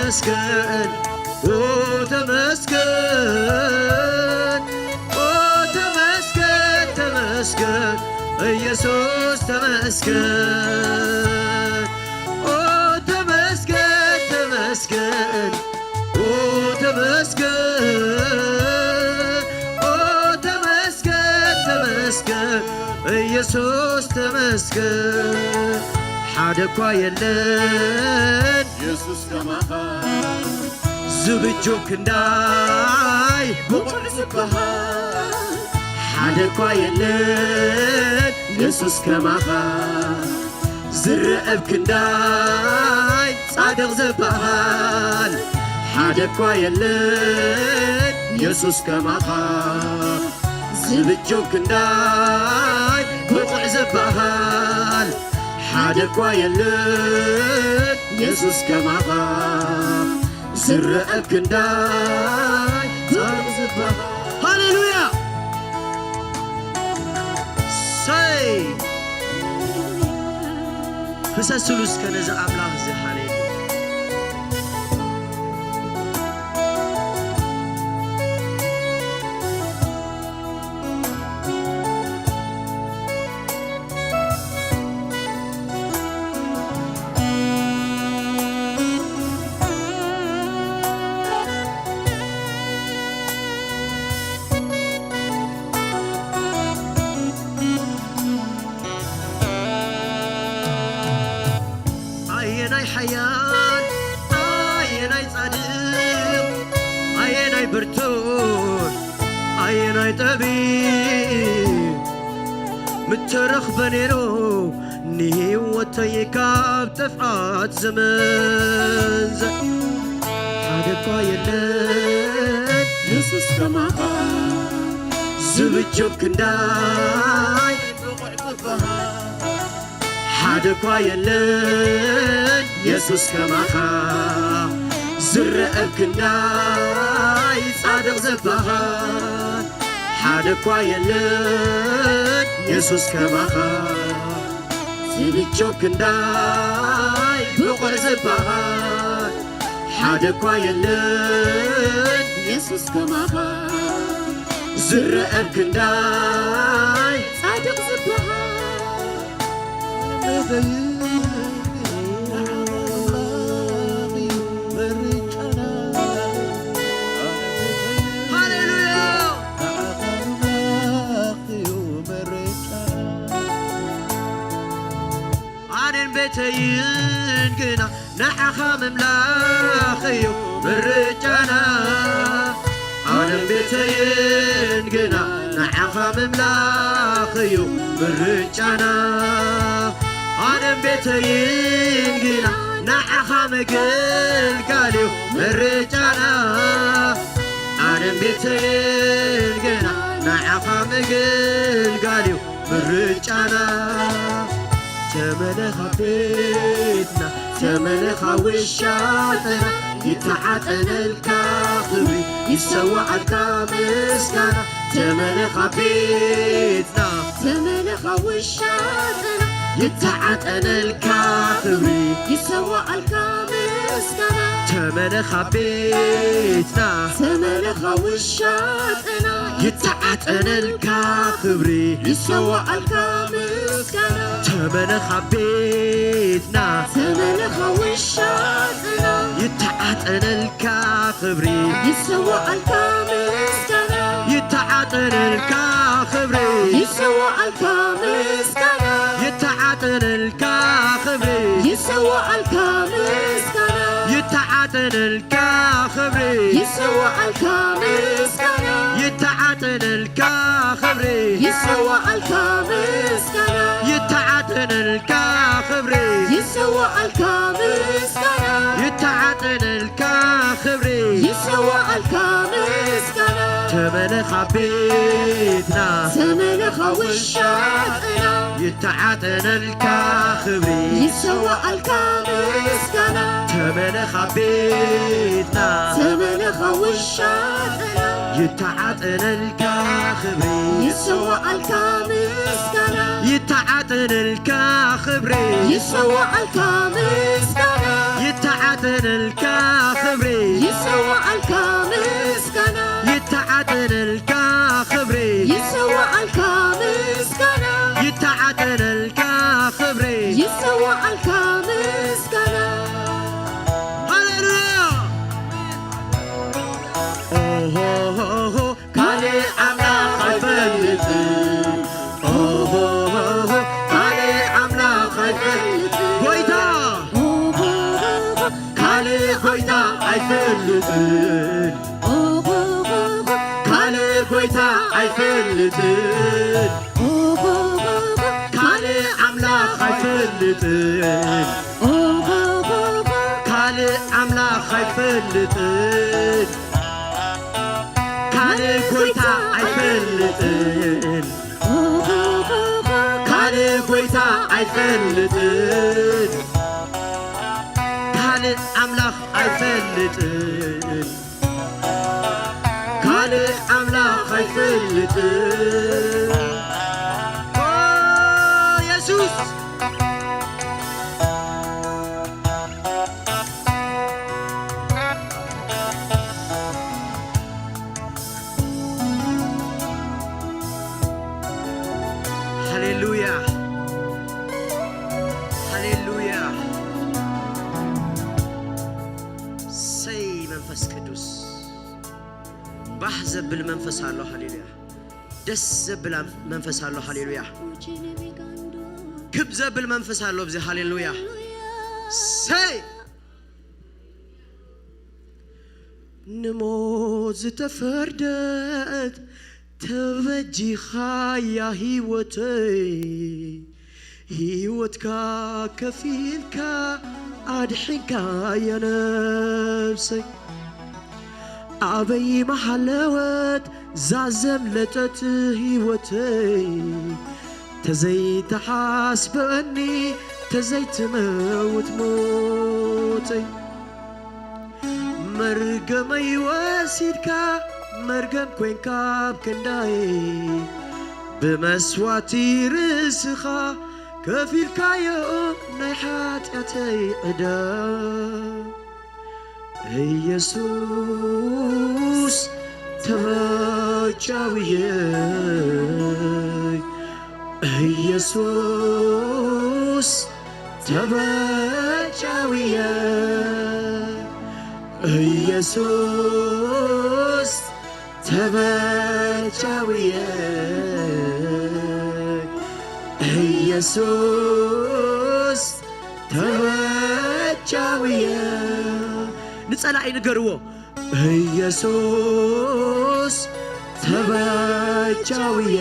ተመስገን፣ ኦ ተመስገን፣ ኦ ተመስገን፣ ተመስገን፣ ኢየሱስ ተመስገን። ኦ ተመስገን፣ ተመስገን፣ ኦ ተመስገን፣ ኦ ተመስገን፣ ተመስገን፣ ኢየሱስ ተመስገን። ሓደ እኳ የለን የሱስ ከማኻ፣ ዝብጆ ክንዳይ ብቑዕ ዝበሃል፣ ሓደ እኳ የለን የሱስ ከማኻ፣ ዝረአ ኣብ ክንዳይ ጻድቕ ዝበሃል፣ ሓደ እኳ የለን የሱስ ከማኻ፣ ዝብጆ ክንዳይ ብቑዕ ዝበሃል፣ ሓደ እኳ የለን የሱስ ከማኻ፣ ዝረአ ኣብ ክንዳይ ጻድቕ ዝበሃል። ሃሌሉያ! ሰይ! ፍሰስሉ እስከ ነዚ ኣምላኽ እዚ። ሃሌሉያ! ኣየናይ ሓያል፣ ኣየናይ ጻድቕ፣ ኣየናይ ብርቱዕ፣ ኣየናይ ጠቢብ ምተረኽበ ነይሩ ንህይወተይ ካብ ጥፍኣት ዝመንዘ። ሓደ እኳ የለን የሱስ ከማኻ፣ ዝብጀው ክንዳይ ብቑዕ ዝበሃል፣ ሓደ እኳ የለን የሱስ ከማኻ፣ ዝረአ ኣብ ክንዳይ ጻድቕ ዝበሃል፣ ሓደ እኳ የለን የሱስ ከማኻ፣ ዝብጀው ክንዳይ ብቑዕ ዝበሃል፣ ሓደ እኳ የለን የሱስ ከማኻ፣ ዝረአ ኣብ ክንዳይ ጻድቕ ዝበሃል። ሃሌሉያ! ኣነን ቤተይን ግና ንዓኻ ምምላኽ እዩ ምርጫና። ኣነን ቤተይን ግና ንዓኻ ምምላኽ እዩ ምርጫና። ኣነን ቤተይን ግና ንዓኻ ምግልጋል እዩ ምርጫና። ኣነን ቤተይን ግና ንዓኻ ምግልጋል እዩ ምርጫና። ተመለኻ ቤትና፣ ተመለኻ ውሻጠና፣ ይተዓጠነልካ ክብሪ፣ ይሰዋኣልካ ምስጋና። ተመለኻ ቤትና፣ ተመለኻ ውሻጠና፣ ይተዓጠነልካ ክብሪ፣ ይሰዋኣልካ ምስጋና። ተመለኻ ቤትና፣ ተመለኻ ውሻጠና፣ ይተዓጠነልካ ክብሪ፣ ይሰዋኣልካ ምስጋና። ተመለኻ ቤትና፣ ተመለኻ ውሻጠና፣ ይተዓጠነልካ ክብሪ፣ ይሰዋኣልካ ምስጋና። ይተዓጠነልካ ክብሪ፣ ይሰዋኣልካ ምስጋና። ይተዓጠነልካ ክብሪ፣ ይሰዋኣልካ ምስጋና። ይተዓጠነልካ ክብሪ፣ ይሰዋኣልካ ምስጋና። ይተዓጠነልካ ክብሪ፣ ይሰዋኣልካ ምስጋና። ይተዓጠነልካ ክብሪ፣ ይሰዋኣልካ ምስጋና። ይተዓጠነልካ ክብሪ፣ ይሰዋኣልካ ምስጋና። ተመለኻ ቤትና፣ ተመለኻ ውሻጠና፣ ይተዓጠነልካ ክብሪ፣ ይሰዋኣልካ ምስጋና። ተመለኻ ቤትና፣ ተመለኻ ውሻጠና፣ ይተዓጠነልካ ክብሪ፣ ይሰዋኣልካ ምስጋና። ይተዓጠነልካ ክብሪ፣ ይሰዋኣልካ ምስጋና። ይተዓጠነልካ ይተዓጠነልካ ክብሪ፣ ይሰዋዓልካ ምስጋና፣ ይተዓጠነልካ ክብሪ፣ ይሰዋዓልካ ምስጋና። ሃሌሉያ። ኦሆሆሆ፣ ካልእ ኣምላኽ ኣይፈልጥን። ኦሆሆሆ፣ ካልእ ኣምላኽ ኣይፈልጥን። ጎይታ፣ ካልእ ጎይታ ኣይፈልጥን። ካልእ ጎይታ ኣይፈልጥን። ካልእ ኣምላኽ ኣይፈልጥን። ካልእ ኣምላኽ ኣይፈልጥን። ካልእ ጎይታ ኣይፈልጥን። ካልእ ጎይታ ኣይፈልጥን። ካልእ ኣምላኽ ኣይፈልጥን። ካልእ ኣምላኽ ኣይፈልጥን። ኦ የሱስ። ሃሌሉያ፣ ሃሌሉያ። ሰይ መንፈስ ቅዱስ፣ ባህ ዘብል መንፈስ ኣሎ። ሃሌሉያ። ደስ ዘብል ኣም-፣ መንፈስ ኣሎ። ሃሌሉያ። ክብ ዘብል መንፈስ ኣሎ ኣብዚ። ሃሌሉያ። ሰይ ንሞት ዝተፈርደት ተበጂኻያ ህይወተይ፣ ህይወትካ ከፊልካ ኣድሒንካያ ነብሰይ። ኣበይ መሃለወት ዛዘምለጠት ህይወተይ፣ ተዘይተሓስበኒ ተዘይትመውት ሞተይ። መርገመይ ወሲድካ መርገም ኮንካ ኣብ ክንዳይ፣ ብመስዋቲ ርእስኻ ከፊልካዮ ናይ ሓጢኣተይ ዕዳ። ኢየሱስ ተበጃውየይ፣ ኢየሱስ ተበጃውየ፣ ኢየሱስ ተበጃውየ፣ ኢየሱስ ተበጃውየ። ንጸላኢ ንገርዎ። ኢየሱስ ተበጃውየ፣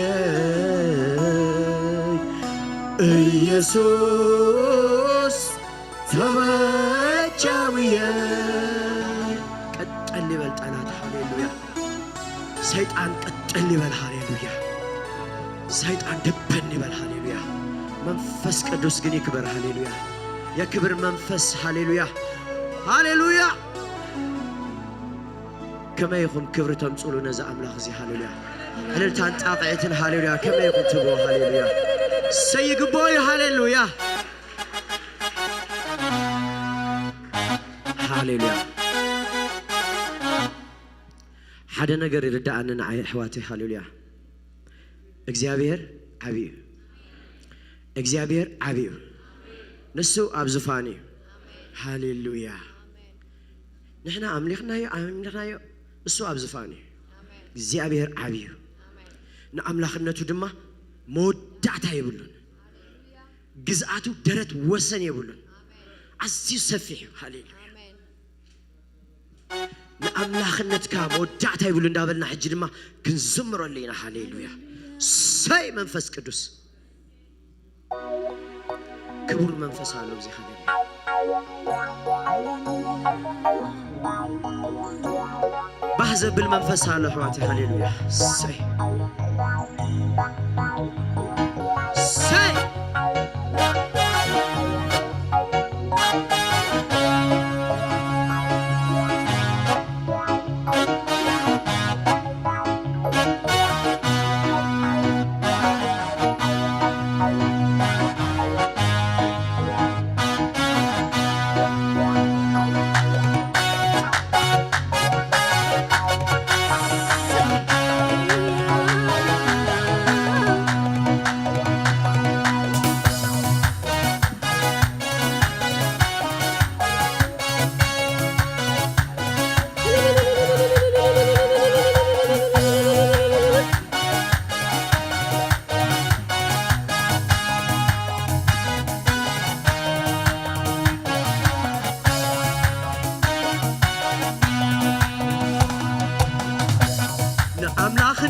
ኢየሱስ ተበጃውየ። ቀጠል ይበል ጠላት። ሃሌሉያ። ሰይጣን ቀጠል ይበል። ሃሌሉያ። ሰይጣን ደበን ይበል። ሃሌሉያ። መንፈስ ቅዱስ ግን ይክበር። ሃሌሉያ። የክብር መንፈስ። ሃሌሉያ። ሃሌሉያ። ከመይ ኢኹም ክብሪ ተምጽሉ ነዚ ኣምላኽ እዚ? ሃሌሉያ። እልልታን ጣቕዒትን። ሃሌሉያ። ከመይ ኢኹም ትብሉ? ሃሌሉያ። ሰይግቦ እዩ። ሃሌሉያ። ሃሌሉያ። ሓደ ነገር ይርዳኣኒ ንዓይ ኣሕዋተይ። ሃሌሉያ። እግዚኣብሔር ዓብዩ እዩ። እግዚኣብሔር ዓብዩ እዩ። ንሱ ኣብ ዙፋን እዩ። ሃሌሉያ። ንሕና ኣምሊኽናዮ ኣምሊኽናዮ፣ እሱ ኣብ ዙፋን እዩ። እግዚኣብሔር ዓብዩ እዩ። ንኣምላኽነቱ ድማ መወዳእታ የብሉን። ግዝኣቱ ደረት ወሰን የብሉን። ኣዝዩ ሰፊሕ እዩ። ሃሌሉያ። ንኣምላኽነትካ መወዳእታ ይብሉ እንዳበልና ሕጂ ድማ ክንዝምረሉ ኢና። ሃሌሉያ። ሰይ መንፈስ ቅዱስ ክቡር መንፈስ ኣሎ እዚ። ሃሌሉያ። ባህ ዘብል መንፈስ ኣሎ ኣሕዋተይ። ሃሌሉያ። ሰይ ሰይ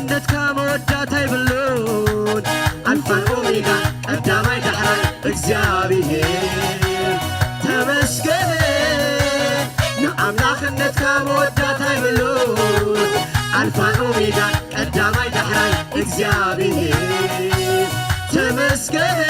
ኣምላኽነትካ መወዳእታ የብሉን። ኣልፋን ኦሜጋ ቀዳማይ ዳሕራይ እግዚኣብሔር ተመስገን። ንኣምላኽነትካ መወዳእታ የብሉን። ኣልፋን ኦሜጋ ቀዳማይ ዳሕራይ እግዚኣብሔር ተመስገን።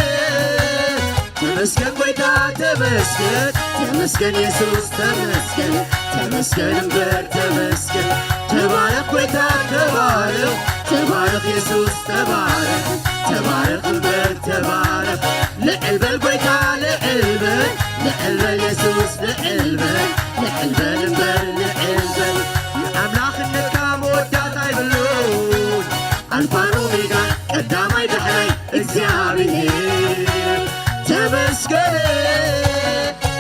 ተመስገን ጎይታ ተመስገን፣ ተመስገን የሱስ ተመስገን፣ ተመስገን እምበር ተመስገን። ተባረኽ ጎይታ ተባረኽ፣ ተባረኽ የሱስ ተባረኽ፣ ተባረኽ እምበር ተባረኽ። ልዕል በል ጎይታ ልዕል በል፣ ልዕል በል የሱስ ልዕል በል፣ ልዕል በል እምበር ልዕል በል። ንኣምላኽነትካ መወዳእታ የብሉን። ኣልፋን ኦሜጋ ቀዳማይ ዳሕራይ እግዚኣብሔር ተመስገን።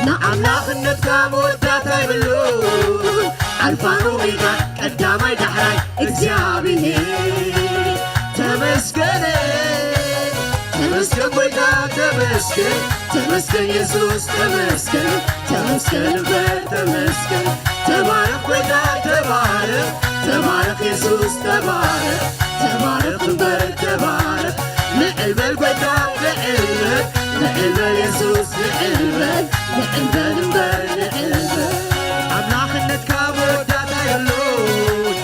ንኣምላኽነትካ መወዳእታ የብሉን። ኣልፋን ኦሜጋ ቀዳማይ ዳሕራይ እግዚኣብሔር ተመስገን። ተመስገን ጎይታ ተመስገን፣ ተመስገን የሱስ ተመስገን፣ ተመስገን እምበር ተመስገን። ተባረኽ ጎይታ ተባረኽ፣ ተባረኽ የሱስ ተባረኽ፣ ተባረኽ እምበር ተባረኽ። ልዕል በል ጎይታ ልዕል በል፣ ልዕል በል የሱስ ልዕል በል፣ ልዕል በል እምበር ልዕል በል። ኣምላኽነትካ መወዳእታ የብሉን።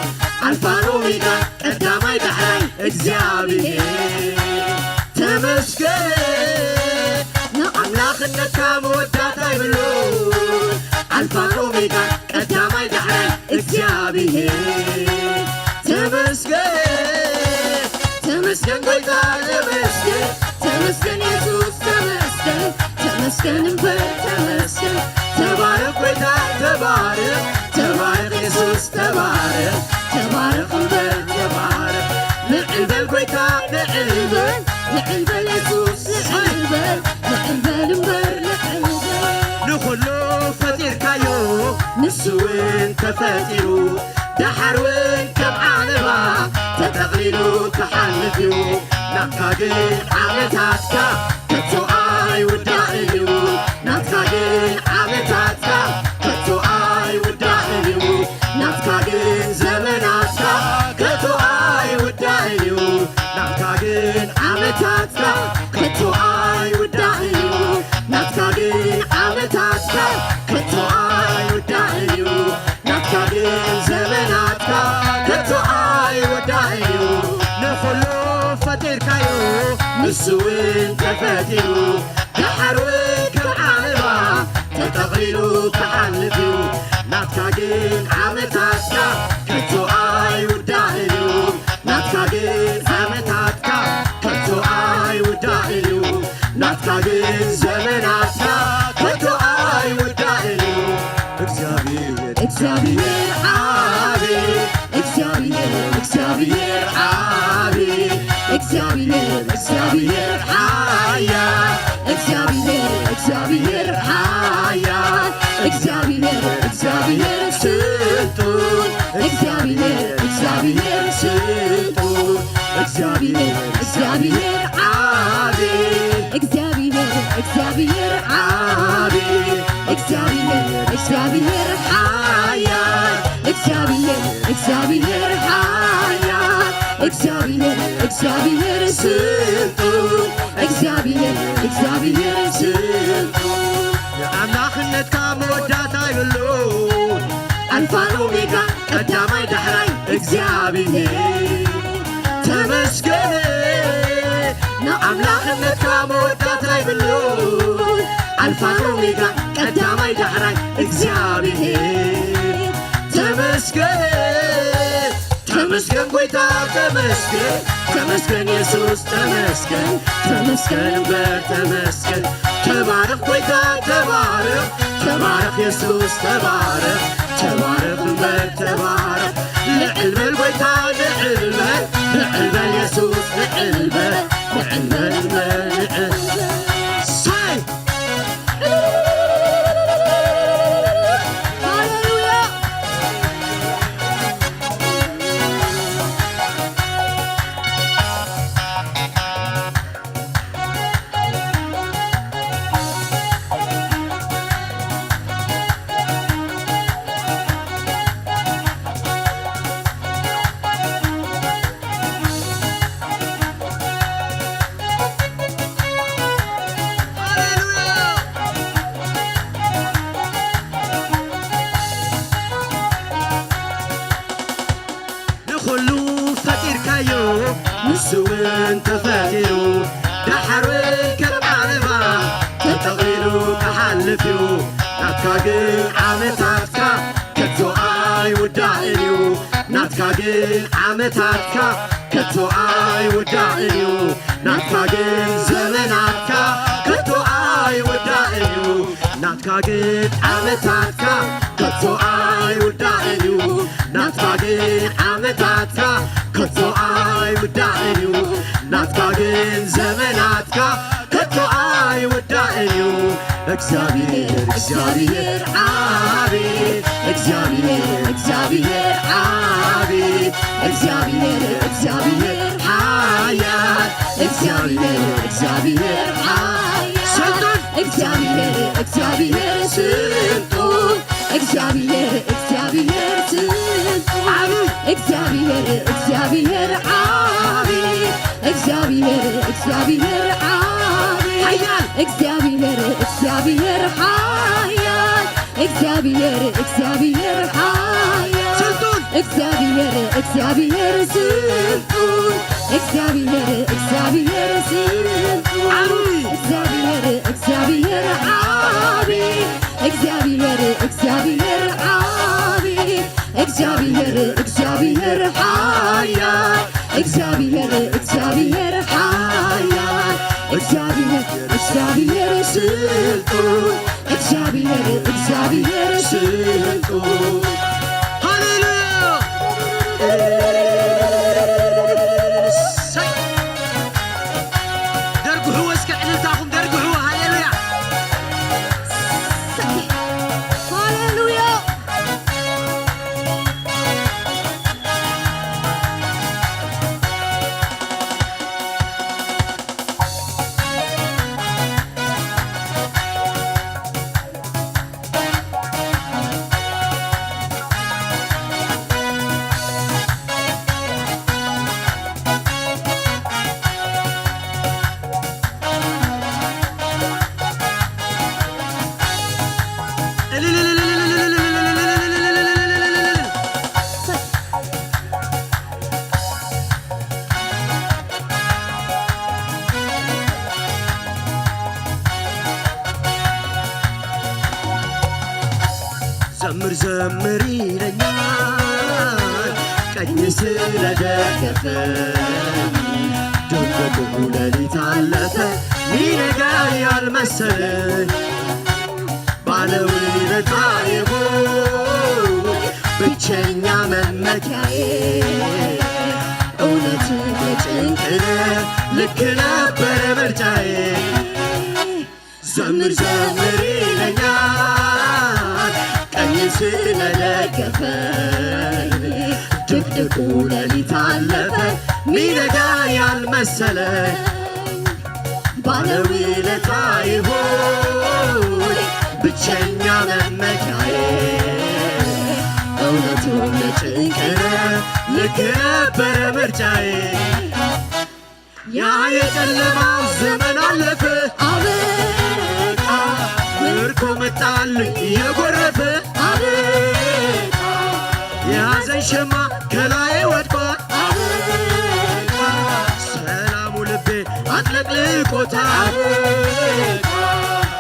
ኣልፋን ኦሜጋ ቀዳማይ ዳሕራይ እግዚኣብሔር ተመስገን። ንኣምላኽነትካ መወዳእታ የብሉን። ኣልፋን ኦሜጋ ቀዳማይ ዳሕራይ እግዚኣብሔር ተመስገን። ተመስገን ጎይታ ተመስገን፣ ተመስገን የሱስ ተመስገን፣ ተመስገን እምበር ተመስገን። ተባረኽ ጎይታ ተባረኽ፣ ተባረኽ የሱስ ተባረኽ፣ ተባረኽ እምበር ተባረኽ። ልዕል በል ጎይታ ልዕል በል፣ ልዕል በል የሱስ ልዕል በል፣ ልዕል በል እምበር ልዕል በል። ንኹሉ ፈጢርካዮ ንሱ እውን ተፈጢሩ፣ ደሓር እውን ከም ዓለባ ተጠቕሊሉ ክሓልፍ እዩ። ናትካ ግን ዓመታትካ ከቶ ኣይውዳእን እዩ። ናትካ ግን ዓመታትካ ከቶ ኣይውዳእን እዩ። ናትካ ግን ዘመናትካ ከቶ ኣይውዳእን እዩ። ናትካ ግን ዓመታትካ ከቶ ኣይውዳእን እዩ። ናትካ ግን ዓመታትካ ከቶ ኣይውዳእን እዩ። ናትካ ግን ዘመናትካ ከቶ ኣይውዳእን እዩ። ንኹሉ ፈጢርካዮ ንሱ እውን ተፈጢሩ፣ ደሓር እውን ከም ዓለባ ተጠቕሊሉ ክሓልፍ እዩ። ናትካ ግን ዓመታትካ ከቶ ኣይውዳእን እዩ። ናትካ ግን ዓመታትካ ከቶ ኣይውዳእን እዩ። ናትካ ግን ዘመናትካ ከቶ ኣይውዳእን እዩ። እግዚኣብሔር፣ እግዚኣብሔር ዓቢ፣ እግዚኣብሔር፣ እግዚኣብሔር ዓቢ፣ እግዚኣብሔር፣ እግዚኣብሔር ሓያል፣ እግዚኣብሔር፣ እግዚኣብሔር ሓያል፣ እግዚኣብሔር፣ እግዚኣብሔር ስልጡን፣ እግዚኣብሔር፣ እግዚኣብሔር ስልጡን፣ እግዚኣብሔር፣ እግዚኣብሔር ዓቢ፣ እግዚኣብሔር፣ እግዚኣብሔር ዓቢ፣ እግዚኣብሔር፣ እግዚኣብሔር ሓያል፣ እግዚኣብሔር፣ እግዚኣብሔር ሓያል፣ እግዚኣብሔር፣ እግዚኣብሔር ስልጡን፣ እግዚኣብሔር፣ እግዚኣብሔር ስልጡን። ንኣምላኽነትካ መወዳእታ የብሉን። ኣልፋን ኦሜጋ ቀዳማይ ዳሕራይ እግዚኣብሔር ተመስገን። ንኣምላኽነትካ መወዳእታ የብሉን። ኣልፋን ኦሜጋ ቀዳማይ ዳሕራይ እግዚኣብሔር ተመስገን። ተመስገን ጎይታ ተመስገን፣ ተመስገን የሱስ ተመስገን፣ ተመስገን እምበር ተመስገን። ተባረኽ ጎይታ ተባረኽ፣ ተባረኽ የሱስ ተባረኽ፣ ተባረኽ እምበር ተባረኽ። ልዕል በል ጎይታ ልዕል በል፣ ልዕል በል የሱስ ልዕል በል፣ ልዕል በል እምበር ልዕል በል። ሳይ ሃሌሉያ። እዩ። ናትካ ግን ዓመታትካ ከቶ ኣይውዳእን እዩ። ናትካ ግን ዓመታትካ ከቶ ኣይውዳእን እዩ። ናትካ ግን ዘመናትካ ከቶ ኣይውዳእን እዩ። ናትካ ግን ዓመታትካ ከቶ ኣይውዳእን እዩ። ናትካ ግን ዓመታትካ ከቶ ኣይውዳእን እዩ። ናትካ ግን ዘመናትካ ከቶ ኣይውዳእን እዩ። እግዚኣብሔር እግዚኣብሔር ዓቢ፣ እግዚኣብሔር እግዚኣብሔር ዓቢ፣ እግዚኣብሔር እግዚኣብሔር ሓያል፣ እግዚኣብሔር እግዚኣብሔር ሓያል፣ ስልጡን፣ እግዚኣብሔር እግዚኣብሔር ስልጡን፣ እግዚኣብሔር እግዚኣብሔር ስልጡን፣ ዓቢ፣ እግዚኣብሔር እግዚኣብሔር ዓቢ፣ እግዚኣብሔር እግዚኣብሔር ዓቢ፣ ሓያል፣ እግዚኣብሔር እግዚኣብሔር ሓያል፣ እግዚኣብሔር እግዚኣብሔር ሓያል፣ ስልጡን፣ እግዚኣብሔር እግዚኣብሔር ስልጡን፣ እግዚኣብሔር እግዚኣብሔር ስልጡን፣ ዓቢ፣ እግዚኣብሔር እግዚኣብሔር ዓቢ፣ እግዚኣብሔር እግዚኣብሔር ዓቢ፣ እግዚኣብሔር እግዚኣብሔር ሓያል፣ እግዚኣብሔር እግዚኣብሔር ሓያል፣ እግዚኣብሔር እግዚኣብሔር ስልጡን፣ እግዚኣብሔር እግዚኣብሔር ስልጡን። ሃሌሉያ! እሰይ! ደርግሕዎ እስከ ዕልልታኹም ደርግሕዎ። ሃሌሉያ! ሃሌሉያ! ዘምር ዘምር ይለኛል ቀኝ ስለደገፈኝ፣ ደንገጎ ሌሊት አለፈ ሚነጋ ያልመሰለ። ባለውለታዬ ሆይ ብቸኛ መመኪያዬ፣ እውነት የጭንቅነ ልክ ነበር ምርጫዬ። ዘምር ዘምር ይለኛል ቀኝ ስለደገፈኝ፣ ድቅድቁ ሌሊት አለፈ ሚነጋ ያልመሰለ። ባለውለታዬ ሆይ ብቸኛ መመኪያዬ፣ እውነቱን ጭንቅነ ልክ ነበረ ምርጫዬ። ያ የጨለማው ዘመን አለፈ አበቃ፣ ምርኮ መጣልኝ እየጎረፈ አበቃ፣ የሐዘን ሸማ ከላዬ ወድቋል አበቃ፣ ሰላሙ ልቤ አጥለቅልቆታል አበቃ፣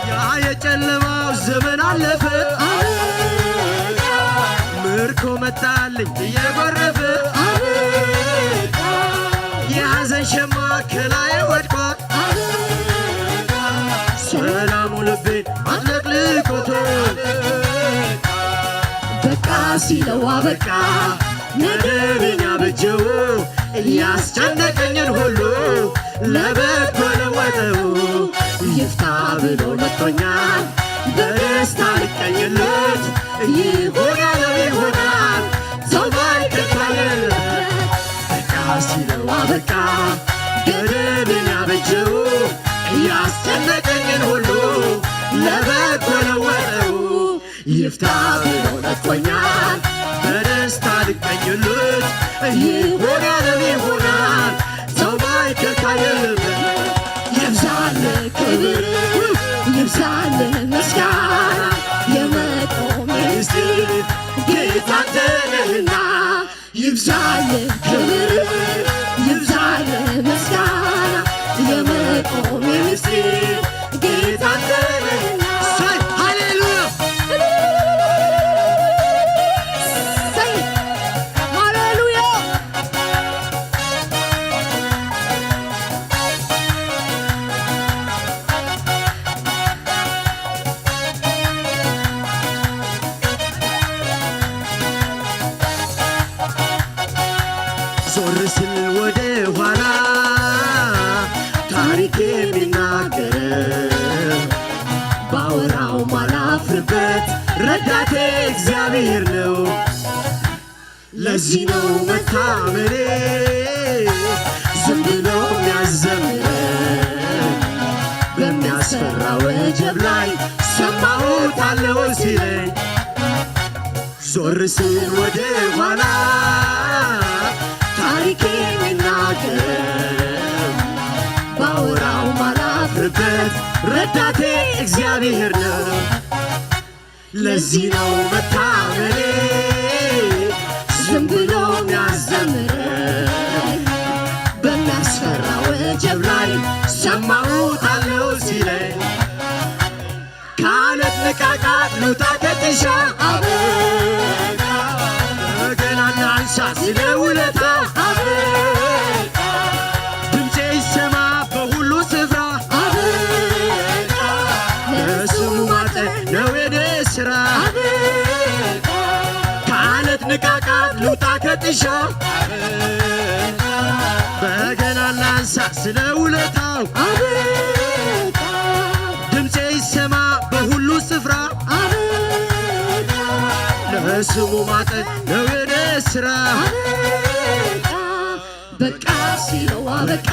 ያ የጨለማው ዘመን አለፈ አበቃ፣ ምርኮ መጣልኝ እየጎረፈ አበቃ፣ የሐዘን ሸማ ከላዬ ወድቋል አበቃ፣ ሰላሙ ልቤ አጥለቅልቆታል። በቃ ሲለው አበቃ ነገሬን ያበጀው፣ ያስጨነቀኝን ሁሉ ለበጎ ለወጠው። ይፍታ ብሎ ለቆኛል በደስታ ልቀኝለት፣ ይሆን ያለው ይሆናል ሰው ባይከፋለት። በቃ ሲለው አበቃ ገደብን ያበጀው፣ ያስጨነቀኝን ሁሉ ለበጎ ለወጠው። ይፍታ ብሎ ለቆኛል በደስታ ልቀኝለት፣ ይሆን ያለው ይሆናል ሰው ባይከፋለት። ይብዛል ክብር ይብዛል ምስጋና፣ የመቆም ምስጢር ጌታ አንተ ነህና። ይብዛል ክብር ይብዛል ምስጋና፣ የመቆም ምስጢር ጌታ አንተ ነህና። ሳይ ሃይ ርስል ወደ ኋላ ታሪክ የሚናገር ባወራው ማላፍርበት ረዳቴ እግዚአብሔር ነው። ለዚህ ነው መታመኔ ዝም ብሎ የሚያዘምረኝ በሚያስፈራ ወጀብ ላይ ሰማሁት አለው ሲለኝ ዞር ስል ወደ ኋላ ታሪክ የሚናገር ባወራው ማላፍርበት ረዳቴ እግዚአብሔር ነው። ለዚህ ነው መታመኔ ዝም ብሎ የሚያዘምረኝ በሚያስፈራ ወጀብ ላይ ሰማሁት አለው ሲለኝ ከአለት ንቃቃት ልውጣ ከጥሻ አበቃ በገናና አንሳ ስለ ውለታ አበቃ ድምፄ ይሰማ በሁሉ ስፍራ አበቃ ለስሙ ማጠን ነው የኔ ስራ አበቃ ከአለት ንቃቃት ልውጣ ከጥሻ አበቃ በገና ላንሳ ስለ ውለታው አበቃ ድምፄ ይሰማ በሁሉ ስፍራ አበቃ ለስሙ ማጠን ነው የኔ ስራ አበቃ በቃ ሲለው አበቃ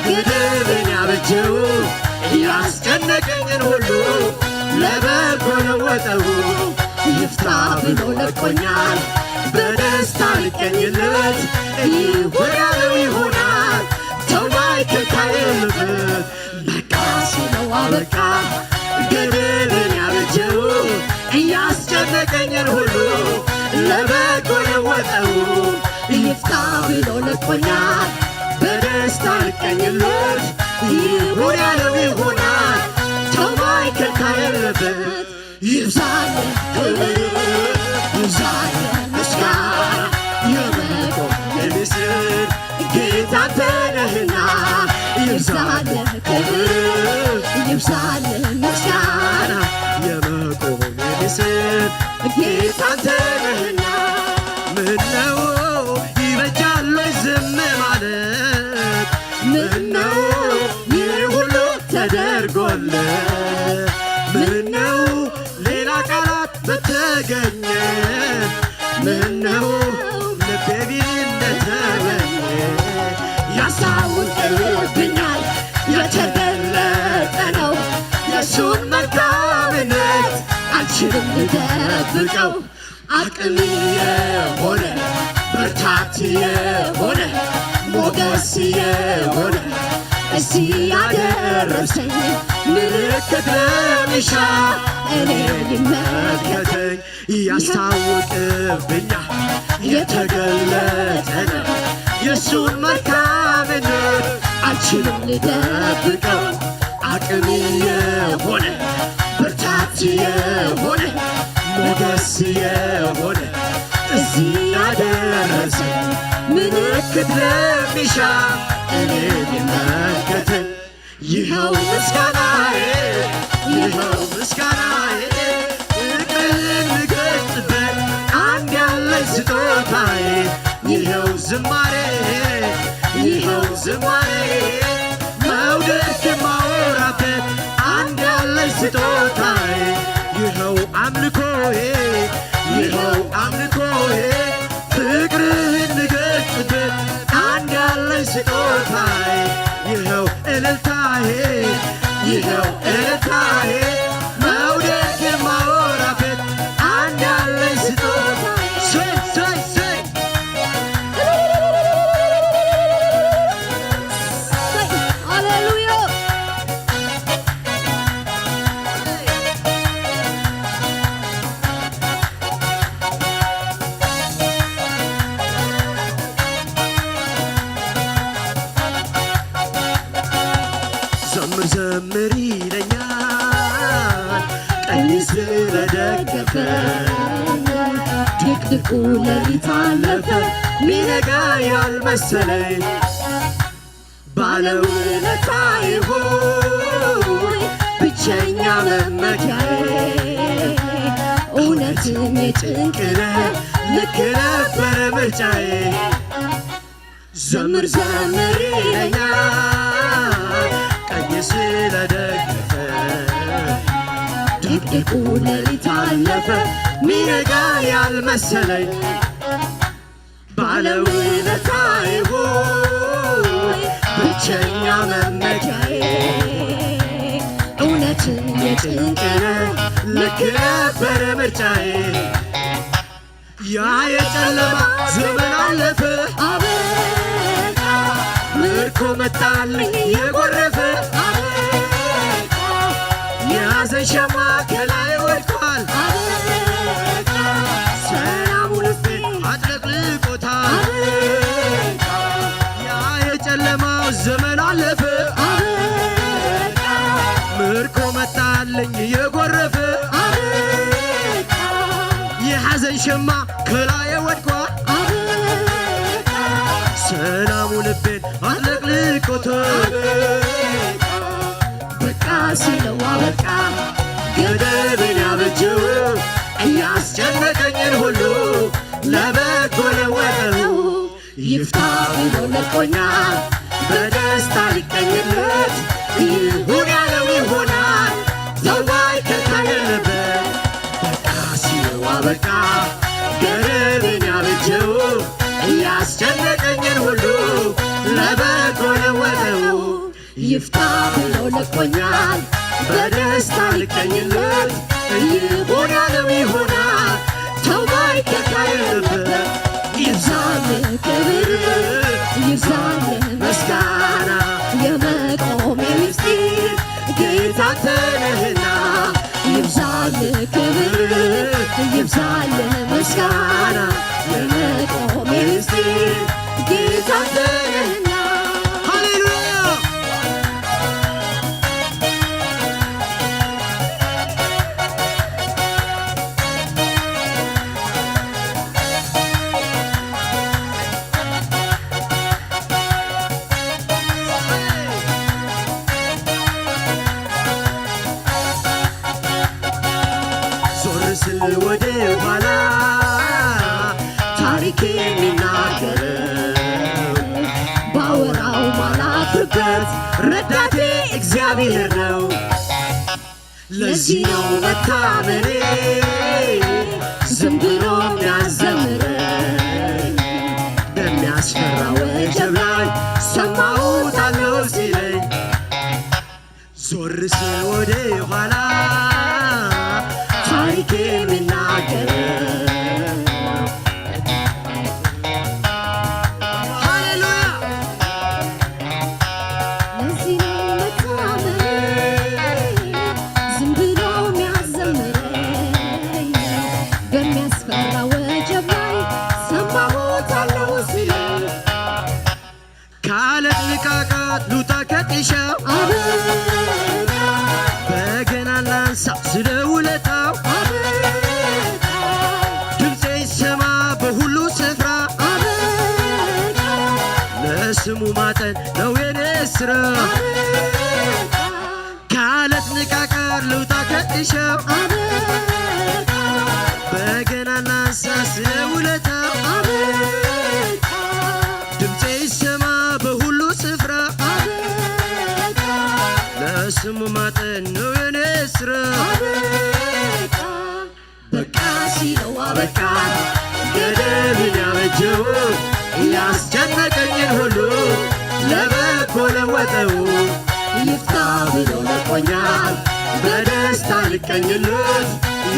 ገደብን ያበጀው ያስጨነቀኝን ሁሉ ለበጎ ለወጠው ይፍታ ብሎ ለቆኛል በደስታ ልቀኝለት ይሆናለው ይሆናል ተው ማይከልካልበት በቃ ሲለው አበቃ ገደብን ያበጀው ያስጨነቀኝን ሁሉ ለበጎ ለወጠው ይፍታ ብሎ ለቆኛል በደስታ ልቀኝለት ይሁን ያለው ይሆናል ተው ማይከልካልበት ይብዛልህ ክብር ይብዛልህ ምስጋና የመቆም ምስል ጌታ አንተ ነህና ይብዛልህ ክብር ይብዛልህ ምስጋና የመቆም ምስል ጌታ አንተ ነህና ምነው ይበጃል ወይ ዝም ማለት ምነው ይህ ሁሉ ተደርጎልህ ምነው ሌላ ቃላት በተገኘ ምነው ልቤ ቢል እንደተመኘ ያስታውቅብኛል የተገለጠ ነው የእሱን መልካምነት አልችልም ልደብቀው አቅም የሆነ ብርታት የሆነ ሞገስ የሆነ እዚህ ያደረሰኝ ምልክት ለሚሻ እኔ ይመልከተኝ ያስታውቅብኛል የተገለጠ ነው የእሱን መልካምነት አልችልም ልደብቀው አቅም የሆነ ብርታት የሆነ ሞገስ የሆነ እዚህ ያደረሰ ምልክት ለሚሻ እኔ ይመልከተኝ ይኸው ምስጋናዬ ይኸው ምስጋናዬ ፍቅርህን ምገልጽበት አንድ ያለኝ ስጦታዬ ይኸው ዝማሬ ይኸው ዝማሬ መውደድ የማወራበት አንድ ያለኝ ስጦታዬ ይኸው አምልኮዬ ይኸው አምልኮዬ ፍቅርህን ልገልጽበት አንድ ያለኝ ስጦታዬ ይኸው እልልታዬ ይኸው እልልታዬ መውደድ የማወራበት አንድ ያለኝ ስጦታ ሰይ ሰይ ሰይ ሃሌሉያ ዘምር ዘምር ይለኛል ቀኝ ስለደገፈ ድቅድቁ ሌሊት አለፈ ሚነጋ ያልመሰለኝ ባለውለታዬ ሆይ ብቸኛ መመኪያዬ እውነትም የጭንቅነ ልክ ነበረ ምርጫዬ ዘምር ዘምር ይለኛል ቀኝ ስለደገፈ። ድቅድቁ ሌሊት አለፈ ሚነጋ ያልመሰለኝ። ባለውለታዬ ሆይ ብቸኛ መመኪያዬ። እውነትም የጭንቅነ ልክ ነበረ ምርጫዬ። ያ የጨለማ ዘመን አለፈ አበቃ። ምርኮ መጣልኝ የጎረፈ አበቃ። የሐዘን ሸማ ከላይ ወድቋል አበቃ። ሰላሙ ልቤ አጥለቅልቆታል አበቃ። ያ የጨለማው ዘመን አለፈ አበቃ። ምርኮ መጣልኝ የጎረፈ አበቃ። የሐዘን ሸማ ከላዬ ወድቋል አበቃ። ሰላሙ ልቤን አጥለቅልቆታል አበቃ። በቃ ሲለው አበቃ ገደብን ያበጀው እያስጨነቀኝን ሁሉ ለበጎ ለወጠው። ይፍታ ብሎ ለቆኛል በደስታ ሊቀኝለት። ይሁን ያለው ይሆናል ተዋይ ከልካይ የለበት። በቃ ሲለው አበቃ ገደብን ያበጀው እያስጨነቀኝን ሁሉ ለበጎ ለወጠው። ይፍታ ብሎ ለቆኛል በደስታ ሊቀኝለት። ይሁን ያለው ይሆናል ተዋይ ከልካይ የለበት። ይብዛል ክብር ይብዛል ምስጋና የመቆሜ ምስጢር ጌታ አንተ ነህና። ይብዛል ክብር ይብዛል ምስጋና የመቆሜ ምስጢር ጌታ አንተ ነህና። ሃሌሉያ። ዞር ስል ወደ ኋላ ታሪክ የሚናገረው ባወራው ማላፍርበት ረዳቴ እግዚአብሔር ነው። ለዚህ ነው መታመኔ ዝም ብሎ የሚያዘምረኝ በሚያስፈራ ወጀብ ላይ ሰማሁት አለው ሲለኝ። ዞር ስል ወደ ኋላ ታሪክ የሚናገር። ሃሌሉያ። ለዚህ ነው መታመኔ ዝም ብሎ የሚያዘምረኝ በሚያስፈራ ወጀብ ላይ ሰማሁት አለው ሲለኝ። ከአለት ንቃቃት ሉጣ ከጥሻው አበቃ። በገና ላንሳ ስለ ውለታው አበቃ። ድምፄ ይሰማ በሁሉ ስፍራ አበቃ። ለስሙ ማጠን ነው የኔ ስራ። አበቃ። ከአለት ንቃቃር ልውጣ ከጥሻው አበቃ። በገና ላንሳ ስለ ውለታው አበቃ። ድምፄ ይሰማ በሁሉ ስፍራ አበቃ። ለስሙ ማጠን ነው የኔ ስራ። አበቃ። በቃ ሲለው አበቃ። ገደብን ያበጀው ያስጨነቀኝን ሁሉ ለበጎ ለወጠው። ይፍታ ብሎ ለቆኛል በደስታ ልቀኝለት።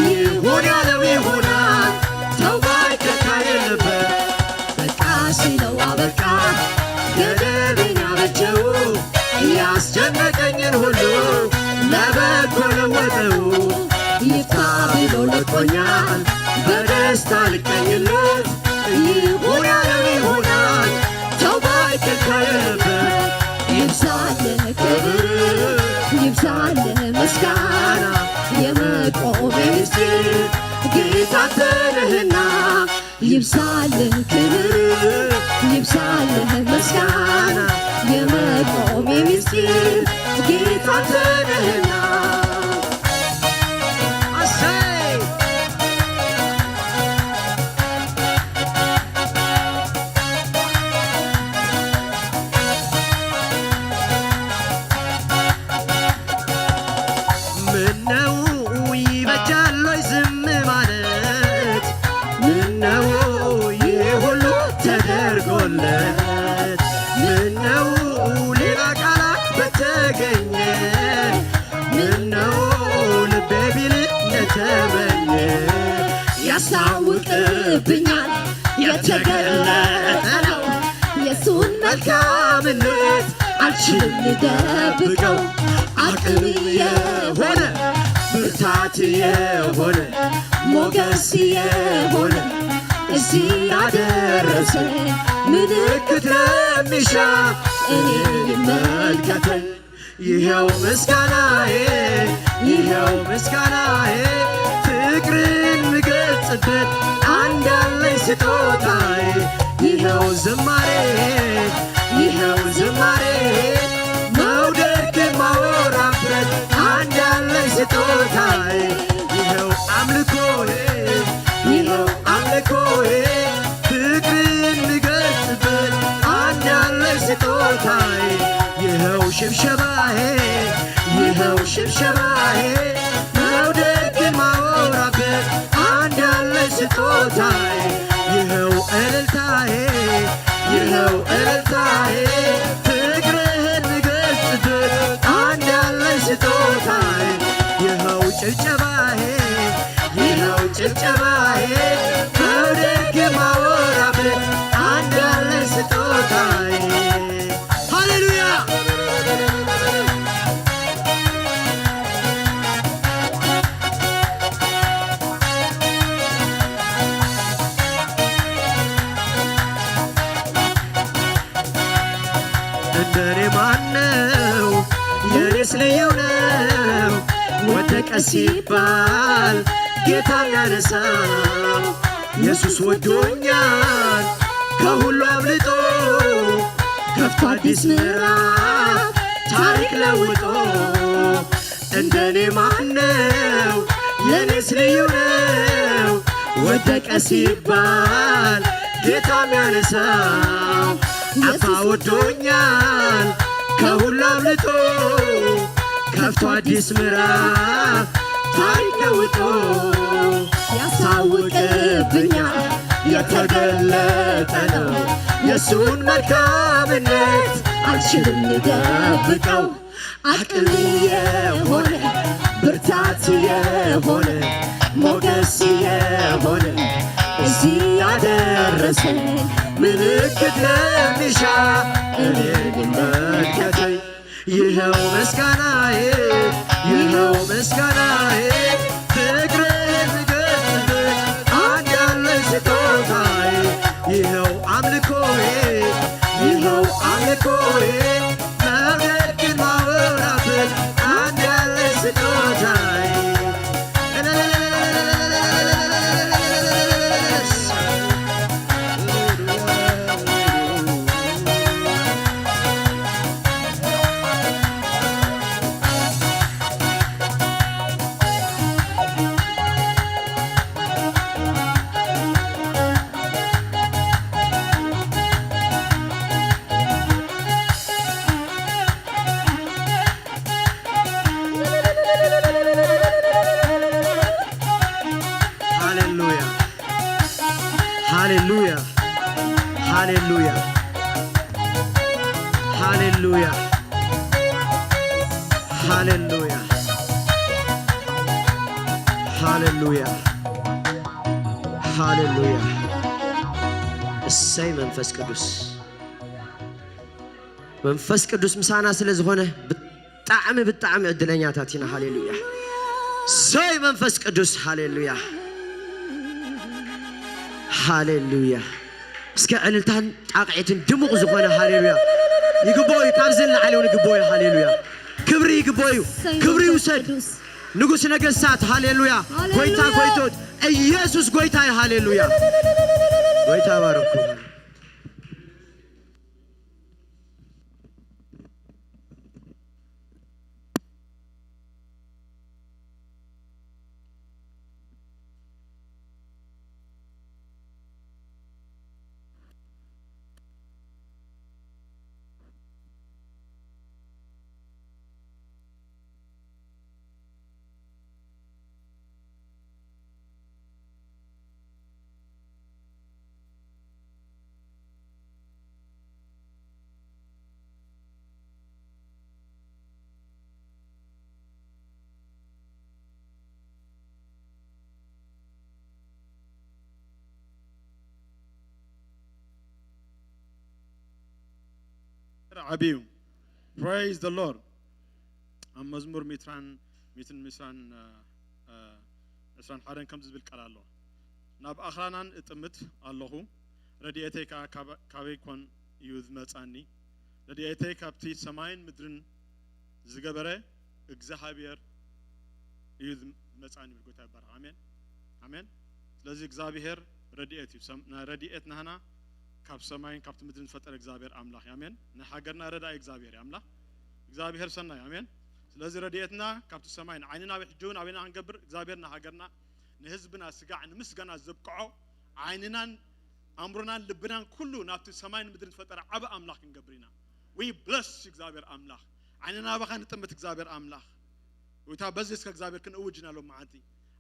ይሁን ያለው ይሆናል ተዋይ ከልካይ የለበት። በቃ ሲለው አበቃ። ገደብን ያበጀው ያስጨነቀኝን ሁሉ ለበጎ ለወጠው። ይፍታ ብሎ ለቆኛል በደስታ ልቀኝለት። ይሁን ያለው ይሆናል ተዋይ ከልካይ የለበት። ይብዛልህ ክብር ይብዛልህ ምስጋና የመቆሜ ምስጢር ጌታ አንተ ነህና። ይብዛልህ ክብር ይብዛልህ ምስጋና የመቆሜ ምስጢር ጌታ አንተ ነህና። አሰይ። ምነው ሌላ ቃላት በተገኘ፣ ምነው ልቤ ቢል እንደተመኘ። ያስታውቅብኛል፣ የተገለጠ ነው የሱን መልካምነት፣ አልችልም ልደብቀው። አቅም የሆነ፣ ብርታት የሆነ፣ ሞገስ የሆነ፣ እዚህ ያደረሰ፣ ምልክት ለሚሻ እኔ ይመልከተኝ። ይኸው ምስጋናዬ፣ ይኸው ምስጋናዬ፣ ፍቅርን ምገልጽበት አንድ ያለኝ ስጦታዬ። ይኸው ዝማሬ፣ ይኸው ዝማሬ፣ መውደድህን ማወራበት አንድ ያለኝ ስጦታዬ። ይኸው አምልኮዬ፣ ይኸው አምልኮዬ፣ ፍቅርን ምገልጽበት አንድ ያለኝ ስጦታዬ። ይኸው ሽብሸባዬ፣ ይኸው ሽብሸባዬ፣ መውደድህን ማወራበት አንድ ያለኝ ስጦታዬ። ይኸው እልልታዬ፣ ይኸው እልልታዬ፣ ፍቅርህን ምገልጽበት አንድ ያለኝ ስጦታዬ። ይኸው ጭብጨባዬ፣ ይኸው ጭብጨባዬ፣ መውደድህን ማወራበት አንድ ያለኝ ስጦታዬ። ሃሌሉያ! እንደኔ ማነው? የኔስ ልዩ ነው። ወደቀ ሲባል ጌታ ያነሳው ኢየሱስ ወዶኛል ከሁሉ አብልጦ፣ ከፍቶ አዲስ ምዕራፍ ታሪክ ለውጦ። እንደኔ ማነው? የኔስ ልዩ ነው። ወደቀ ሲባል ጌታ የሚያነሳው አባ ወዶኛል ከሁሉ አብልጦ፣ ከፍቶ አዲስ ምዕራፍ ታሪክ ለውጦ። ያስታውቅብኛል፣ የተገለጠ ነው የእሱን መልካምነት፣ አልችልም ልደብቀው። አቅም የሆነ፣ ብርታት የሆነ፣ ሞገስ የሆነ፣ እዚህ ያደረሰኝ፣ ምልክት ለሚሻ እኔን ይመልከተኝ። ይኸው ምስጋናዬ፣ ይኸው ምስጋናዬ፣ ፍቅርህን ምገልጽበት አንድ ያለኝ ስጦታዬ። ይኸው አምልኮዬ፣ ይኸው አምልኮዬ፣ መውደድህን ማወራበት አንድ ያለኝ ስጦታዬ። ሃሌሉያ፣ ሃሌሉያ፣ ሃሌሉያ፣ ሃሌሉያ፣ ሃሌሉያ፣ ሃሌሉያ፣ ሃሌሉያ። እሰይ መንፈስ ቅዱስ፣ መንፈስ ቅዱስ ምሳና ስለ ዝኾነ ብጣዕሚ፣ ብጣዕሚ ዕድለኛታት ኢና። ሃሌሉያ። ሰይ መንፈስ ቅዱስ፣ ሃሌሉያ፣ ሃሌሉያ። እስከ ዕልልታን ጣቕዒትን ድሙቕ ዝኾነ ሃሌሉያ ይግብኦ እዩ። ካብዚ ንላዕሊ እውን ይግብኦ እዩ። ሃሌሉያ። ክብሪ ይግብኦ እዩ። ሰይ ክብሪ መንፈስ ይውሰድ። ቅዱስ። ንጉስ ነገስታት፣ ሃሌሉያ። ሃሌሉያ። ጎይታ ጎይቶት፣ ኢየሱስ ጎይታ እዩ። ሃሌሉያ። ጎይታ ባረኩ። ዓብዩ። Praise the Lord። ኣብ መዝሙር ሚትራን ሚትን ሚስራን ዕስራን ሓደን ከምዚ ዝብል ቃል ኣሎ። ናብ ኣኽራናን እጥምት ኣለኹ፣ ረድኤተይ ከዓ ካበይ ኮን እዩ ዝመፃኒ? ረድኤተይ ካብቲ ሰማይን ምድርን ዝገበረ እግዚኣብሔር እዩ ዝመፃኒ ይብል። ጎይታ ይባረክ። ኣሜን ኣሜን። ስለዚ እግዚኣብሔር ረድኤት እዩ። ረድኤት ናህና ካብ ሰማይን ካብቲ ምድርን ዝፈጠረ እግዚኣብሔር ኣምላኽ እዩ። ኣሜን። ንሃገርና ረዳኢ እግዚኣብሔር እዩ ኣምላኽ። እግዚኣብሔር ሰናይ። ኣሜን። ስለዚ ረድኤትና ካብቲ ሰማይ ንዓይንና ሕጂ እውን ኣበይና ክንገብር እግዚኣብሔር ንሃገርና ንህዝብና ስጋዕ ንምስጋና ዘብቅዖ ዓይንናን ኣእምሮናን ልብናን ኩሉ ናብቲ ሰማይን ምድርን ዝፈጠረ ዓብ ኣምላኽ ክንገብር ኢና። We bless እግዚኣብሔር ኣምላኽ። ዓይንና ናባኻ ንጥምት እግዚኣብሔር ኣምላኽ። ጎይታ በዚ እስከ እግዚኣብሔር ክንእውጅ ኢና ሎም መዓልቲ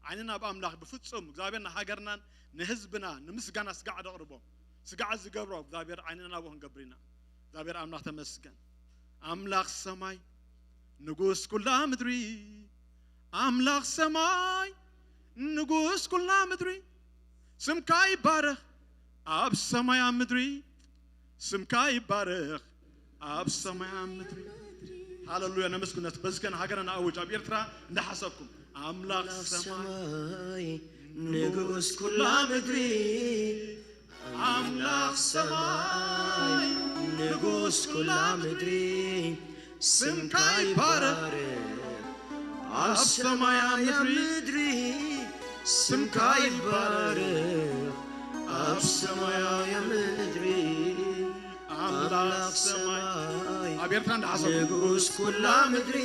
ዓይንና ኣብ ኣምላኽ ብፍጹም እግዚኣብሔር ንሃገርናን ንህዝብና ንምስጋና ስጋዕ ደቕርቦ ስጋዕ ዝገብሮ እግዚኣብሔር ዓይንና ናብኡ ክንገብር ኢና። እግዚኣብሔር ኣምላኽ ተመስገን። ኣምላኽ ሰማይ ንጉስ ኩላ ምድሪ ኣምላኽ ሰማይ ንጉስ ኩላ ምድሪ ስምካ ይባረኽ ኣብ ሰማይ ኣብ ምድሪ ስምካ ይባረኽ ኣብ ሰማይ ኣብ ምድሪ። ሃለሉያ ነመስግነት በዝከን ሃገርና ኣውጅ ኣብ ኤርትራ እንዳሓሰብኩም ኣምላኽ ሰማይ ንጉስ ኩላ ምድሪ ኣምላኽ ሰማይ ንጉስ ኩላ ምድሪ ስምካ ይባረኽ ኣብ ሰማይ ኣብ ምድሪ ስምካ ይባረኽ ኣብ ሰማይ ኣብ ምድሪ ኣምላኽ ሰማይ ኣብ ኤርትራ እንዳሓሰብኩም ንጉስ ኩላ ምድሪ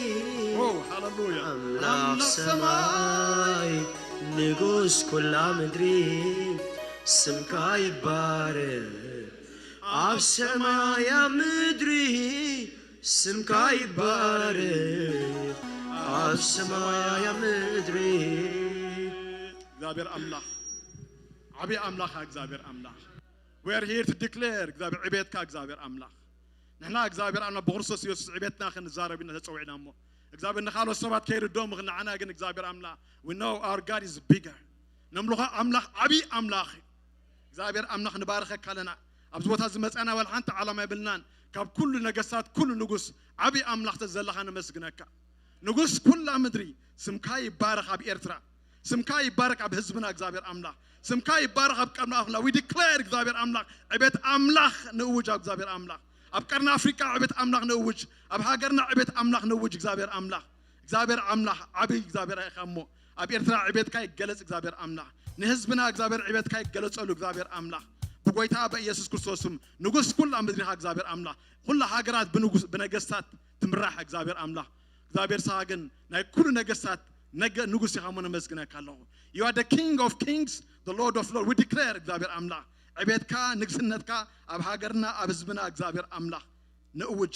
ሃለሉያ ኣምላኽ ሰማይ ንጉስ ኩላ ምድሪ ስምካ ይባረኽ ኣብ ሰማይ ኣብ ምድሪ ስምካ ይባረኽ ኣብ ሰማይ ኣብ ምድሪ። እግዚኣብሔር ኣምላኽ ዓብዪ ኣምላኽ እግዚኣብሔር ኣምላኽ። We are here to declare እግዚኣብሔር ዕቤትካ እግዚኣብሔር ኣምላኽ። ንሕና እግዚኣብሔር ኣምላኽ ብክርስቶስ ኢየሱስ ዕቤትና ክንዛረብ ኢና ተጸዊዕና እሞ እግዚኣብሔር ንኻልኦት ሰባት ከይርድኦም ምኽን ንዓና ግን እግዚኣብሔር ኣምላኽ we know our God is bigger። ነምልኾ ኣምላኽ ዓብዪ ኣምላኽ እዩ። እግዚኣብሔር ኣምላኽ ንባርኸካ ኣለና። ኣብዚ ቦታ ዝመፀና ዋላ ሓንቲ ዓላማ የብልናን። ካብ ኩሉ ነገስታት ኩሉ ንጉስ ዓብዪ ኣምላኽ ተዘለኻ ነመስግነካ። ንጉስ ኩላ ምድሪ ስምካ ይባረኽ ኣብ ኤርትራ ስምካ ይባረክ ኣብ ህዝብና እግዚኣብሔር ኣምላኽ ስምካ ይባረክ ኣብ ቀርኒ ኣፍላ we declare እግዚኣብሔር ኣምላኽ ዕቤት ኣምላኽ ንእውጅ ኣብ እግዚኣብሔር ኣምላኽ ኣብ ቀርኒ ኣፍሪቃ ዕቤት ኣምላኽ ንእውጅ ኣብ ሃገርና ዕቤት ኣምላኽ ንእውጅ እግዚኣብሔር ኣምላኽ እግዚኣብሔር ኣምላኽ ዓብይ እግዚኣብሔር ኢኻ እሞ ኣብ ኤርትራ ዕቤትካ ይገለጽ እግዚኣብሔር ኣምላኽ ንህዝብና እግዚኣብሔር ዕቤትካ ይገለጸሉ እግዚኣብሔር ኣምላኽ ብጎይታ በኢየሱስ ክርስቶስም ንጉስ ኩላ ምድሪኻ እግዚኣብሔር ኣምላኽ ኩላ ሃገራት ብነገስታት ትምራሕ እግዚኣብሔር ኣምላኽ እግዚኣብሔር ስኻ ግን ናይ ኩሉ ነገስታት ነገ ንጉስ ኢኻ እሞ ነመስግነካ ኣለኹ you are the king of kings the lord of lord we declare እግዚኣብሔር ኣምላኽ ዕቤትካ ንግስነትካ ኣብ ሃገርና ኣብ ህዝብና እግዚኣብሔር ኣምላኽ ንእውጅ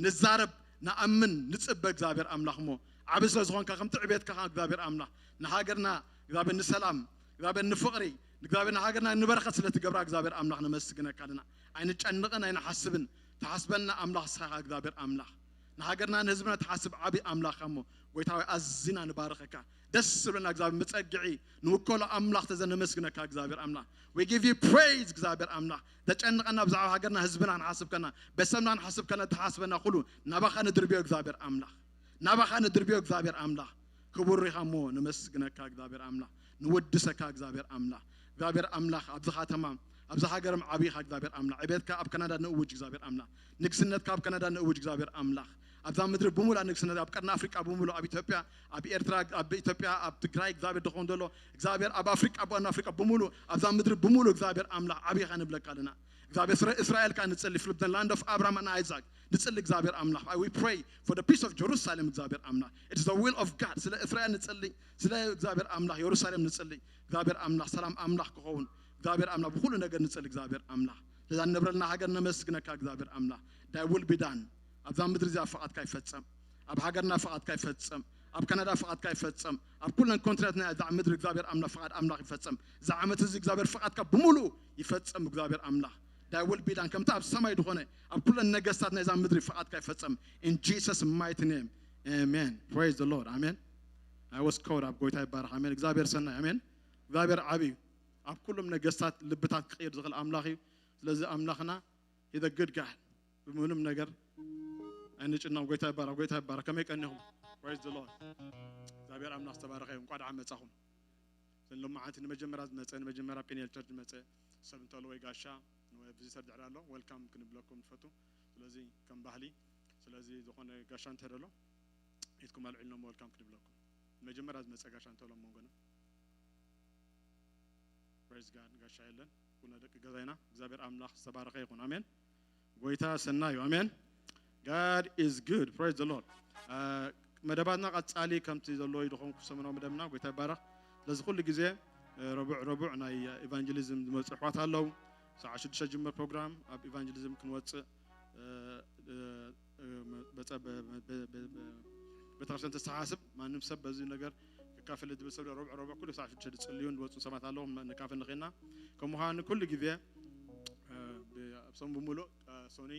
ንዛረብ ንኣምን ንፅበ እግዚኣብሔር ኣምላኽ እሞ ዓብ ስለ ዝኾንካ ከምቲ ዕቤትካ እግዚኣብሔር ኣምላኽ ንሃገርና እግዚኣብሔር ንሰላም እግዚኣብሔር ንፍቕሪ እግዚኣብሔር ንሃገርና ንበረኸት ስለ ትገብራ እግዚኣብሔር ኣምላኽ ነመስግነካ ኣለና ኣይንጨንቕን ኣይንሓስብን ትሓስበና ኣምላኽ ስኻ እግዚኣብሔር ኣምላኽ ንሃገርና ንህዝብና ትሓስብ ዓብዪ ኣምላኽ እሞ ጎይታ ሆይ ኣዝና ንባርኸካ ደስ ዝብለና እግዚኣብሔር መፀግዒ ንውከሎ ኣምላኽ ተዘነመስግነካ እግዚኣብሔር ኣምላኽ we give you praise እግዚኣብሔር ኣምላኽ ተጨንቐና ብዛዕባ ሃገርና ህዝብና ንሓስብ ከና ቤተሰብና ንሓስብ ከና ተሓስበና ኩሉ ናባኻ ንድርብዮ እግዚኣብሔር ኣምላኽ ናባኻ ንድርብዮ እግዚኣብሔር ኣምላኽ ክቡር ኢኻ እሞ ነመስግነካ እግዚኣብሔር ኣምላኽ ንወድሰካ እግዚኣብሔር ኣምላኽ እግዚኣብሔር ኣምላኽ ኣብዚ ከተማ ኣብዚ ሃገርም ዓብይኻ እግዚኣብሔር ኣምላኽ ዕቤትካ ኣብ ከናዳ ንእውጅ እግዚኣብሔር ኣምላኽ ንግስነትካ ኣብ ከናዳ ንእውጅ እግዚኣብሔር ኣምላኽ ኣብዛ ምድሪ ብሙሉእ ንግስነት ኣብ ቀርኒ ኣፍሪቃ ብሙሉእ ኣብ ኢትዮጵያ ኣብ ኤርትራ ኣብ ኢትዮጵያ ኣብ ትግራይ እግዚኣብሔር ድኾን ዘሎ እግዚኣብሔር ኣብ ኣፍሪቃ ብዋና ኣፍሪቃ ብሙሉእ ኣብዛ ምድሪ ብሙሉእ እግዚኣብሔር ኣምላኽ ዓብይኻ ንብለካ ኣለና እግዚኣብሔር ስረ እስራኤል ካ ንጽሊ from the land of Abraham and Isaac ንጽሊ እግዚኣብሔር ኣምላኽ we pray for the peace of Jerusalem እግዚኣብሔር ኣምላኽ it's the will of God ስለ እስራኤል ንጽሊ ስለ እግዚኣብሔር ኣምላኽ የሩሳሌም ንጽሊ እግዚኣብሔር ኣምላኽ ሰላም ኣምላኽ ክኸውን እግዚኣብሔር ኣምላኽ ብኩሉ ነገር ንጽሊ እግዚኣብሔር ኣምላኽ ስለዛ ንነብረልና ሃገር ነመስግነካ እግዚኣብሔር ኣምላኽ thy will be done ኣብዛ ምድሪ እዚኣ ፍቓድካ ይፈጸም ኣብ ሃገርና ፍቓድካ ይፈጸም ኣብ ካናዳ ፍቓድካ ይፈጸም ኣብ ኩለን ኮንትነትና እዛ ምድሪ እግዚኣብሔር ኣምላኽ ፍቓድ ኣምላኽ ይፈጸም እዚ ዓመት እዚ እግዚኣብሔር ፍቓድካ ብምሉኡ ይፈጸም እግዚኣብሔር ኣምላኽ thy will be done ከምቲ ኣብ ሰማይ ዝኾነ ኣብ ኩለን ነገስታት ናይዛ ምድሪ ፍቓድካ ይፈጸም in Jesus mighty name amen praise the Lord amen I was called ኣብ ጎይታ ይባረኽ ኣሜን እግዚኣብሔር ሰናይ ኣሜን እግዚኣብሔር ዓብዩ ኣብ ኩሎም ነገስታት ልብታት ክቕይር ዝኽእል ኣምላኽ እዩ ስለዚ ኣምላኽና he's a good God ብምንም ነገር ኣይንጭነቕ። ጎይታ ይባረኽ፣ ጎይታ ይባረኽ። ከመይ ቀኒኹም? Praise the Lord። እግዚኣብሔር ኣምላኽ ዝተባረኸ ይሁን። እንኳዕ ደሓን መጻኹም። እዘን ሎማዓንቲ ንመጀመርያ ዝመጸ፣ ንመጀመርያ ፔኒኤል ቸርች ዝመጸ ሰብ እንተሎ ወይ ጋሻ ወይ ቪዚተር ድሕሪ ኣሎ፣ ዌልካም ክንብለኩም ንፈቱ። ስለዚ ከም ባህሊ፣ ስለዚ ዝኾነ ጋሻ እንተደሎ ኢድኩም ኣልዒልኖም ዌልካም ክንብለኩም። ንመጀመርያ ዝመጸ ጋሻ እንተሎ ኣብ መንጎና። Praise God። ጋሻ የለን። ኩልና ደቂ ገዛይና። እግዚኣብሔር ኣምላኽ ዝተባረኸ ይኹን። ኣሜን። ጎይታ ሰናይ እዩ። ኣሜን። God is good። Praise the Lord። መደባትና ቀጻሊ ከምቲ ዘሎ ይድኾን ሰሙናዊ መደብና። ጎይታ ይባረኽ። ስለዚ ኩሉ ግዜ ረቡዕ ረቡዕ ናይ ኢቫንጀሊዝም ዝመፁ ኣሕዋት ኣለዉ። ሰዓት ሽዱሽተ ጅምር ፕሮግራም ኣብ ኢቫንጀሊዝም ክንወፅእ ቤተክርስትያን ተስተሓስብ። ማንም ሰብ በዚ ነገር ክካፈል ዝብል ሰብ ረቡዕ ረቡዕ ኩሉ ሰዓት ሽዱሽተ ዝፅልዩን ዝወፁ ሰባት ኣለዉ። ንካፈል ንኽእልና ከም ምዃኑ ኩሉ ግዜ ኣብ ሰሙን ብምሉእ ሶኒ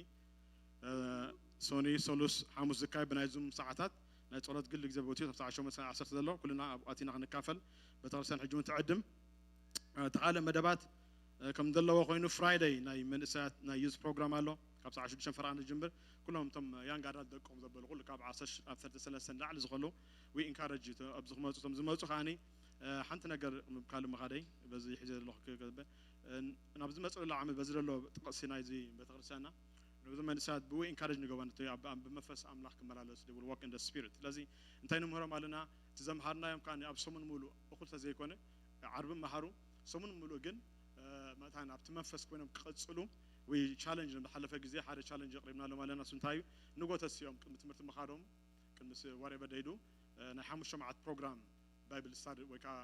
ሶኒ ሰሉስ ሓሙስ ዝካየድ ብናይ ዙም ሰዓታት ናይ ጸሎት ግል ግዜ ብእትዩ ካብ ሰዓት ሸሞንተ ሰዓት ዓሰርተ ዘሎ ኩልና ኣብ ኣቲና ክንካፈል ቤተክርስትያን ሕጂ እውን ትዕድም። እቲ ካልእ መደባት ከም ዘለዎ ኮይኑ ፍራይደይ ናይ መንእሰያት ናይ ዩዝ ፕሮግራም ኣሎ። ካብ ሰዓት ሽዱሽተ ፈረቓ ንጅምር። ኩሎም እቶም ያንግ ኣዳልት ደቆም ዘበሉ ኩሉ ካብ ዓሰርተ ኣብ ዓሰርተ ሰለስተ ንላዕሊ ዝኾሉ ዊ ኢንካረጅ ኣብዚ ክመፁ እቶም ዝመፁ ከዓኒ ሓንቲ ነገር ምብካል ምኻደይ በዚ ሒዘ ዘለኹ ክገብር ናብ ዝመፅእ ዘሎ ዓመት በዚ ዘሎ ጥቕሲ ናይዚ ቤተክርስትያንና ነዚ መንእሰያት ብኡ ኢንካሬጅ ንገባ ነቲ ኣብ ኣብ ብመንፈስ ኣምላኽ ክመላለሱ they will walk in the spirit። ስለዚ እንታይ ንምህሮም ኣለና? እቲ ዘምሃርናዮም ከኣ ኣብ ሰሙን ሙሉእ እኹል ተዘይኮነ ዓርቢ መሃሩ ሰሙን ሙሉእ ግን መታን ኣብቲ መንፈስ ኮይኖም ክቐጽሉ ወይ ቻለንጅ ዝሓለፈ ግዜ ሓደ ቻለንጅ ኣቕሪብናሎም ኣለና። እሱ እንታይ እዩ? ንጎተሲኦም ቅድሚ ትምህርቲ ምኻዶም ቅድሚ whatever they do ናይ ሓሙሽተ መዓት ፕሮግራም ባይብል ስታዲ ወይ ከዓ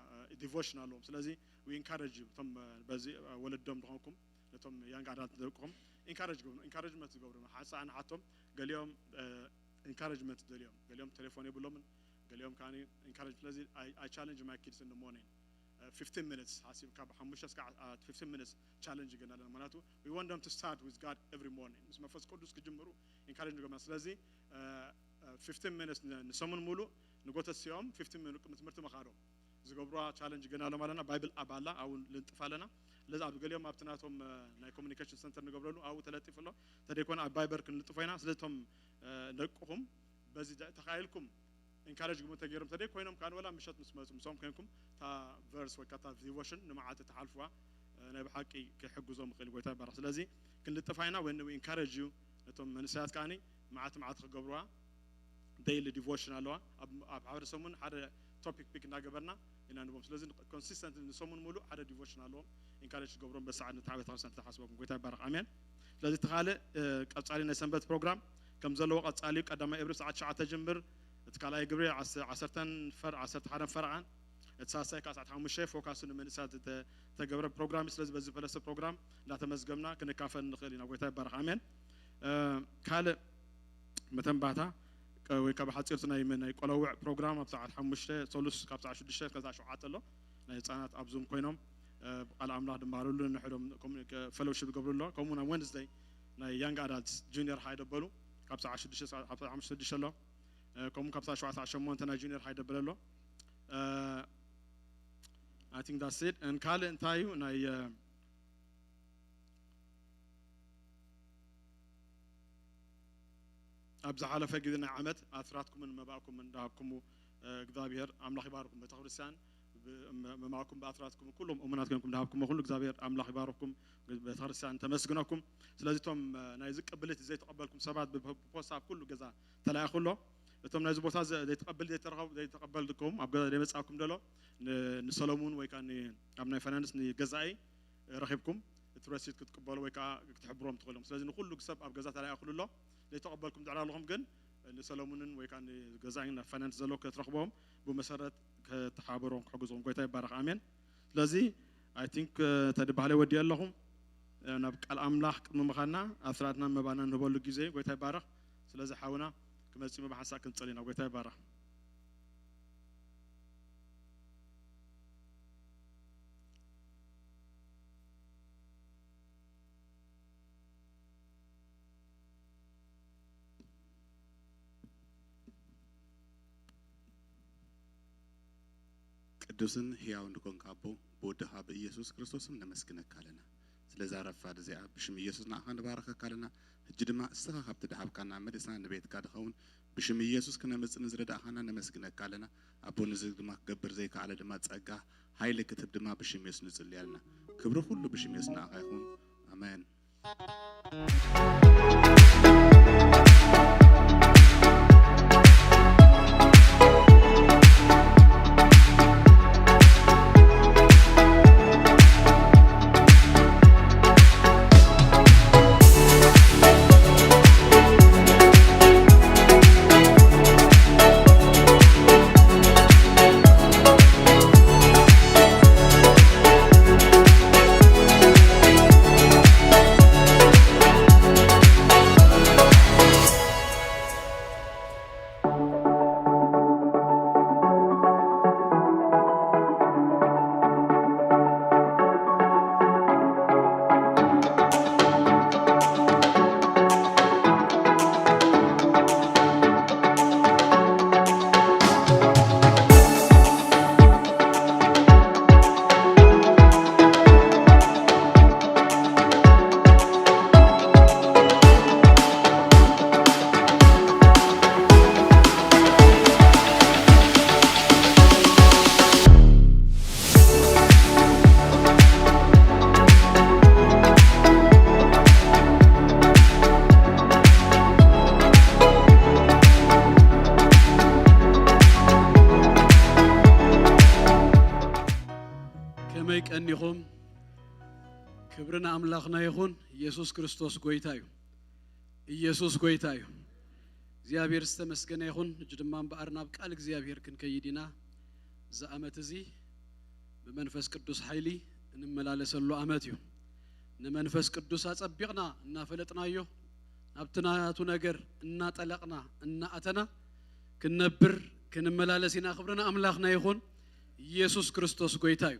ዲቮሽን ኣለዎም። ስለዚ ዊ ኢንካረጅ እቶም በዚ ወለዶም ዝኾንኩም ነቶም ያንግ ኣዳልት ደቅኹም ኢንካረጅ ገብሩ ኢንካረጅመንት ዝገብሩ ሓንሳ ንሓቶም ገሊኦም ኢንካረጅመንት ደልዮም ገሊኦም ቴሌፎን የብሎምን ገሊኦም ከዓ ኢንካረጅ ስለዚ I challenge my kids in the morning fifteen minutes ሓሲብ ካብ ሓሙሽተ እስካዕ fifteen minutes ቻለንጅ ይገናለን ምክንያቱ we want them to start with God every morning ምስ መንፈስ ቅዱስ ክጅምሩ ኢንካረጅ ንገብና ስለዚ fifteen minutes ንሰሙን ሙሉእ ንጎተሲኦም fifteen minutes ቅድሚ ትምህርቲ ምኻዶም ዝገብሩዋ ቻለንጅ ገና ኣሎ ኣለና ባይብል ኣብ ኣላ ኣብኡ ልንጥፍ ኣለና ስለዚ ኣብ ገሊኦም ኣብቲ ናቶም ናይ ኮሚኒኬሽን ሰንተር ንገብረሉ ኣብኡ ተለጢፉ ኣሎ ተደይኮነ ኣብ ባይበር ክንልጥፎ ኢና ስለዚ እቶም ደቅኹም በዚ ተኻኢልኩም ኢንካረጅ ግሞ ተገይሮም ተደይ ኮይኖም ካን ወላ ምሸት ምስ መፁ ምስኦም ኮይንኩም እታ ቨርስ ወይ እታ ዲቮሽን ንመዓልቲ ተሓልፍዋ ናይ ብሓቂ ክሕግዞም ይኽእል ጎይታ ይባረኽ ስለዚ ክንልጥፋ ኢና ወይ ኢንካረጅ እዩ ነቶም መንእሰያት ከዓኒ መዓልቲ መዓልቲ ክገብርዋ ዴይሊ ዲቮሽን ኣለዋ ኣብ ሓደ ሰሙን ሓደ ቶፒክ ፒክ እናገበርና ኢና ንቦም ስለዚ ኮንሲስተንት ንሰሙን ሙሉእ ሓደ ዲቮሽን ኣለዎም ኢንካሬጅ ክገብሮም በሰዓት ነታ ቤተክርስትያን ተሓስበኩም ጎይታ ይባረክ ኣሜን ስለዚ እቲ ካልእ ቀጻሊ ናይ ሰንበት ፕሮግራም ከም ዘለዎ ቀጻሊ እዩ ቀዳማይ እብሪ ሰዓት ትሽዓተ ጅምር እቲ ካልኣይ ግብሪ ዓሰርተን ፈር ዓሰርተ ሓደን ፈረቓን እቲ ሳልሳይ ከዓ ሰዓት ሓሙሽተ ፎካሱ ንመንእሰያት ዝተገብረ ፕሮግራም እዩ ስለዚ በዚ ፈለሰ ፕሮግራም እንዳተመዝገብና ክንካፈል ንኽእል ኢና ጎይታ ይባረክ ኣሜን ካልእ መተንባታ ወይ ካብ ሓፂርቲ ናይ ናይ ቆለውዕ ፕሮግራም ኣብ ሰዓት ሓሙሽተ ሰሉስ ካብ ሰዓት ሽዱሽተ ከዛ ሸውዓተ ኣሎ ናይ ህፃናት ኣብ ዙም ኮይኖም ብቃል ኣምላኽ ድመሃርሉ ንሕዶም ፈሎውሽፕ ዝገብሩ ኣሎ ከምኡ ናብ ወንስደይ ናይ ያንግ ኣዳልትስ ጁኒየር ሃይ ደበሉ ካብ ሰዓት ሽዱሽተ ካብ ሰዓት ሓሙሽተ ሽዱሽተ ኣሎ ከምኡ ካብ ሰዓት ሸውዓተ ሰዓት ሸሞንተ ናይ ጁኒየር ሃይ ደበለ ኣሎ I think that's it and ካልእ እንታይ እዩ ናይ ኣብ ዝሓለፈ ግዜ ናይ ዓመት ኣስራትኩምን መባእኩምን እንዳሃብኩሙ እግዚኣብሔር ኣምላኽ ይባርኩም ቤተክርስትያን መማእኩም ብኣስራትኩም ኩሎም እሙናት ኮይንኩም እንዳሃብኩሞ ኩሉ እግዚኣብሔር ኣምላኽ ይባርኩም ቤተክርስትያን ተመስግነኩም ስለዚ እቶም ናይዚ ቅብልት ዘይተቐበልኩም ሰባት ብፖስታ ኣብ ኩሉ ገዛ ተላኢኹ ኣሎ እቶም ናይዚ ቦታ ዘይተቐብል ዘይተረኸቡ ዘይተቐበልኩም ኣብ ገዛ ዘይመፃኩም ደሎ ንሰሎሙን ወይ ከዓ ኣብ ናይ ፋይናንስ ንገዛኢ ረኺብኩም እቲ ረሲት ክትቅበሉ ወይ ከዓ ክትሕብሮም ትኽእሎም ስለዚ ንኩሉ ሰብ ኣብ ገዛ ተላኢኹሉ ኣሎ ዘይተቐበልኩም ድዕር ኣለኹም ግን ንሰለሙንን ወይ ከዓ ንገዛኢን ናብ ፋይናንስ ዘሎ ክትረኽቦም ብመሰረት ከተሓበሮም ክሕግዞም ጎይታ ይባረኽ ኣሜን ስለዚ I think ተድባህለ ወዲ ኣለኹም ናብ ቃል ኣምላኽ ቅድሚ ምኻና ኣስራትና መባና ንህበሉ ግዜ ጎይታ ይባረኽ ስለዚ ሓውና ክመፅእ ብሓንሳእ ክንፀል ኢና ጎይታ ይባረኽ ቅዱስን ሕያውን ድኮንካ ኣቦ ብወድኻ ብኢየሱስ ክርስቶስም ነመስግነካ ኣለና። ለዛ ረፋድ እዚኣ ብሽም ኢየሱስ ንዓኻ ንባረኸካ ኣለና። ሕጂ ድማ እስኻ ካብቲ ድሃብካና መሊስና ንቤትካ ድኸውን ብሽም ኢየሱስ ክነምጽእ ንዝረዳእኻና ነመስግነካ ኣለና። ኣቦ፣ ንዚ ድማ ክገብር ዘይከኣለ ድማ ጸጋ፣ ሓይሊ ክትህብ ድማ ብሽም የሱስ ንጽሊ ኣለና። ክብሪ ኩሉ ብሽም የሱስ ንኣኻ ይኹን። ኣሜን። ከመይ ቀኒኹም? ክብሪ ንኣምላኽና ይኹን። ኢየሱስ ክርስቶስ ጎይታ እዩ። ኢየሱስ ጎይታ እዩ። እግዚኣብሔር ዝተመስገነ ይኹን። ሕጂ ድማ እምበኣር ናብ ቃል እግዚኣብሔር ክንከይድ ኢና። እዚ ዓመት እዚ ብመንፈስ ቅዱስ ሓይሊ እንመላለሰሉ ዓመት እዩ። ንመንፈስ ቅዱስ ኣጸቢቕና እናፈለጥናዮ፣ ናብቲ ናቱ ነገር እናጠለቕና እናኣተና ክንነብር ክንመላለስ ኢና። ክብሪ ንኣምላኽና ይኹን። ኢየሱስ ክርስቶስ ጎይታ እዩ።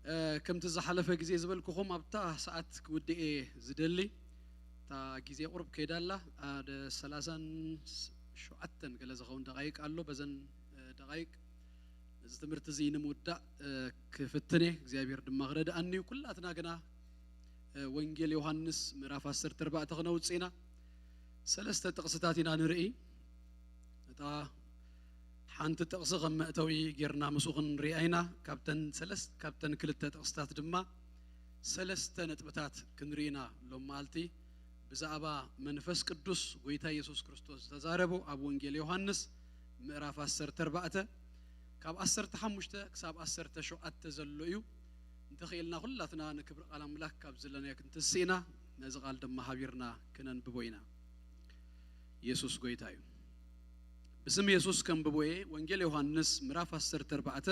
እ፣ ከምቲ ዝሓለፈ ግዜ ዝበልኩኹም ኣብታ ሰዓት ክውድእ እየ ዝደሊ። እታ ግዜ ቁሩብ ከይዳ ኣላ። ሓደ ሰላሳን ሸውዓተን ገለ ዝኸውን ደቓይቅ ኣሎ። በዘን፣ እ፣ ደቓይቅ ነዚ ትምህርቲ እዚ ንምውዳእ፣ እ፣ ክፍትን እየ። እግዚኣብሔር ድማ ክረድኣኒ እዩ። ኩላትና ግና፣ እ፣ ወንጌል ዮሃንስ ምዕራፍ ዓሰርተ ኣርባዕተ ክነውጽእ ኢና። ሰለስተ ጥቕስታት ኢና ንርኢ። እታ ሓንቲ ጥቕሲ ከም መእተዊ ጌርና ምስኡ ክንሪኣ ኢና። ካብተን ሰለስ-፣ ካብተን ክልተ ጥቕስታት ድማ ሰለስተ ነጥብታት ክንርኢ ኢና ሎም መዓልቲ። ብዛዕባ መንፈስ ቅዱስ ጎይታ ኢየሱስ ክርስቶስ ዝተዛረቦ ኣብ ወንጌል ዮሃንስ ምዕራፍ ዓሰርተ ኣርባዕተ ካብ ዓሰርተ ሓሙሽተ ክሳብ ዓሰርተ ሸውዓተ ዘሎ እዩ። እንተኽኢልና ኩላትና ንክብሪ ቃል ኣምላኽ ካብ ዘለናዮ ክንትስእ ኢና። ነዚ ቃል ድማ ሃቢርና ክነንብቦ ኢና። ኢየሱስ ጎይታ እዩ። ብስም የሱስ ከንብቦ እየ። ወንጌል ዮሃንስ ምዕራፍ ዓሰርተ ኣርባዕተ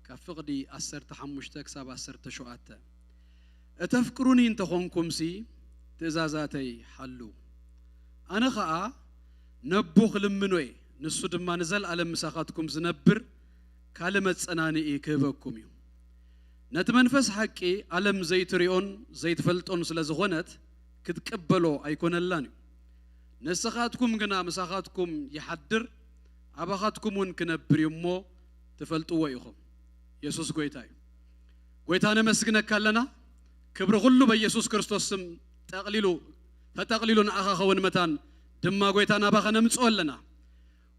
ካብ ፍቕዲ ዓሰርተ ሓሙሽተ ክሳብ ዓሰርተ ሸውዓተ። እተፍቅሩኒ እንተኾንኩምሲ ትእዛዛተይ ሓልዉ። ኣነ ኸኣ ነቦ ክልምኖ እየ፣ ንሱ ድማ ንዘለኣለም ምሳኻትኩም ዝነብር ካልእ መጸናንኢ ክህበኩም እዩ። ነቲ መንፈስ ሓቂ ዓለም ዘይትሪኦን ዘይትፈልጦን ስለ ዝኾነት ክትቅበሎ ኣይኮነላን እዩ። ንስኻትኩም ግና ምሳኻትኩም ይሓድር፣ ኣባኻትኩም እውን ክነብር እዩ እሞ ትፈልጥዎ ኢኹም። የሱስ ጎይታ እዩ። ጎይታ ነመስግነካ ኣለና። ክብሪ ኩሉ በየሱስ ክርስቶስ ስም ጠቕሊሉ፣ ተጠቕሊሉ ንኣኻ ኸውን መታን ድማ ጎይታ ናባኻ ነምጽኦ ኣለና።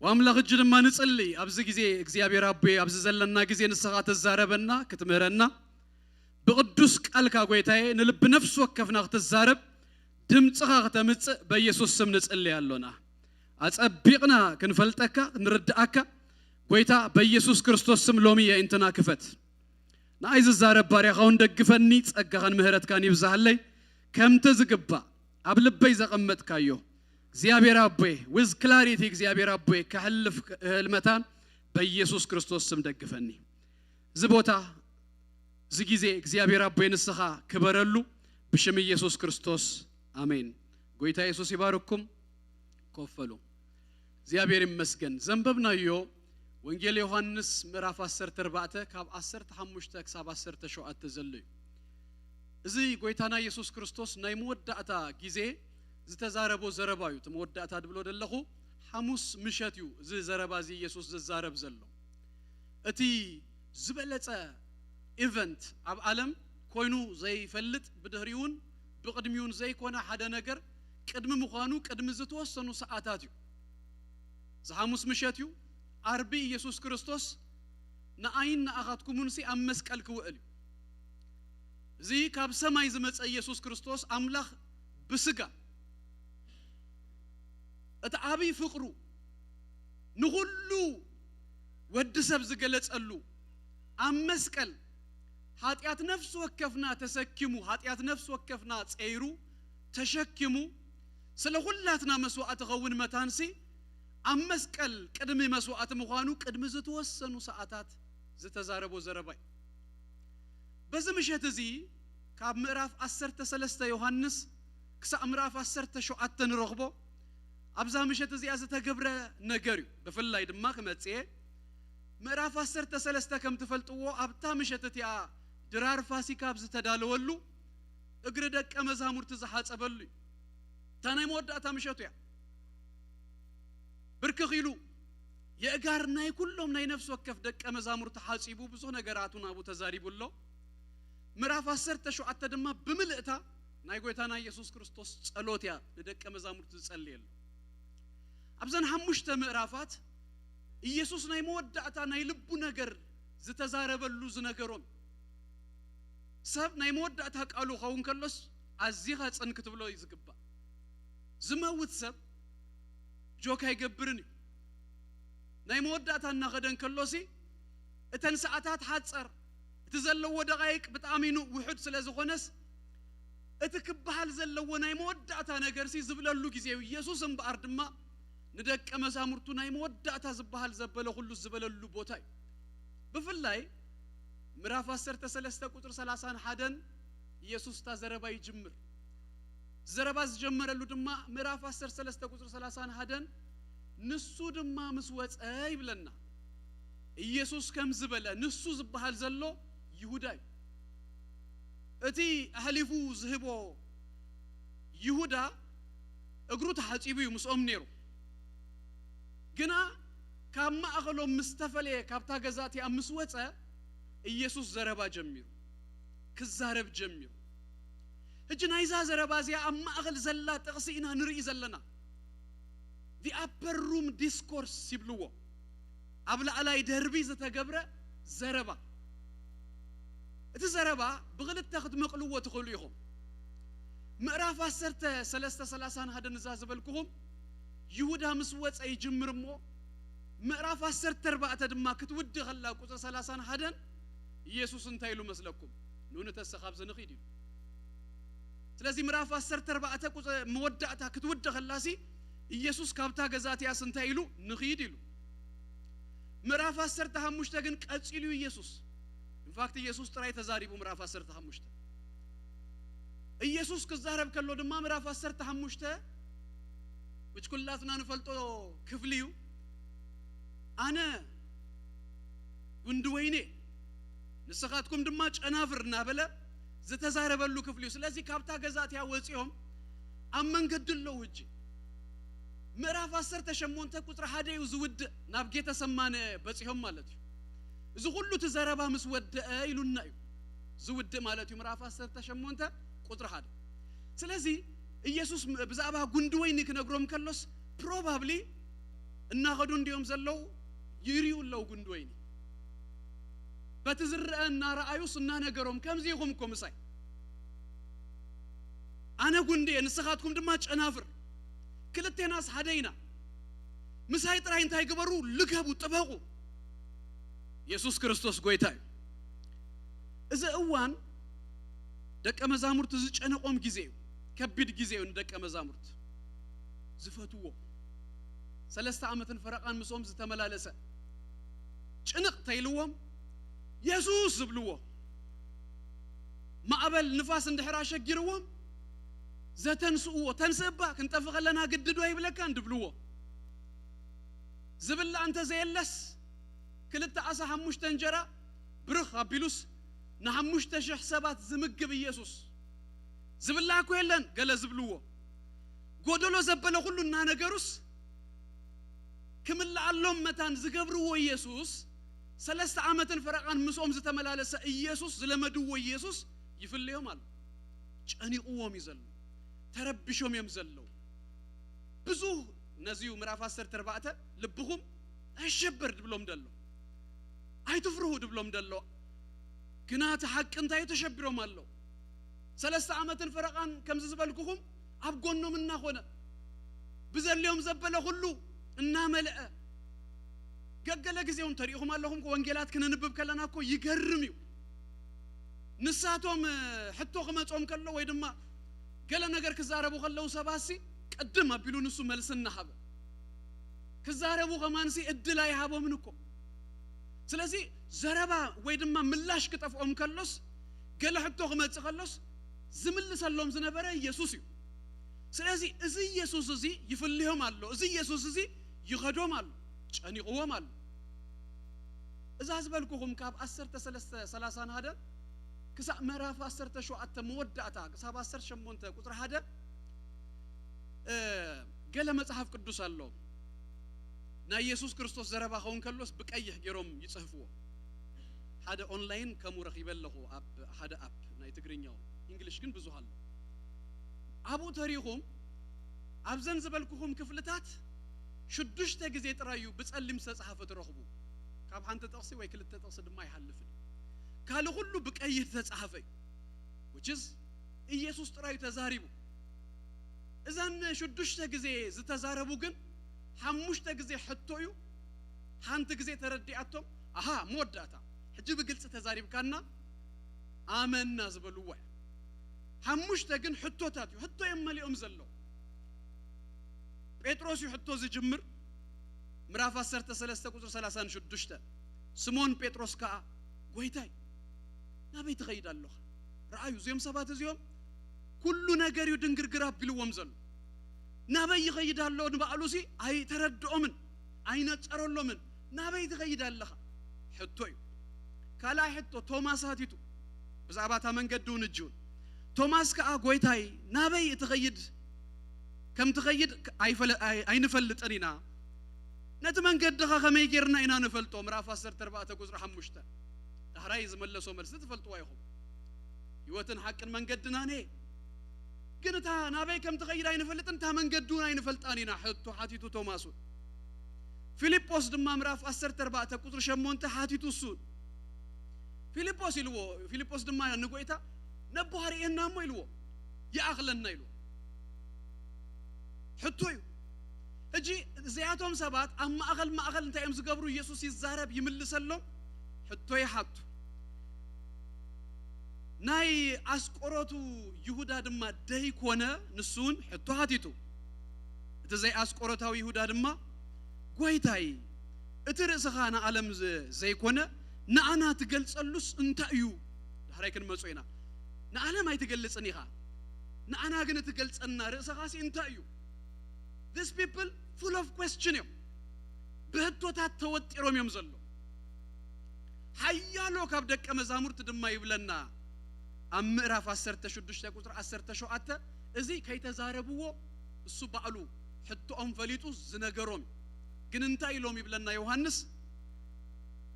ወኣምላኽ እጂ ድማ ንጽሊ፣ ኣብዚ ግዜ እግዚኣብሔር ኣቦይ፣ ኣብዚ ዘለና ግዜ ንስኻ ትዛረበና፣ ክትምህረና፣ ብቕዱስ ቃልካ ጎይታዬ፣ ንልቢ ነፍሲ ወከፍና ክትዛረብ፣ ድምጽኻ ክተምጽእ በየሱስ ስም ንጽሊ ኣሎና። ኣጸቢቕና ክንፈልጠካ፣ ክንርድኣካ፣ ጎይታ በየሱስ ክርስቶስ ስም ሎሚ የእንትና ክፈት። ንኣይ ዝዛረብ ባርያኻ እውን ደግፈኒ፣ ጸጋኻን ምህረትካን ይብዛሃለይ። ከምቲ ዝግባእ ኣብ ልበይ ዘቐመጥካዮ፣ እግዚኣብሔር ኣቦይ፣ with clarity እግዚኣብሔር ኣቦይ፣ ከሕልፍ እህል መታን በየሱስ ክርስቶስ ስም ደግፈኒ። እዚ ቦታ፣ እዚ ግዜ እግዚኣብሔር ኣቦይ ንስኻ ክበረሉ፣ ብሽም ኢየሱስ ክርስቶስ፣ ኣሜን። ጎይታ የሱስ ይባርኩም። ኮፍ በሉ። እግዚኣብሔር ይመስገን። ዘንበብናዮ ወንጌል ዮሃንስ ምዕራፍ ዓሰርተ ኣርባዕተ ካብ ዓሰርተ ሓሙሽተ ክሳብ ዓሰርተ ሸውዓተ ዘሎ እዩ። እዚ ጎይታና የሱስ ክርስቶስ ናይ መወዳእታ ግዜ ዝተዛረቦ ዘረባ እዩ። እቲ መወዳእታ ድብሎ ዘለኹ ሓሙስ ምሸት እዩ እዚ ዘረባ እዚ የሱስ ዝዛረብ ዘሎ። እቲ ዝበለጸ ኢቨንት ኣብ ዓለም ኮይኑ ዘይፈልጥ፣ ብድሕሪኡን ብቕድሚኡን ዘይኮነ ሓደ ነገር ቅድሚ ምዃኑ ቅድሚ ዝተወሰኑ ሰዓታት እዩ። እዚ ሓሙስ ምሸት እዩ። ዓርቢ ኢየሱስ ክርስቶስ ንኣይን ንኣኻትኩምንሲ ኣብ መስቀል ክውዕል እዩ። እዚ ካብ ሰማይ ዝመጸ ኢየሱስ ክርስቶስ ኣምላኽ ብስጋ እቲ ዓብይ ፍቕሩ ንኹሉ ወዲ ሰብ ዝገለጸሉ ኣብ መስቀል ሓጢኣት ነፍሲ ወከፍና ተሰኪሙ፣ ሓጢኣት ነፍሲ ወከፍና ጸይሩ ተሸኪሙ ስለ ኩላትና መስዋዕቲ ኸውን መታንሲ ኣብ መስቀል ቅድሚ መስዋዕቲ ምዃኑ ቅድሚ ዝተወሰኑ ሰዓታት ዝተዛረቦ ዘረባ እዩ። በዚ ምሸት እዚ ካብ ምዕራፍ ዓሰርተ ሰለስተ ዮሃንስ ክሳዕ ምዕራፍ ዓሰርተ ሸውዓተ ንረኽቦ። ኣብዛ ምሸት እዚኣ ዝተገብረ ነገር እዩ። ብፍላይ ድማ ክመጽእ እየ። ምዕራፍ ዓሰርተ ሰለስተ ከም ትፈልጥዎ ኣብታ ምሸት እቲኣ ድራር ፋሲካ ኣብ ዝተዳለወሉ እግሪ ደቀ መዛሙርቲ ዝሓጸበሉ እዩ። እታ ናይ መወዳእታ ምሸቱ እያ። ብርክኽ ኢሉ የእጋር ናይ ኩሎም ናይ ነፍሲ ወከፍ ደቀ መዛሙርቲ ሓጺቡ ብዙሕ ነገራቱ ናብኡ ተዛሪቡ ኣሎ። ምዕራፍ ዓሰርተ ሸውዓተ ድማ ብምልእታ ናይ ጎይታና ኢየሱስ ክርስቶስ ጸሎት እያ ንደቀ መዛሙርቲ ዝጸልየሉ። ኣብዘን ሓሙሽተ ምዕራፋት ኢየሱስ ናይ መወዳእታ ናይ ልቡ ነገር ዝተዛረበሉ ዝነገሮም። ሰብ ናይ መወዳእታ ቃሉ ኸውን ከሎስ ኣዚኻ ጽን ክትብሎ እዩ ዝግባእ። ዝመውት ሰብ ጆክ ኣይገብርን እዩ። ናይ መወዳእታ እናኸደ እንከሎሲ እተን ሰዓታት ሓጸር፣ እቲ ዘለዎ ደቓይቅ ብጣዕሚ ኑ-፣ ውሑድ ስለ ዝኾነስ እቲ ክበሃል ዘለዎ ናይ መወዳእታ ነገርሲ ዝብለሉ ግዜ እዩ። ኢየሱስ እምበኣር ድማ ንደቀ መዛሙርቱ ናይ መወዳእታ ዝበሃል ዘበለ ኩሉ ዝበለሉ ቦታ እዩ። ብፍላይ ምዕራፍ ዓሰርተ ሰለስተ ቁጽሪ ሰላሳን ሓደን ኢየሱስ እታ ዘረባ ይጅምር። ዘረባ ዝጀመረሉ ድማ ምዕራፍ ዓሰርተ ሰለስተ ቁጽሪ ሰላሳን ሓደን ንሱ ድማ ምስ ወጸ ይብለና። ኢየሱስ ከም ዝበለ ንሱ ዝበሃል ዘሎ ይሁዳ እዩ። እቲ ኣሕሊፉ ዝህቦ ይሁዳ እግሩ ተሓጺቡ እዩ ምስኦም ነይሩ። ግና ካብ ማእኸሎም ምስ ተፈለየ፣ ካብታ ገዛ እቲኣ ምስ ወጸ፣ ኢየሱስ ዘረባ ጀሚሩ፣ ክዛረብ ጀሚሩ። ሕጂ ናይዛ ዘረባ እዚኣ ኣብ ማእኸል ዘላ ጥቕሲ ኢና ንርኢ ዘለና። The upper room discourse ይብልዎ። ኣብ ላዕላይ ደርቢ ዝተገብረ ዘረባ። እቲ ዘረባ ብኽልተ ክትመቕልዎ ትኽእሉ ኢኹም። ምዕራፍ ዓሰርተ ሰለስተ ሰላሳን ሓደን እዛ ዝበልኩኹም ይሁዳ ምስ ወጸ ይጅምር እሞ፣ ምዕራፍ ዓሰርተ ኣርባዕተ ድማ ክትውዲ ከላ ቁጽሪ ሰላሳን ሓደን ኢየሱስ እንታይ ኢሉ መስለኩም? ኑ ንተሰ ካብዚ ንኺድ ኢሉ። ስለዚ ምዕራፍ ዓሰርተ ኣርባዕተ ቁጽሪ መወዳእታ ክትውዲ ከላሲ ኢየሱስ ካብታ ገዛ እቲኣስ እንታይ ኢሉ? ንኺድ ኢሉ። ምዕራፍ ዓሰርተ ሓሙሽተ ግን ቀጺሉ ኢየሱስ። ኢንፋክት ኢየሱስ ጥራይ ተዛሪቡ ምዕራፍ ዓሰርተ ሓሙሽተ። ኢየሱስ ክዛረብ ከሎ ድማ ምዕራፍ ዓሰርተ ሓሙሽተ which ኩላትና ንፈልጦ ክፍሊ እዩ። ኣነ ጉንዲ ወይኔ ንስኻትኩም ድማ ጨናፍር እናበለ ዝተዛረበሉ ክፍሊ እዩ። ስለዚ ካብታ ገዛ እቲኣ ወፂኦም ኣብ መንገዲ ኣለዉ። ሕጂ ምዕራፍ ዓሰርተ ሸሞንተ ቁፅሪ ሓደ እዩ ዝውድእ፣ ናብ ጌተሰማነ በፂሖም ማለት እዩ። እዚ ኩሉ እቲ ዘረባ ምስ ወደአ ኢሉና እዩ ዝውድእ ማለት እዩ። ምዕራፍ ዓሰርተ ሸሞንተ ቁፅሪ ሓደ። ስለዚ ኢየሱስ ብዛዕባ ጉንዲ ወይኒ ክነግሮም ከሎስ ፕሮባብሊ እናኸዱ እንዲዮም ዘለዉ፣ ይርእዩ ኣለዉ ጉንዲ ወይኒ። በቲ ዝረአ እናረኣዩስ እናነገሮም፣ ከምዚ ኢኹም እኮ ምሳይ፣ ኣነ ጉንዲ እየ ንስኻትኩም ድማ ጨናፍር፣ ክልቴናስ ሓደ ኢና። ምሳይ ጥራይ እንታይ ግበሩ? ልገቡ፣ ጥበቑ። የሱስ ክርስቶስ ጎይታ እዩ። እዚ እዋን ደቀ መዛሙርቱ ዝጨነቖም ግዜ እዩ። ከቢድ ግዜ እዩ ንደቀ መዛሙርቱ። ዝፈትዎ፣ ሰለስተ ዓመትን ፈረቓን ምስኦም ዝተመላለሰ፣ ጭንቕ ተይልዎም የሱስ ዝብልዎ፣ ማዕበል ንፋስ እንድሕር ኣሸጊርዎም ዘተንስእዎ፣ ተንስእ እባ ክንጠፍእ ከለና ግድዶ ይብለካ እንድብልዎ፣ ዝብላዕ እንተዘየለስ ክልተ ዓሳ ሓሙሽተ እንጀራ ብርኽ ኣቢሉስ ንሓሙሽተ ሽሕ ሰባት ዝምግብ ኢየሱስ፣ ዝብላዕ እኮ የለን ገለ ዝብልዎ፣ ጎደሎ ዘበለ ኩሉ እናነገሩስ ክምልኣሎም መታን ዝገብርዎ ኢየሱስ፣ ሰለስተ ዓመትን ፈረቓን ምስኦም ዝተመላለሰ ኢየሱስ፣ ዝለመድዎ ኢየሱስ ይፍለዮም ኣሎ። ጨኒቕዎም እዩ ዘሎ። ተረቢሾም እዮም ዘለዉ። ብዙህ ነዚዩ ምዕራፍ ዓሰርተ ኣርባዕተ ልብኹም ኣይሸበር ድብሎም ደሎ፣ ኣይትፍርሁ ድብሎም ደሎ። ግና እቲ ሓቂ እንታይ እዩ? ተሸቢሮም ኣለዉ። ሰለስተ ዓመትን ፈረቓን ከምዚ ዝበልኩኹም ኣብ ጎኖም እናኾነ ብዘድልዮም ዘበለ ኩሉ እናመልአ፣ ገገለ ግዜ እውን ተሪኢኹም ኣለኹም። ወንጌላት ክንንብብ ከለና እኮ ይገርም እዩ። ንሳቶም ሕቶ ክመጾም ከሎ ወይ ድማ ገለ ነገር ክዛረቡ ከለዉ ሰባሲ ቅድም ኣቢሉ ንሱ መልሲ እናሃበ ክዛረቡ ከማንሲ እድል ኣይሃቦምን እኮ። ስለዚ ዘረባ ወይ ድማ ምላሽ ክጠፍኦም ከሎስ፣ ገለ ሕቶ ክመጽእ ከሎስ ዝምልሰሎም ዝነበረ ኢየሱስ እዩ። ስለዚ እዚ ኢየሱስ እዚ ይፍልዮም ኣሎ፣ እዚ ኢየሱስ እዚ ይኸዶም ኣሎ፣ ጨኒቕዎም ኣሎ። እዛ ዝበልኩኹም ካብ ዓሰርተ ሰለስተ ሰላሳ ሓደ ክሳብ ምዕራፍ ዓሰርተ ሸውዓተ መወዳእታ ክሳብ ዓሰርተ ሸሞንተ ቁጽሪ ሓደ፣ እ፣ ገለ መጽሓፍ ቅዱስ ኣሎ። ናይ ኢየሱስ ክርስቶስ ዘረባ ኸውን ከሎስ ብቀይሕ ገይሮም ይጽህፍዎ። ሓደ ኦንላይን ከምኡ ረኺበ ኣለኹ ኣብ ሓደ ኣፕ ናይ ትግርኛው፣ እንግሊሽ ግን ብዙህ ኣሎ። ኣብኡ ተሪኹም ኣብዘን ዝበልኩኹም ክፍልታት ሽዱሽተ ግዜ ጥራይ እዩ ብጸሊም ዝተጻሕፈ ትረኽቡ። ካብ ሓንቲ ጥቕሲ ወይ ክልተ ጥቕሲ ድማ ኣይሓልፍን። ካልእ ኩሉ ብቀይሕ ዝተጻሕፈ እዩ። Which is ኢየሱስ ጥራይ እዩ ተዛሪቡ። እዘን ሽዱሽተ ግዜ ዝተዛረቡ ግን ሓሙሽተ ግዜ ሕቶ እዩ። ሓንቲ ግዜ ተረዲኣቶም፣ ኣሃ፣ መወዳእታ ሕጂ ብግልጺ ተዛሪብካና፣ ኣመና ዝበልዎ እዩ። ሓሙሽተ ግን ሕቶታት እዩ፣ ሕቶ እዮም መሊኦም ዘለዉ። ጴጥሮስ እዩ ሕቶ ዝጅምር፣ ምዕራፍ ዓሰርተ ሰለስተ ቁጽሪ ሰላሳን ሽዱሽተ። ስሞን ጴጥሮስ ከኣ፣ "ጐይታይ፣ ናበይ ትኸይድ ኣሎኻ?" ረኣዩ፣ እዚኦም ሰባት እዚኦም ኩሉ ነገር እዩ ድንግርግር ኣቢልዎም ዘሎ። ናበይ ይኸይድ ኣሎ ንባዕሉሲ ኣይተረድኦምን ኣይነጸረሎምን። ናበይ ትኸይድ ኣለኻ? ሕቶ እዩ። ካልኣይ ሕቶ ቶማስ ሃቲቱ፣ ብዛዕባ እታ መንገዲ እውን እጅውን። ቶማስ ከኣ፣ "ጐይታይ፣ ናበይ እትኸይድ ከም ትኸይድ ኣይፈለ-፣ ኣይ-፣ ኣይንፈልጥን ኢና። ነቲ መንገድኻ ከመይ ጌርና ኢና ንፈልጦ?" ምዕራፍ ዓሰርተ ኣርባዕተ ቁጽሪ ሓሙሽተ። ዳሕራይ ዝመለሶ መልሲ ትፈልጥዋ ኢኹም። "ህይወትን ሓቅን መንገድን ኣነ፣ ግን እታ ናበይ ከም ትኸይድ ኣይንፈልጥን፣ እታ መንገዲ እውን ኣይንፈልጣን ኢና?" ሕቶ ሓቲቱ ቶማስ እውን። ፊልጶስ ድማ ምዕራፍ ዓሰርተ ኣርባዕተ ቁጽሪ ሸሞንተ ሓቲቱ እሱ እውን። ፊልጶስ ኢልዎ፣ ፊልጶስ ድማ ንጎይታ፣ "ነቦ ኣርእየና እሞ" ኢልዎ፣ "ይኣኽለና" ኢልዎ። ሕቶ እዩ። ሕጂ እዚኣቶም ሰባት ኣብ ማእኸል ማእኸል እንታይ እዮም ዝገብሩ? ኢየሱስ ይዛረብ፣ ይምልሰሎም፣ ሕቶ ይሓቱ። ናይ ኣስቆሮቱ ይሁዳ ድማ ደይኮነ፣ ንሱ እውን ሕቶ ሓቲቱ። እቲ ዘይኣስቆሮታዊ ይሁዳ ድማ፣ "ጐይታይ፣ እቲ ርእስኻ ንዓለም ዘ-፣ ዘይኮነ ንኣና ትገልጸሉስ እንታይ እዩ?" ዳሕራይ ክንመጾ ኢና። ንዓለም ኣይትገልጽን ኢኻ፣ ንኣና ግን እትገልጸና ርእስኻሲ እንታይ እዩ? These people full of question እዮም። ብህቶታት ተወጢሮም እዮም ዘሎ። ሓያሎ ካብ ደቀ መዛሙርቲ ድማ ይብለና ኣብ ምዕራፍ ዓሰርተ ሽዱሽተ ቁጽሪ ዓሰርተ ሸውዓተ፣ እዚ ከይተዛረብዎ እሱ ባዕሉ ሕቶኦም ፈሊጡ ዝነገሮም እዩ። ግን እንታይ ኢሎም ይብለና ዮሃንስ?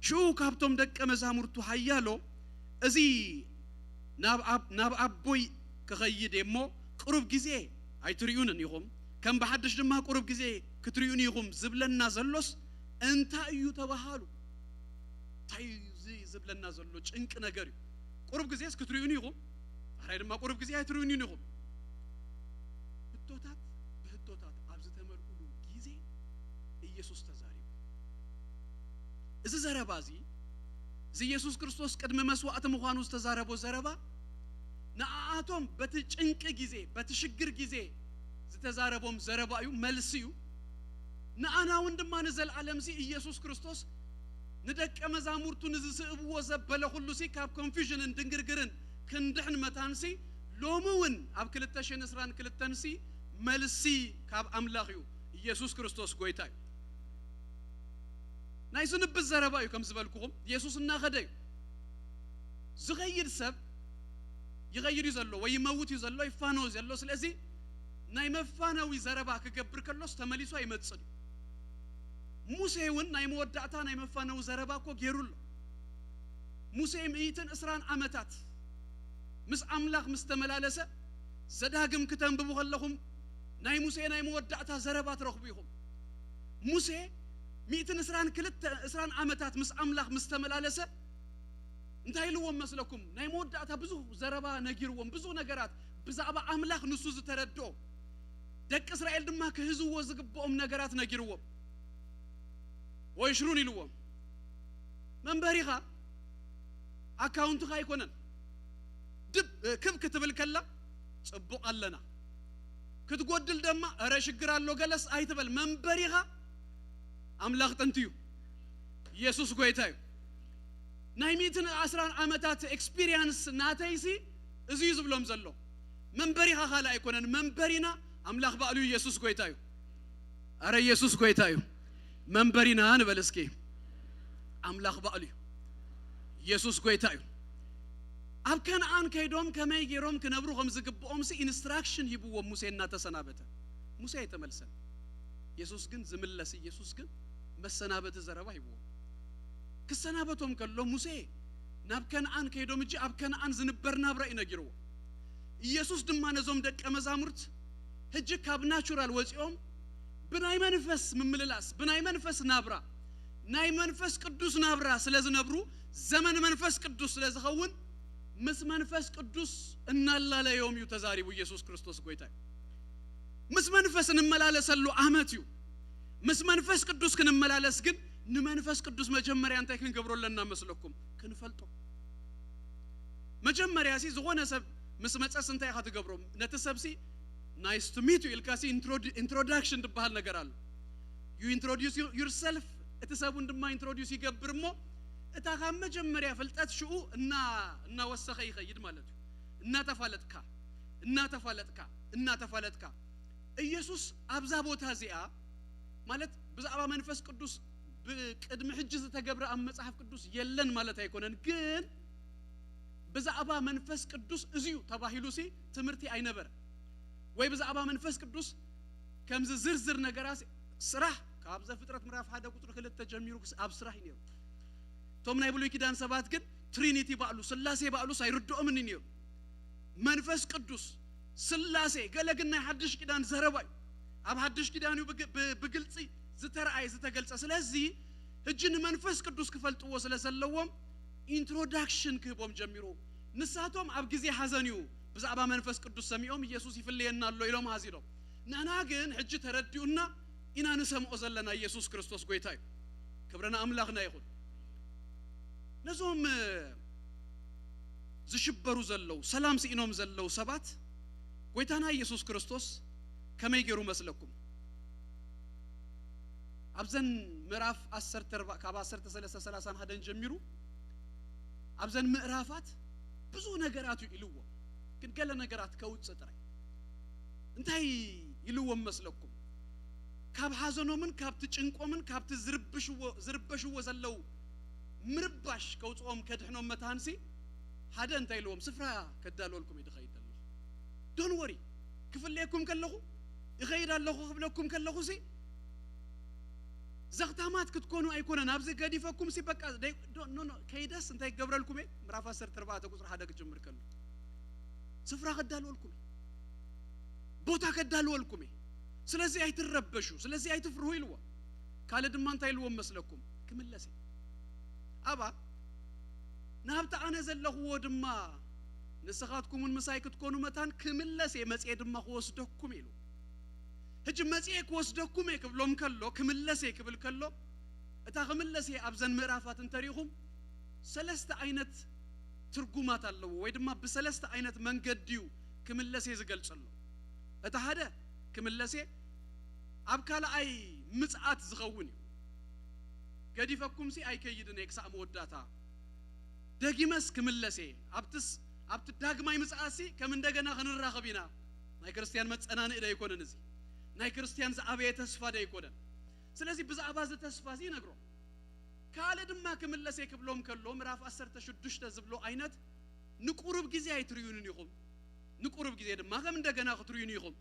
ሽኡ ካብቶም ደቀ መዛሙርቱ ሓያሎ፣ "እዚ ናብ ኣብ-፣ ናብ ኣቦይ ክኸይድ እየ እሞ፣ ቅሩብ ግዜ ኣይትርእዩንን ኢኹም፣ ከም ብሓድሽ ድማ ቅሩብ ግዜ ክትርእዩኒ ኢኹም" ዝብለና ዘሎስ እንታይ እዩ ተባሃሉ? እንታይ እዩ እዚ ዝብለና ዘሎ ጭንቂ ነገር እዩ? ቅሩብ ግዜስ ክትርእዩኒ ኢኹም፣ ዳሕራይ ድማ ቅሩብ ግዜ ኣይትርእዩኒን ኢኹም። ህቶታት ብህቶታት ኣብ ዝተመልኡሉ ግዜ ኢየሱስ ተዛሪቡ። እዚ ዘረባ እዚ፣ እዚ ኢየሱስ ክርስቶስ ቅድሚ መስዋእቲ ምዃኑ ዝተዛረቦ ዘረባ፣ ንኣኣቶም በቲ ጭንቂ ግዜ፣ በቲ ሽግር ግዜ ዝተዛረቦም ዘረባ እዩ፣ መልሲ እዩ። ንኣና እውን ድማ ንዘለዓለምሲ ኢየሱስ ክርስቶስ ንደቀ መዛሙርቱ ንዝስእብዎ ዘበለ ኩሉሲ ካብ ኮንፊውዥንን ድንግርግርን ክንድሕን መታንሲ፣ ሎሚ እውን ኣብ ክልተ ሽሕን ዕስራን ክልተንሲ መልሲ ካብ ኣምላኽ እዩ። ኢየሱስ ክርስቶስ ጐይታ እዩ። ናይ ስንብት ዘረባ እዩ፣ ከም ዝበልኩኹም፣ ኢየሱስ እናኸደ እዩ። ዝኸይድ ሰብ ይኸይድ እዩ ዘሎ፣ ወይ ይመውት እዩ ዘሎ፣ ይፋነው እዩ ዘሎ። ስለዚ ናይ መፋነዊ ዘረባ ክገብር ከሎስ ተመሊሱ ኣይመጽእን እዩ። ሙሴ እውን ናይ መወዳእታ ናይ መፋነዊ ዘረባ እኮ ገይሩ ኣሎ። ሙሴ ሚእትን ዕስራን ዓመታት ምስ ኣምላኽ ምስ ተመላለሰ፣ ዘዳግም ክተንብቡ ከለኹም ናይ ሙሴ ናይ መወዳእታ ዘረባ ትረኽቡ ኢኹም። ሙሴ ሚእትን ዕስራን ክልተ፣ ዕስራን ዓመታት ምስ ኣምላኽ ምስ ተመላለሰ እንታይ ኢልዎም መስለኩም? ናይ መወዳእታ ብዙሕ ዘረባ ነጊርዎም፣ ብዙሕ ነገራት ብዛዕባ ኣምላኽ ንሱ ዝተረድኦ፣ ደቂ እስራኤል ድማ ክህዝዎ ዝግብኦም ነገራት ነጊርዎም። ወይሽሩን ኢልዎም። መንበሪኻ ኣካውንትኻ ኣይኮነን። ድብ ክብ ክትብል ከላ ጽቡቕ ኣለና፣ ክትጎድል ድማ እረ ሽግር ኣሎ ገለስ ኣይትበል። መንበሪኻ ኣምላኽ ጥንቲ እዩ። ኢየሱስ ጎይታ እዩ። ናይ ሚእትን ዕስራን ዓመታት ኤክስፒሪየንስ ናተይሲ እዚ እዩ ዝብሎም ዘሎ። መንበሪኻ ካልእ ኣይኮነን፣ መንበሪና ኣምላኽ ባዕሉ እዩ። ኢየሱስ ጎይታ እዩ። ኣረ ኢየሱስ ጎይታ እዩ። መንበሪና ንበል እስኪ። ኣምላኽ ባዕሉ እዩ። ኢየሱስ ጎይታ እዩ። ኣብ ከነኣን ከይዶም ከመይ ገይሮም ክነብሩ ከም ዝግብኦም ሲ ኢንስትራክሽን ሂብዎም ሙሴ እናተሰናበተ። ሙሴ ኣይተመልሰን። ኢየሱስ ግን ዝምለስ፣ ኢየሱስ ግን መሰናበቲ ዘረባ ሂብዎም። ክሰናበቶም ከሎ ሙሴ ናብ ከነኣን ከይዶም እጂ ኣብ ከነኣን ዝንበር ናብራ እዩ ነጊርዎ። ኢየሱስ ድማ ነዞም ደቀ መዛሙርት ህጂ ካብ ናቹራል ወፂኦም ብናይ መንፈስ ምምልላስ፣ ብናይ መንፈስ ናብራ፣ ናይ መንፈስ ቅዱስ ናብራ ስለ ዝነብሩ፣ ዘመን መንፈስ ቅዱስ ስለ ዝኸውን፣ ምስ መንፈስ ቅዱስ እናላለዮም እዩ ተዛሪቡ። ኢየሱስ ክርስቶስ ጎይታ እዩ። ምስ መንፈስ እንመላለሰሉ ዓመት እዩ። ምስ መንፈስ ቅዱስ ክንመላለስ ግን ንመንፈስ ቅዱስ መጀመርያ እንታይ ክንገብሮ ኣለና መስለኩም? ክንፈልጦ። መጀመርያ ሲ ዝኾነ ሰብ ምስ መጸስ እንታይ ኢኻ ትገብሮ? ነቲ ሰብ ሲ ናይስ ቱ ሚት ዩ ኢልካ ሲ ኢንትሮዳክሽን ዝበሃል ነገር ኣሎ። You introduce yourself፣ እቲ ሰብ እውን ድማ ኢንትሮዲዩስ ይገብር እሞ እታ ካብ መጀመርያ ፍልጠት ሽኡ እና እናወሰኸ ይኸይድ ማለት እዩ። እናተፋለጥካ እናተፋለጥካ እናተፋለጥካ ኢየሱስ ኣብዛ ቦታ እዚኣ ማለት ብዛዕባ መንፈስ ቅዱስ ብቅድሚ ሕጂ ዝተገብረ ኣብ መጽሓፍ ቅዱስ የለን ማለት ኣይኮነን። ግን ብዛዕባ መንፈስ ቅዱስ እዚዩ ተባሂሉ ሲ ትምህርቲ ኣይነበረ ወይ ብዛዕባ መንፈስ ቅዱስ ከምዚ ዝርዝር ነገራት ስራሕ ካብ ዘፍጥረት ምዕራፍ ሓደ ቁፅሪ ክልተ ጀሚሩ ክስ- ኣብ ስራሕ እዩ ነይሩ። እቶም ናይ ብሉይ ኪዳን ሰባት ግን ትሪኒቲ ባዕሉ ስላሴ ባዕሉስ ኣይርድኦምን እዩ ነይሩ። መንፈስ ቅዱስ ስላሴ ገለ ግን ናይ ሓድሽ ኪዳን ዘረባ እዩ። ኣብ ሓድሽ ኪዳን እዩ ብግ- ብ- ብግልፂ ዝተረኣየ ዝተገልፀ። ስለዚ ሕጂ ንመንፈስ ቅዱስ ክፈልጥዎ ስለ ዘለዎም ኢንትሮዳክሽን ክህቦም ጀሚሩ። ንሳቶም ኣብ ግዜ ሓዘን እዩ ብዛዕባ መንፈስ ቅዱስ ሰሚዖም ኢየሱስ ይፍለየና ኣሎ ኢሎም ሃዚሎም። ንሕና ግን ሕጂ ተረዲኡና ኢና ንሰምዖ ዘለና። ኢየሱስ ክርስቶስ ጎይታ እዩ። ክብሪ ንኣምላኽና ይኹን። ነዞም ዝሽበሩ ዘለዉ ሰላም ስኢኖም ዘለዉ ሰባት ጎይታና ኢየሱስ ክርስቶስ ከመይ ገይሩ መስለኩም? ኣብዘን ምዕራፍ ዓሰርተ ኣርባዕተ ካብ ዓሰርተ ሰለስተ ሰላሳን ሓደን ጀሚሩ ኣብዘን ምዕራፋት ብዙ ነገራት እዩ ኢልዎም። ግን ገለ ነገራት ከውፅእ ጥራይ እንታይ ኢልዎም መስለኩም? ካብ ሓዘኖምን ካብቲ ጭንቆምን ካብቲ ዝርብሽዎ ዝርበሽዎ ዘለዉ ምርባሽ ከውፅኦም ከድሕኖም መታንሲ ሓደ እንታይ ኢልዎም? ስፍራ ከዳልወልኩም እዩ ድኸይድ ኣለኹ። ዶን ወሪ ክፍለየኩም ከለኹ ይኸይድ ኣለኹ ክብለኩም ከለኹ ሲ ዘኽታማት ክትኮኑ ኣይኮነን። ኣብዚ ገዲፈኩም ሲ በቃ ደይ- ዶ- ኖ- ኖ- ከይደስ እንታይ ክገብረልኩም እየ? ምዕራፍ ዓሰርተ ኣርባዕተ ቁፅሪ ሓደ ክጅምር ከሎ ስፍራ ከዳልወልኩም እየ፣ ቦታ ከዳልወልኩም እየ። ስለዚ ኣይትረበሹ፣ ስለዚ ኣይትፍርሁ ኢልዎ። ካልእ ድማ እንታይ ኢልዎም መስለኩም? ክምለስ እየ ኣባ ናብቲ ኣነ ዘለኽዎ ድማ ንስኻትኩም እውን ምሳይ ክትኮኑ መታን ክምለስ እየ፣ መፅኤ ድማ ክወስደኩም ኢሉ። ሕጂ መፅኤ ክወስደኩም እየ ክብሎም ከሎ ክምለስ እየ ክብል ከሎ እታ ክምለስ እየ ኣብዘን ምዕራፋት እንተሪኢኹም ሰለስተ ዓይነት ትርጉማት ኣለዎ ወይ ድማ ብሰለስተ ዓይነት መንገዲ እዩ ክምለስ እየ ዝገልጸሎ። እቲ ሓደ ክምለስ እየ ኣብ ካልኣይ ምጽኣት ዝኸውን እዩ። ገዲፈኩምሲ ኣይከይድን እየ ክሳዕ መወዳእታ። ደጊመስ ክምለስ እየ። ኣብትስ ኣብቲ ዳግማይ ምጽኣትሲ ከም እንደገና ክንራኸብ ኢና። ናይ ክርስትያን መጸናንኢ ዶ ኣይኮነን እዚ? ናይ ክርስትያን ዝዓበየ ተስፋ ዶ ኣይኮነን? ስለዚ ብዛዕባ እዚ ተስፋ እዚ ይነግሮም። ካልእ ድማ ክምለስ እየ ክብሎም ከሎ ምዕራፍ ዓሰርተ ሽዱሽተ ዝብሎ ዓይነት ንቁሩብ ግዜ ኣይትርእዩንን ኢኹም። ንቁሩብ ግዜ ድማ ከም እንደገና ክትርእዩኒ ኢኹም።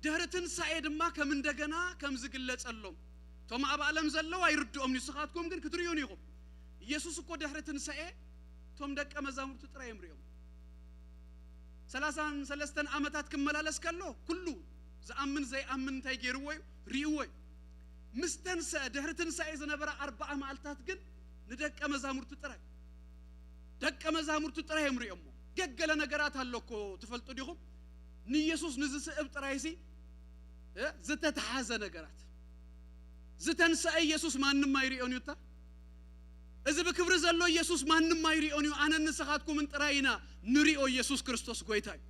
ድሕሪ ትንሳኤ ድማ ከም እንደገና ከም ዝግለጸሎም እቶም ኣብ ዓለም ዘለዉ ኣይርድኦም። ንስኻትኩም ግን ክትርእዩኒ ኢኹም። ኢየሱስ እኮ ድሕሪ ትንሳኤ እቶም ደቀ መዛሙርቱ ጥራይ እዮም ርእዮም። ሰላሳን ሰለስተን ዓመታት ክመላለስ ከሎ ኩሉ ዝኣምን ዘይኣምን እንታይ ገይርዎ እዩ? ርእይዎ እዩ። ምስ ተንስአ፣ ድሕሪ ትንሳኤ ዝነበራ ኣርባዓ መዓልታት ግን ንደቀ መዛሙርቱ ጥራይ፣ ደቀ መዛሙርቱ ጥራይ እዮም ርእዮሞ። ገገለ ነገራት ኣሎ እኮ፣ ትፈልጡ ዲኹም? ንኢየሱስ ንዝስዕብ ጥራይሲ፣ እ፣ ዝተተሓዘ ነገራት። ዝተንስአ ኢየሱስ ማንም ኣይርእዮን እዩ እታ። እዚ ብክብሪ ዘሎ ኢየሱስ ማንም ኣይርእዮን እዩ። ኣነን ንስኻትኩምን ጥራይ ኢና ንርእዮ ኢየሱስ ክርስቶስ ጎይታ እዩ።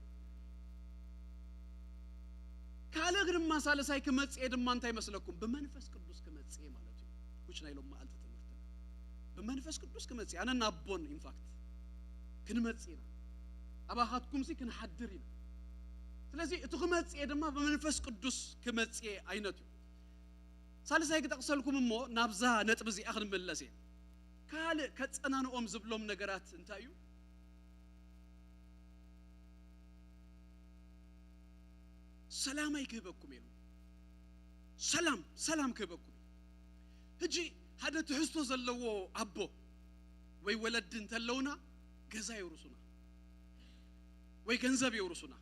ካልእ ድማ ሳልሳይ ክመጽኤ ድማ እንታይ መስለኩም? ብመንፈስ ቅዱስ ክመጽኤ ማለት እዩ። ኩች ናይ ሎም መዓልቲ ትምህርትና ብመንፈስ ቅዱስ ክመጽኤ፣ ኣነን ኣቦን ኢንፋክት ክንመጽእ ኢና። ኣባኻትኩምሲ ክንሓድር ኢና። ስለዚ እቲ ክመጽኤ ድማ ብመንፈስ ቅዱስ ክመጽኤ ዓይነት እዩ። ሳልሳይ ክጠቕሰልኩም እሞ ናብዛ ነጥቢ እዚኣ ክንምለስ እየ። ካልእ ከጸናንኦም ዝብሎም ነገራት እንታይ እዩ? ሰላመይ ክህበኩም ኢሉ። ሰላም፣ ሰላም ክህበኩም። ሕጂ ሓደ ትሕዝቶ ዘለዎ ኣቦ ወይ ወለዲ እንተለውና ገዛ የውርሱና ወይ ገንዘብ የውርሱና።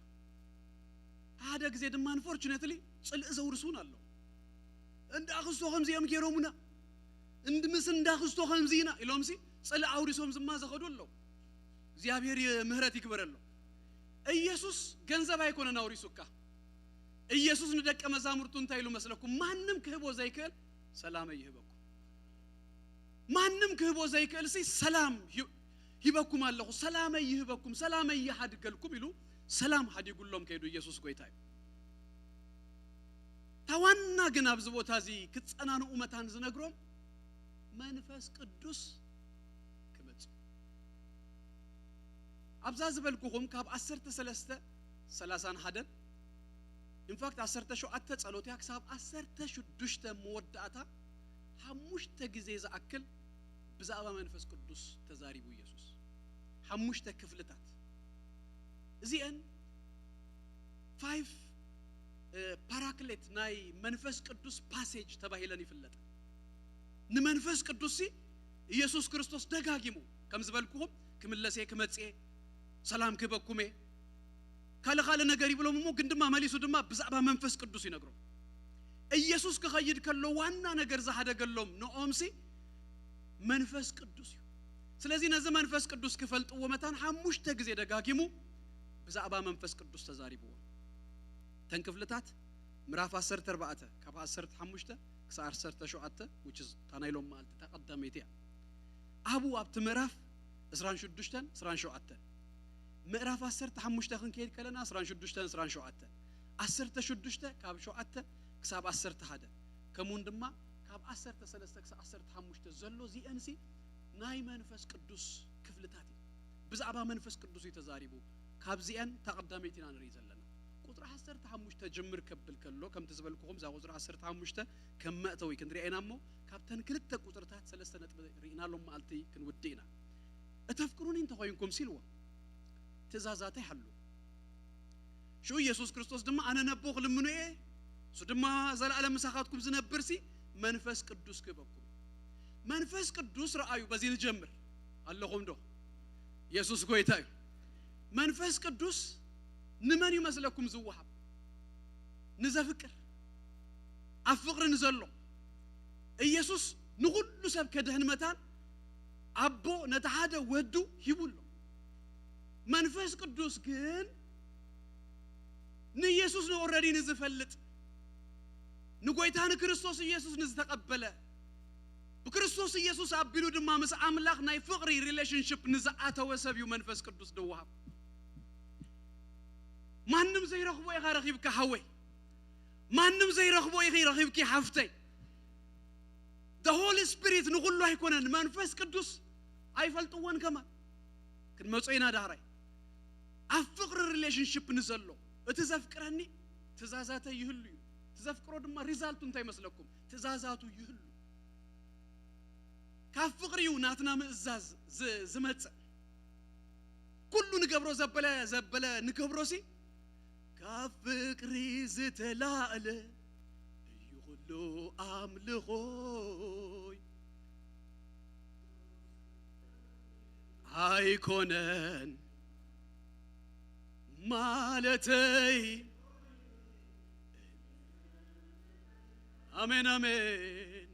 ሓደ ግዜ ድማ፣ ኣንፎርቹነትሊ፣ ጽልኢ ዘውርሱን ኣለዉ። እንዳ ኣኽስቶ ከምዚ እዮም ገይሮሙና፣ እንድ-፣ ምስ እንዳ ኣኽስቶ ከምዚ ኢና ኢሎምሲ ጽልኢ ኣውሪሶም ዝማ ዘኸዱ ኣለዉ። እግዚኣብሔር ምህረት ይግበረሎም። ኢየሱስ ገንዘብ ኣይኮነን ኣውሪሱካ። ኢየሱስ ንደቀ መዛሙርቱ እንታይ ኢሉ መስለኩም? ማንም ክህቦ ዘይክእል ሰላመይ ይህበኩም። ማንም ክህቦ ዘይክእል ሲ ሰላም ሂ-፣ ሂበኩም ኣለኹ፣ ሰላመይ ይህበኩም፣ ሰላመይ ይሓድገልኩም ኢሉ ሰላም ሓዲጉሎም ከይዱ ኢየሱስ ጎይታ እዩ። እታ ዋና ግን ኣብዚ ቦታ እዚ ክጸናንኡ መታን ዝነግሮም መንፈስ ቅዱስ ክመጽእ። ኣብዛ ዝበልኩኹም ካብ ዓሰርተ ሰለስተ ሰላሳን ሓደን፣ ኢንፋክት ዓሰርተ ሸውዓተ ጸሎት እያ፣ ክሳብ ዓሰርተ ሽዱሽተ መወዳእታ ሓሙሽተ ግዜ ዝኣክል ብዛዕባ መንፈስ ቅዱስ ተዛሪቡ ኢየሱስ። ሓሙሽተ ክፍልታት። እዚአን ፋይቭ፣ እ፣ ፓራክሌት ናይ መንፈስ ቅዱስ ፓሴጅ ተባሂለን ይፍለጣ። ንመንፈስ ቅዱስ ሲ ኢየሱስ ክርስቶስ ደጋጊሙ፣ ከም ዝበልኩኹም፣ ክምለስ እየ፣ ክመጽእ እየ፣ ሰላም ክህበኩም እየ፣ ካልእ ካልእ ነገር ይብሎም እሞ፣ ግን ድማ መሊሱ ድማ ብዛዕባ መንፈስ ቅዱስ ይነግሮም። ኢየሱስ ክኸይድ ከሎ ዋና ነገር ዝሓደገሎም ንኦምሲ መንፈስ ቅዱስ እዩ። ስለዚ ነዚ መንፈስ ቅዱስ ክፈልጥዎ መታን ሓሙሽተ ግዜ ደጋጊሙ ብዛዕባ መንፈስ ቅዱስ ተዛሪብዎ። እተን ክፍልታት ምዕራፍ ዓሰርተ ኣርባዕተ ካብ ዓሰርተ ሓሙሽተ ክሳብ ዓሰርተ ሸውዓተ፣ which is እታ ናይ ሎም መዓልቲ እታ ቀዳመይቲ እያ። ኣብኡ ኣብቲ ምዕራፍ ዕስራን ሽዱሽተን ዕስራን ሸውዓተን፣ ምዕራፍ ዓሰርተ ሓሙሽተ ክንከይድ ከለና ዕስራን ሽዱሽተን ዕስራን ሸውዓተን፣ ዓሰርተ ሽዱሽተ ካብ ሸውዓተ ክሳብ ዓሰርተ ሓደ፣ ከምኡውን ድማ ካብ ዓሰርተ ሰለስተ ክሳብ ዓሰርተ ሓሙሽተ ዘሎ እዚአንሲ ናይ መንፈስ ቅዱስ ክፍልታት እዩ። ብዛዕባ መንፈስ ቅዱስ እዩ ተዛሪቡ። ካብዚአን እታ ቀዳመይቲ ኢና ንርኢ ዘለና። ቁጽሪ ዓሰርተ ሓሙሽተ ጅምር ከብል ከሎ፣ ከምቲ ዝበልኩኹም፣ እዛ ቁጽሪ ዓሰርተ ሓሙሽተ ከም መእተዊ ክንሪኣ ኢና እሞ፣ ካብተን ክልተ ቁጽርታት ሰለስተ ነጥቢ ርኢና ሎም መዓልቲ ክንውድእ ኢና። እተፍቅሩኒ እንተኾይንኩም ሲልዎ፣ ትእዛዛተይ ሓሉ። ሽኡ ኢየሱስ ክርስቶስ ድማ፣ ኣነ ነቦ ክልምኖ እየ፣ እሱ ድማ ዘለኣለም ምሳኻትኩም ዝነብርሲ መንፈስ ቅዱስ ክህበኩም። መንፈስ ቅዱስ ረኣዩ፣ በዚ ንጀምር። ኣለኹም ዶ? ኢየሱስ ጎይታ እዩ። መንፈስ ቅዱስ ንመን ይመስለኩም ዝወሃብ? ንዘፍቅር፣ ኣብ ፍቕሪ ንዘሎ። ኢየሱስ ንኹሉ ሰብ ከድሕን መታን ኣቦ ነቲ ሓደ ወዱ ሂቡ ኣሎ። መንፈስ ቅዱስ ግን ንኢየሱስ ንኦረዲ ንዝፈልጥ፣ ንጎይታ ንክርስቶስ ኢየሱስ ንዝተቐበለ፣ ብክርስቶስ ኢየሱስ ኣቢሉ ድማ ምስ ኣምላኽ ናይ ፍቕሪ ሪሌሽንሽፕ ንዝኣተወ ሰብ እዩ መንፈስ ቅዱስ ድወሃብ። ማንም ዘይረኽቦ ኢኻ ረኺብካ ሓወይ። ማንም ዘይረኽቦ ኢኺ ረኺብኪ ሓፍተይ። The Holy Spirit ንኹሉ ኣይኮነን፣ መንፈስ ቅዱስ ኣይፈልጥዎን ከማን። ክንመጾ ኢና ዳሕራይ። ኣብ ፍቕሪ ሪሌሽንሽፕ ንዘሎ፣ እቲ ዘፍቅረኒ ትእዛዛተይ ይህሉ እዩ። እቲ ዘፍቅሮ ድማ ሪዛልቱ እንታይ ይመስለኩም? ትእዛዛቱ ይህሉ። ካብ ፍቕሪ እዩ ናትና ምእዛዝ ዝ-፣ ዝመጽእ። ኩሉ ንገብሮ ዘበለ፣ ዘበለ ንገብሮ ሲ፣ ካብ ፍቕሪ ዝተላእለ እዩ ኩሉ ኣምልኾይ። ኣይኮነን ማለተይ። ኣሜን፣ ኣሜን፣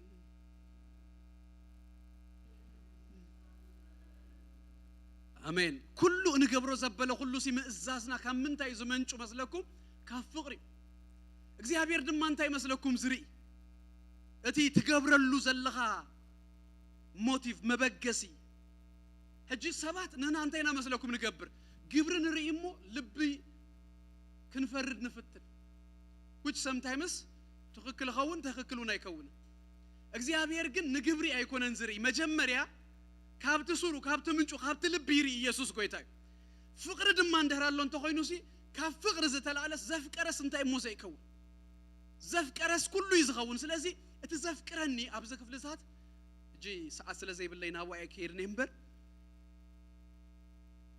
ኣሜን። ኩሉ እንገብሮ ዘበለ ኩሉ ሲ ምእዛዝና ካብ ምንታይ እዩ ዝመንጩ መስለኩም? ካብ ፍቕሪ። እግዚኣብሔር ድማ እንታይ መስለኩም ዝርኢ? እቲ ትገብረሉ ዘለኻ ሞቲቭ፣ መበገሲ። ሕጂ ሰባት ንሕና እንታይ ኢና መስለኩም ንገብር? ግብሪ ንርኢ እሞ ልቢ ክንፈርድ ንፍትን። Which sometimes ትኽክል ይኸውን፣ ትኽክል እውን ኣይከውንን። እግዚኣብሔር ግን ንግብሪ ኣይኮነን ዝርኢ። መጀመርያ ካብቲ ሱሩ፣ ካብቲ ምንጩ፣ ካብቲ ልቢ ይርኢ ኢየሱስ ጎይታ እዩ። ፍቕሪ ድማ እንድሕር ኣሎ እንተኾይኑ ሲ፣ ካብ ፍቕሪ ዝተላዕለስ ዘፍቀረስ እንታይ እሞ ዘይከውን? ዘፍቀረስ ኩሉ እዩ ዝኸውን። ስለዚ እቲ ዘፍቅረኒ ኣብዚ ክፍልታት፣ ሕጂ ሰዓት ስለ ዘይብለይ ናብኡ ኣይክሄድን እየ እምበር፣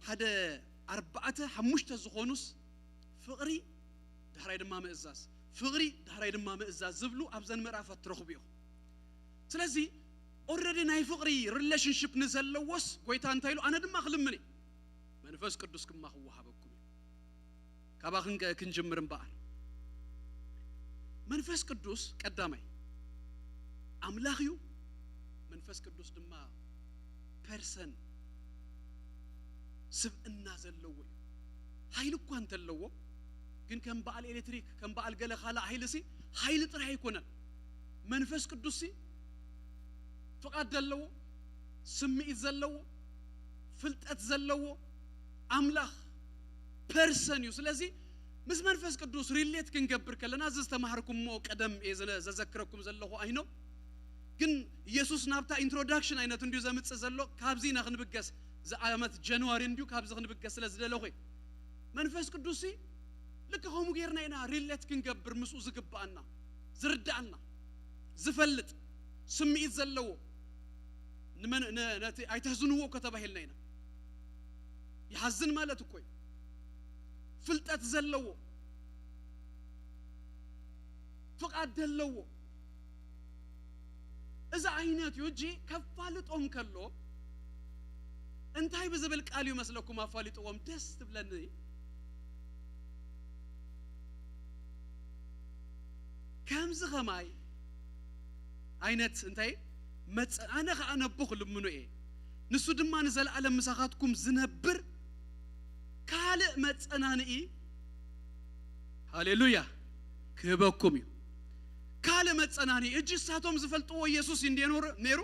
ሓደ ኣርባዕተ ሓሙሽተ ዝኾኑስ ፍቕሪ ዳሕራይ ድማ ምእዛዝ፣ ፍቕሪ ዳሕራይ ድማ ምእዛዝ ዝብሉ ኣብዘን ምዕራፋት ትረኽቡ ኢኹም። ስለዚ ኦልሬዲ ናይ ፍቕሪ ሪሌሽንሺፕ ንዘለዎስ ጎይታ እንታይ ኢሉ? ኣነ ድማ ክልምን እየ፣ መንፈስ ቅዱስ ድማ ክወሃበኩም እዩ። ካባኽን ከ ክንጅምር እምበኣር። መንፈስ ቅዱስ ቀዳማይ ኣምላኽ እዩ። መንፈስ ቅዱስ ድማ ፐርሰን፣ ስብእና ዘለዎ እዩ። ሓይሊ እኳ እንተለዎ፣ ግን ከም በዓል ኤሌክትሪክ፣ ከም በዓል ገለ ካልእ ሓይሊ ሲ፣ ሓይሊ ጥራይ ኣይኮነን። መንፈስ ቅዱስ ሲ ፍቓድ ዘለዎ፣ ስምዒት ዘለዎ፣ ፍልጠት ዘለዎ ኣምላኽ ፐርሰን እዩ። ስለዚ ምስ መንፈስ ቅዱስ ሪሌት ክንገብር ከለና፣ እዚ ዝተማሃርኩሞ ቀደም እየ ዘነ-፣ ዘዘክረኩም ዘለኹ ኣይኖ። ግን ኢየሱስ ናብታ ኢንትሮዳክሽን ኣይነት እንድዩ ዘምጽእ ዘሎ። ካብዚ ኢና ክንብገስ። እዚ ዓመት ጃንዋሪ እንድዩ ካብዚ ክንብገስ ስለ ዝደለኹ እየ። መንፈስ ቅዱስ ሲ ልክ ከምኡ ጌርና ኢና ሪሌት ክንገብር ምስኡ ዝግብኣና፣ ዝርድኣና፣ ዝፈልጥ፣ ስምዒት ዘለዎ፣ ንመን-፣ ነ-፣ ነቲ ኣይተሕዝንዎ እኮ ተባሂልና ኢና። ይሓዝን ማለት እኮ እዩ። ፍልጠት ዘለዎ፣ ፍቓድ ዘለዎ፣ እዚ ዓይነት እዩ። ሕጂ ከፋልጦም ከሎ እንታይ ብዝብል ቃል እዩ መስለኩም ኣፋሊጥዎም? ደስ ትብለኒ። ከምዚ ኸማይ ዓይነት እንታይ መጸ-፣ ኣነ ኸኣ ነቦ ክልምኖ እየ፣ ንሱ ድማ ንዘለኣለም ምሳኻትኩም ዝነብር ካልእ መጸናንኢ፣ ሃሌሉያ፣ ክህበኩም እዩ። ካልእ መጸናንኢ፣ እጂ እሳቶም ዝፈልጥዎ ኢየሱስ እዩ እንድየ ኖሩ-፣ ነይሩ።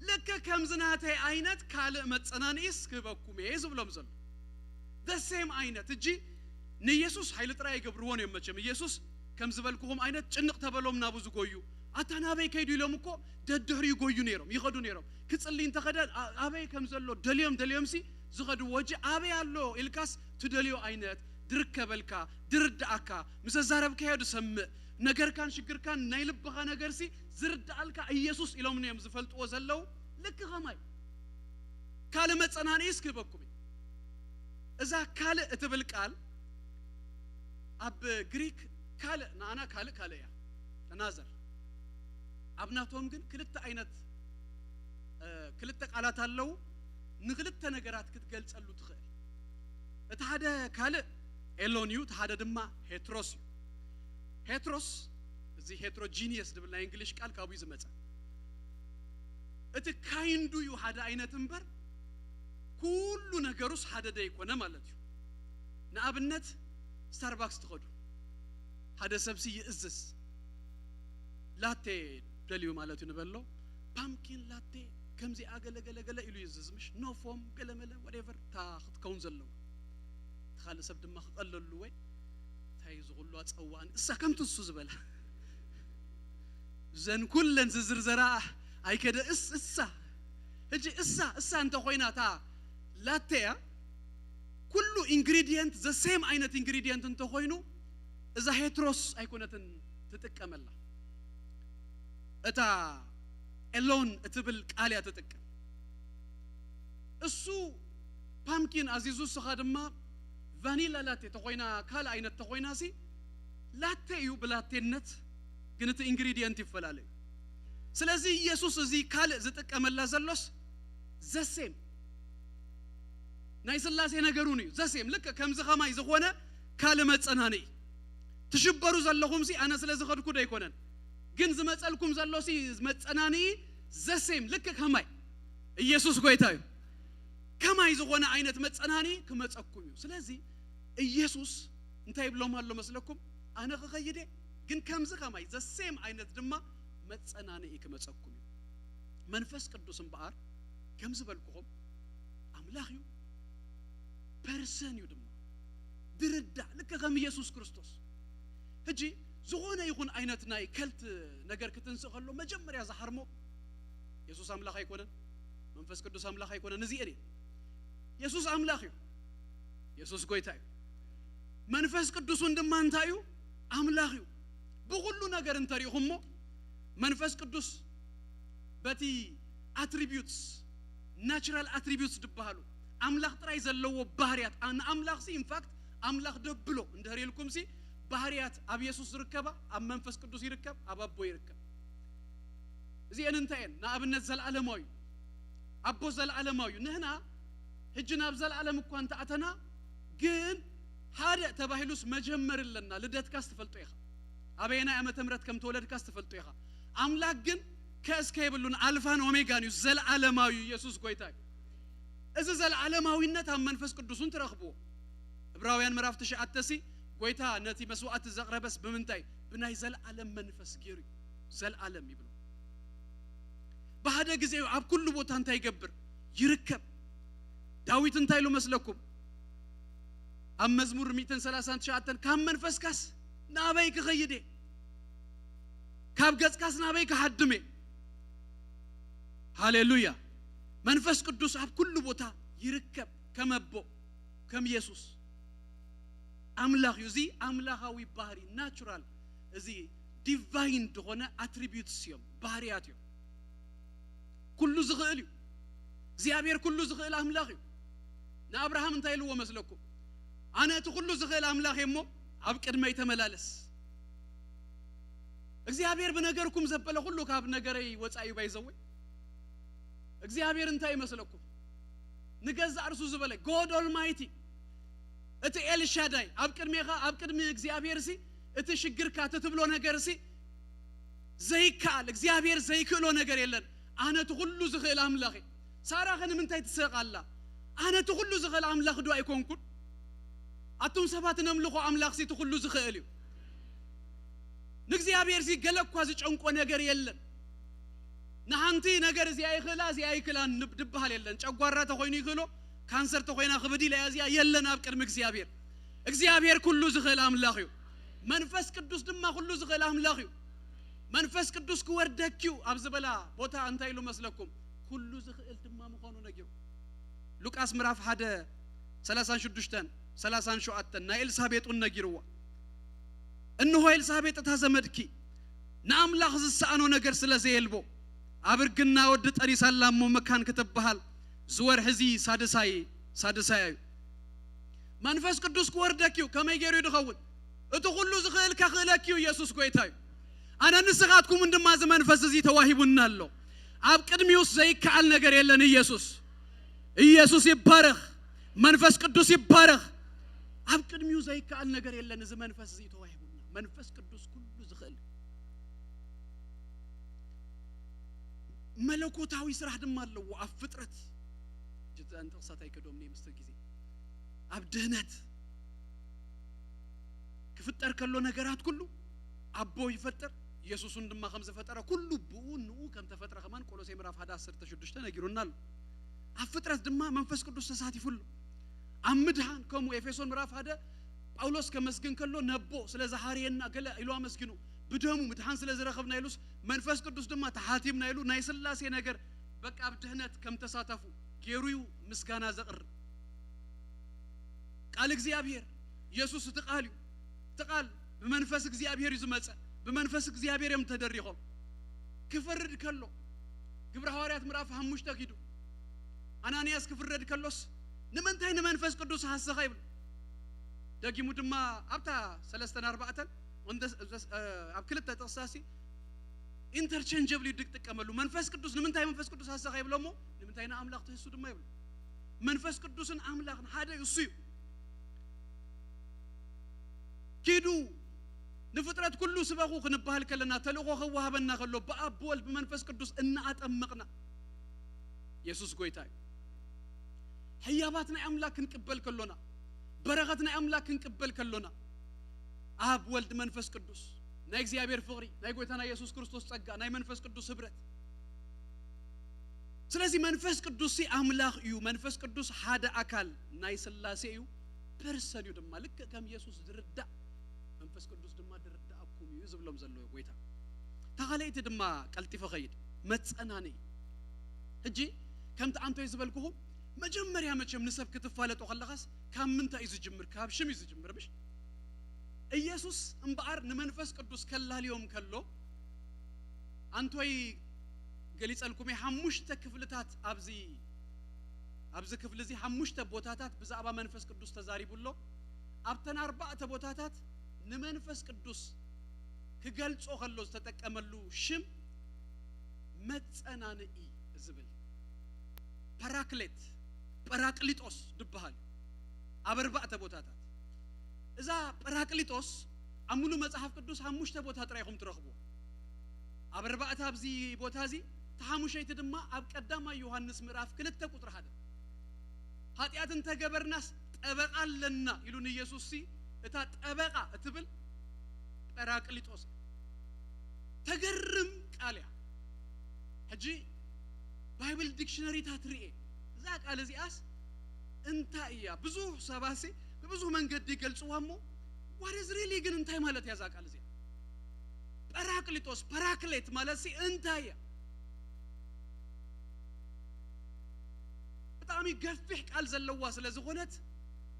ልክዕ ከምዚ ናተይ ዓይነት ካልእ መጸናንኢስ ክህበኩም እየ ዝብሎም ዘሎ። The same ዓይነት። እጂ ንኢየሱስ ሓይሊ ጥራይ ኣይገብርዎን እዮም መቸም። ኢየሱስ ከም ዝበልኩኹም ዓይነት ጭንቕ ተበሎም ናብኡ ዝጎዩ። ኣታ ናበይ ከይዱ ኢሎም እኮ ደድሕሪኡ ይጎዩ ነይሮም፣ ይኸዱ ነይሮም። ክጽሊ እንተኸደ ኣ-፣ ኣበይ ከም ዘሎ ደልዮም ደልዮምሲ ዝኸድዎ። እጂ ኣበይ ኣሎ ኢልካስ ትደልዮ ዓይነት ድርከበልካ፣ ድርድኣካ፣ ምስ ኣዛረብካዮ ድሰምዕ፣ ነገርካን ሽግርካን ናይ ልብኻ ነገርሲ ዝርድኣልካ ኢየሱስ ኢሎም እዮም ዝፈልጥዎ ዘለዉ። ልክ ኸማይ ካልእ መጸናንኢስ ክህበኩም እዩ። እዛ ካልእ እትብል ቃል ኣብ ግሪክ ካልእ፣ ንኣና ካልእ ካልእ እያ፣ ኣናዘር። ኣብ ናቶም ግን ክልተ ዓይነት፣ እ፣ ክልተ ቃላት ኣለዉ፣ ንክልተ ነገራት ክትገልጸሉ ትኽእል። እቲ ሓደ ካልእ ኤሎን እዩ፣ እቲ ሓደ ድማ ሄትሮስ እዩ። ሄትሮስ፣ እዚ ሄትሮጂኒየስ ዝብል ናይ እንግሊሽ ቃል ካብኡ እዩ ዝመጸ። እቲ ካይንዱ እዩ ሓደ ዓይነት እምበር፣ ኩሉ ነገሩስ ሓደ ደይኮነ ማለት እዩ። ንኣብነት፣ ስታርባክስ ትኸዱ፣ ሓደ ሰብሲ ይእዝዝ፣ ላቴ ደልዩ ማለት እዩ ንበሎ፣ ፓምኪን ላቴ፣ ከምዚኣ ገለ ገለ ገለ ኢሉ ይእዝዝ፣ ምሽ ኖ ፎም፣ ገለ መለ፣ ዋቴቨር፣ እታ ክትከውን ዘለዋ። እቲ ካልእ ሰብ ድማ ክቐለሉ ወይ እንታይ እዩ ዝኹሉ ኣጸዋእን፣ እሳ ከምቲ እሱ ዝበላ። ዘን ኩለን ዝዝርዘራ ኣይከደ እስ-፣ እሳ። ሕጂ እሳ፣ እሳ እንተኾይና እታ ላቴ እያ፣ ኩሉ ኢንግሪዲየንት ዘ ሴም ዓይነት ኢንግሪዲየንት እንተኾይኑ፣ እዛ ሄትሮስ ኣይኮነትን ትጥቀመላ። እታ ኤሎን እትብል ቃል እያ ትጥቀም። እሱ ፓምኪን ኣዚዙ፣ እስኻ ድማ ቫኒላ ላቴ ተኾይና፣ ካልእ ዓይነት ተኾይናሲ ላቴ እዩ ብላቴነት፣ ግን እቲ ኢንግሪዲየንት ይፈላለ እዩ። ስለዚ ኢየሱስ እዚ ካልእ ዝጥቀመላ ዘሎስ ዘ ሴም። ናይ ስላሴ ነገር እውን እዩ ዘሴም። ልክ ከምዚ ከማይ ዝኾነ ካልእ መጸናንኢ ትሽበሩ ዘለኹም ሲ ኣነ ስለ ዝኸድኩ ዶ ኣይኮነን፣ ግን ዝመጸልኩም ዘሎ ሲ መጸናንኢ ዘሴም። ልክ ከማይ ኢየሱስ ጎይታ እዩ። ከማይ ዝኾነ ዓይነት መጸናንኢ ክመጸኩም እዩ። ስለዚ ኢየሱስ እንታይ ይብሎም ኣሎ መስለኩም? ኣነ ክኸይደ፣ ግን ከምዚ ከማይ ዘሴም ዓይነት ድማ መጸናንኢ ክመጸኩም እዩ። መንፈስ ቅዱስ እምበኣር ከም ዝበልኩኹም ኣምላኽ እዩ፣ ፐርሰን እዩ ድማ ድርዳእ፣ ልክ ከም ኢየሱስ ክርስቶስ። ሕጂ ዝኾነ ይኹን ዓይነት ናይ ከልት ነገር ክትንስእ ከሎ መጀመርያ ዝሓርሞ፣ የሱስ ኣምላኽ ኣይኮነን፣ መንፈስ ቅዱስ ኣምላኽ ኣይኮነን፣ እዚኤን እየን። የሱስ ኣምላኽ እዩ። የሱስ ጎይታ እዩ። መንፈስ ቅዱስ እውን ድማ እንታይ እዩ? ኣምላኽ እዩ። ብኹሉ ነገር እንተሪእኹሞ መንፈስ ቅዱስ በቲ ኣትሪቢዩትስ፣ ናቹራል ኣትሪቢዩትስ ዝበሃሉ ኣምላኽ ጥራይ ዘለዎ ባህርያት፣ ንኣምላኽ ሲ ኢንፋክት ኣምላኽ ደብሎ እንድሕር ኢልኩም ሲ ባህርያት ኣብ የሱስ ዝርከባ ኣብ መንፈስ ቅዱስ ይርከብ፣ ኣብ ኣቦ ይርከብ። እዚኤን እንታይ እየን? ንኣብነት ዘለዓለማዊ እዩ። ኣቦ ዘለዓለማዊ እዩ። ንህና ሕጂ ናብ ዘለዓለም እኳ እንተኣተና ግን ሓደ ተባሂሉስ መጀመር ኣለና። ልደትካስ ትፈልጦ ኢኻ፣ ኣበየናይ ዓመተ ምህረት ከም ተወለድካስ ትፈልጦ ኢኻ። ኣምላክ ግን ከእስከ የብሉን፣ ኣልፋን ኦሜጋን እዩ። ዘለዓለማዊ እዩ። ኢየሱስ ጎይታ እዩ። እዚ ዘለዓለማዊነት ኣብ መንፈስ ቅዱስን ትረኽብዎ። ዕብራውያን ምዕራፍ ትሽዓተ ሲ ጎይታ ነቲ መስዋዕቲ ዘቕረበስ ብምንታይ? ብናይ ዘለዓለም መንፈስ ገይሩ እዩ። ዘለዓለም ይብሎ። ብሓደ ግዜ ኣብ ኩሉ ቦታ እንታይ ይገብር? ይርከብ። ዳዊት እንታይ ኢሉ መስለኩም? ኣብ መዝሙር ሚእትን ሰላሳን ትሽዓተን ካብ መንፈስካስ ናበይ ክኸይድ እየ? ካብ ገጽካስ ናበይ ክሃድም እየ? ሃሌሉያ። መንፈስ ቅዱስ ኣብ ኩሉ ቦታ ይርከብ። ከም ኣቦ፣ ከም ኢየሱስ ኣምላኽ እዩ። እዚ ኣምላኻዊ ባህሪ፣ ናቹራል፣ እዚ ዲቫይን ዝኾነ ኣትሪቢዩትስ እዮም፣ ባህርያት እዮም። ኩሉ ዝኽእል እዩ። እግዚኣብሔር ኩሉ ዝኽእል ኣምላኽ እዩ። ንኣብርሃም እንታይ ኢልዎ መስለኩም? ኣነ እቲ ኩሉ ዝኽእል ኣምላኽ እየ እሞ ኣብ ቅድመይ ተመላለስ። እግዚኣብሔር ብነገርኩም ዘበለ ኩሉ ካብ ነገረይ ወጻኢ እዩ። ባይዘወይ እግዚኣብሔር እንታይ ይመስለኩም? ንገዛእ ርሱ ዝበለ ጎድ ኦልማይቲ፣ እቲ ኤልሻዳይ ኣብ ቅድሜኻ፣ ኣብ ቅድሚ እግዚኣብሔር ሲ እቲ ሽግርካ፣ እቲ ትብሎ ነገር ሲ ዘይከኣል፣ እግዚኣብሔር ዘይክእሎ ነገር የለን። ኣነ እቲ ኩሉ ዝኽእል ኣምላኽ እየ። ሳራ ከ ንምንታይ ትስሕቕ ኣላ? ኣነ እቲ ኩሉ ዝኽእል ኣምላኽ ዶ ኣይኮንኩን? ኣቱም ሰባት ነምልኾ ኣምላኽ ሲ እቲ ኩሉ ዝኽእል እዩ። ንእግዚኣብሔር ሲ ገለ እኳ ዝጨንቆ ነገር የለን። ንሓንቲ ነገር እዚኣ ይኽእላ፣ እዚኣ ይክእላን ንብ-፣ ድበሃል የለን። ጨጓራ ተኾይኑ ይኽእሎ፣ ካንሰር ተኾይና ክብድ ኢላ እያ፣ እዚኣ የለን ኣብ ቅድሚ እግዚኣብሔር። እግዚኣብሔር ኩሉ ዝኽእል ኣምላኽ እዩ። መንፈስ ቅዱስ ድማ ኩሉ ዝኽእል ኣምላኽ እዩ። መንፈስ ቅዱስ ክወርደኪ እዩ ኣብ ዝበላ ቦታ እንታይ ኢሉ መስለኩም? ኩሉ ዝኽእል ድማ ምዃኑ ነጊሩ። ሉቃስ ምዕራፍ ሓደ ሰላሳን ሽዱሽተን ሰላሳን ሸውዓተን ናይ ኤልሳቤጥ እውን ነጊርዋ። እንሆ ኤልሳቤጥ እታ ዘመድኪ ንኣምላኽ ዝሰኣኖ ነገር ስለ ዘየልቦ ኣብ እርግና ወዲ ጠኒሳ ኣላ እሞ መካን ክትበሃል ዝወርሒ እዚ ሳድሳይ ሳድሳይ እዩ። መንፈስ ቅዱስ ክወርደኪ እዩ። ከመይ ገይሩ እዩ ድኸውን? እቲ ኩሉ ዝኽእል ከኽእለኪ እዩ። ኢየሱስ ጎይታ እዩ። ኣነ ንስኻትኩምን ድማ እዚ መንፈስ እዚ ተዋሂቡና ኣሎ። ኣብ ቅድሚውስ ዘይከኣል ነገር የለን። ኢየሱስ ኢየሱስ ይባረኽ። መንፈስ ቅዱስ ይባረኽ። ኣብ ቅድሚው ዘይከኣል ነገር የለን። እዚ መንፈስ እዚ ተዋሂቡና። መንፈስ ቅዱስ ኩሉ ዝኽእል መለኮታዊ ስራሕ ድማ ኣለዎ ኣብ ፍጥረት። ጅትኣን ጥቕሳት ኣይከዶምኒ ምስቲ ግዜ ኣብ ድህነት ክፍጠር ከሎ ነገራት ኩሉ ኣቦ ይፈጥር። ኢየሱስን ድማ ከም ዝፈጠረ ኩሉ ብኡ ንኡ ከም ተፈጥረ ከማን ቆሎሴ ምዕራፍ ሓደ ዓሰርተ ሽዱሽተ ነጊሩና ኣሎ። ኣብ ፍጥረት ድማ መንፈስ ቅዱስ ተሳቲፉ ኣሎ። ኣብ ምድሃን ከምኡ ኤፌሶን ምዕራፍ ሓደ ጳውሎስ ከመስግን ከሎ ነቦ ስለ ዝሃረየና ገለ ኢሉ ኣመስጊኑ፣ ብደሙ ምድሃን ስለ ዝረኸብና ኢሉስ መንፈስ ቅዱስ ድማ ተሓቲምና ኢሉ ናይ ስላሴ ነገር በቃ ኣብ ድህነት ከም ተሳተፉ ገይሩ እዩ ምስጋና ዘቕርብ። ቃል እግዚኣብሔር ኢየሱስ እቲ ቃል እዩ። እቲ ቃል ብመንፈስ እግዚኣብሔር እዩ ዝመጸ። ብመንፈስ እግዚኣብሔር እዮም ተደሪኾም። ክፈርድ ከሎ ግብረ ሃዋርያት ምዕራፍ ሓሙሽተ ኪዱ ኣናንያስ ክፍረድ ከሎስ ንምንታይ ንመንፈስ ቅዱስ ሃሰኻ ይብሎ። ደጊሙ ድማ ኣብታ ሰለስተን ኣርባዕተን እንደ-፣ ኣብ ክልተ ጥቕሳሲ ኢንተርቼንጀብል እዩ ዝጥቀመሉ። መንፈስ ቅዱስ ንምንታይ መንፈስ ቅዱስ ሃሰኻ ይብሎ እሞ ንምንታይ ንኣምላኽ ትህሱ ድማ ይብሎ። መንፈስ ቅዱስን ኣምላኽን ሓደ እዩ፣ እሱ እዩ። ኪዱ ንፍጥረት ኩሉ ስበኹ ክንበሃል ከለና፣ ተልእኾ ከወሃበና ከሎ፣ ብኣብ ብወልድ ብመንፈስ ቅዱስ እናኣጠመቕና፣ የሱስ ጎይታ እዩ። ህያባት ናይ ኣምላኽ ክንቅበል ከሎና፣ በረኸት ናይ ኣምላኽ ክንቅበል ከሎና፣ ኣብ ወልድ መንፈስ ቅዱስ ናይ እግዚኣብሔር ፍቕሪ፣ ናይ ጎይታና የሱስ ክርስቶስ ጸጋ፣ ናይ መንፈስ ቅዱስ ህብረት። ስለዚ መንፈስ ቅዱስ ሲ ኣምላኽ እዩ። መንፈስ ቅዱስ ሓደ ኣካል ናይ ስላሴ እዩ። ፐርሰን እዩ ድማ፣ ልክዕ ከም የሱስ ዝርዳእ መንፈስ ቅዱስ ድማ ድርዳእኩም እዩ ዝብሎም ዘሎ ጎይታ። እታ ካልኣይቲ ድማ ቀልጢፈ ኸይድ፣ መጸናነይ። ሕጂ ከምቲ ኣንቶይ ዝበልኩኹም፣ መጀመርያ መቸም ንሰብ ክትፋለጦ ከለኻስ ካብ ምንታይ እዩ ዝጅምር? ካብ ሽም እዩ ዝጅምር፣ ምሽ? ኢየሱስ እምበኣር ንመንፈስ ቅዱስ ከላልዮም ከሎ፣ ኣንቶይ ገሊጸልኩም እየ፣ ሓሙሽተ ክፍልታት ኣብዚ፣ ኣብዚ ክፍሊ እዚ ሓሙሽተ ቦታታት ብዛዕባ መንፈስ ቅዱስ ተዛሪቡ ኣሎ። ኣብተን ኣርባዕተ ቦታታት ንመንፈስ ቅዱስ ክገልጾ ከሎ ዝተጠቀመሉ ሽም መጸናንኢ ዝብል፣ ፓራክሌት፣ ጳራቅሊጦስ ዝበሃል እዩ። ኣብ ኣርባዕተ ቦታታት እዛ ጳራቅሊጦስ ኣብ ሙሉ መጽሓፍ ቅዱስ ሓሙሽተ ቦታ ጥራይ ኢኹም ትረኽብዎ። ኣብ ኣርባዕተ ኣብዚ ቦታ እዚ፣ እቲ ሓሙሸይቲ ድማ ኣብ ቀዳማይ ዮሃንስ ምዕራፍ ክልተ ቁጽሪ ሓደ። "ኃጢኣት እንተገበርናስ ጠበቃ ኣለና" ኢሉ ንኢየሱስ ሲ፣ እታ ጠበቃ እትብል ጳራቅሊጦስ እያ። ተገርም ቃል እያ። ሕጂ ባይብል ዲክሽነሪታት ርኤ፣ እዛ ቃል እዚኣስ እንታይ እያ? ብዙሕ ሰባሲ ብብዙሕ መንገዲ ይገልጽዋ እሞ፣ what is really ግን እንታይ ማለት እያ እዛ ቃል እዚኣ? ጳራቅሊጦስ፣ ፓራክሌት ማለት ሲ እንታይ እያ? ብጣዕሚ ገፊሕ ቃል ዘለዋ ስለ ዝኾነት፣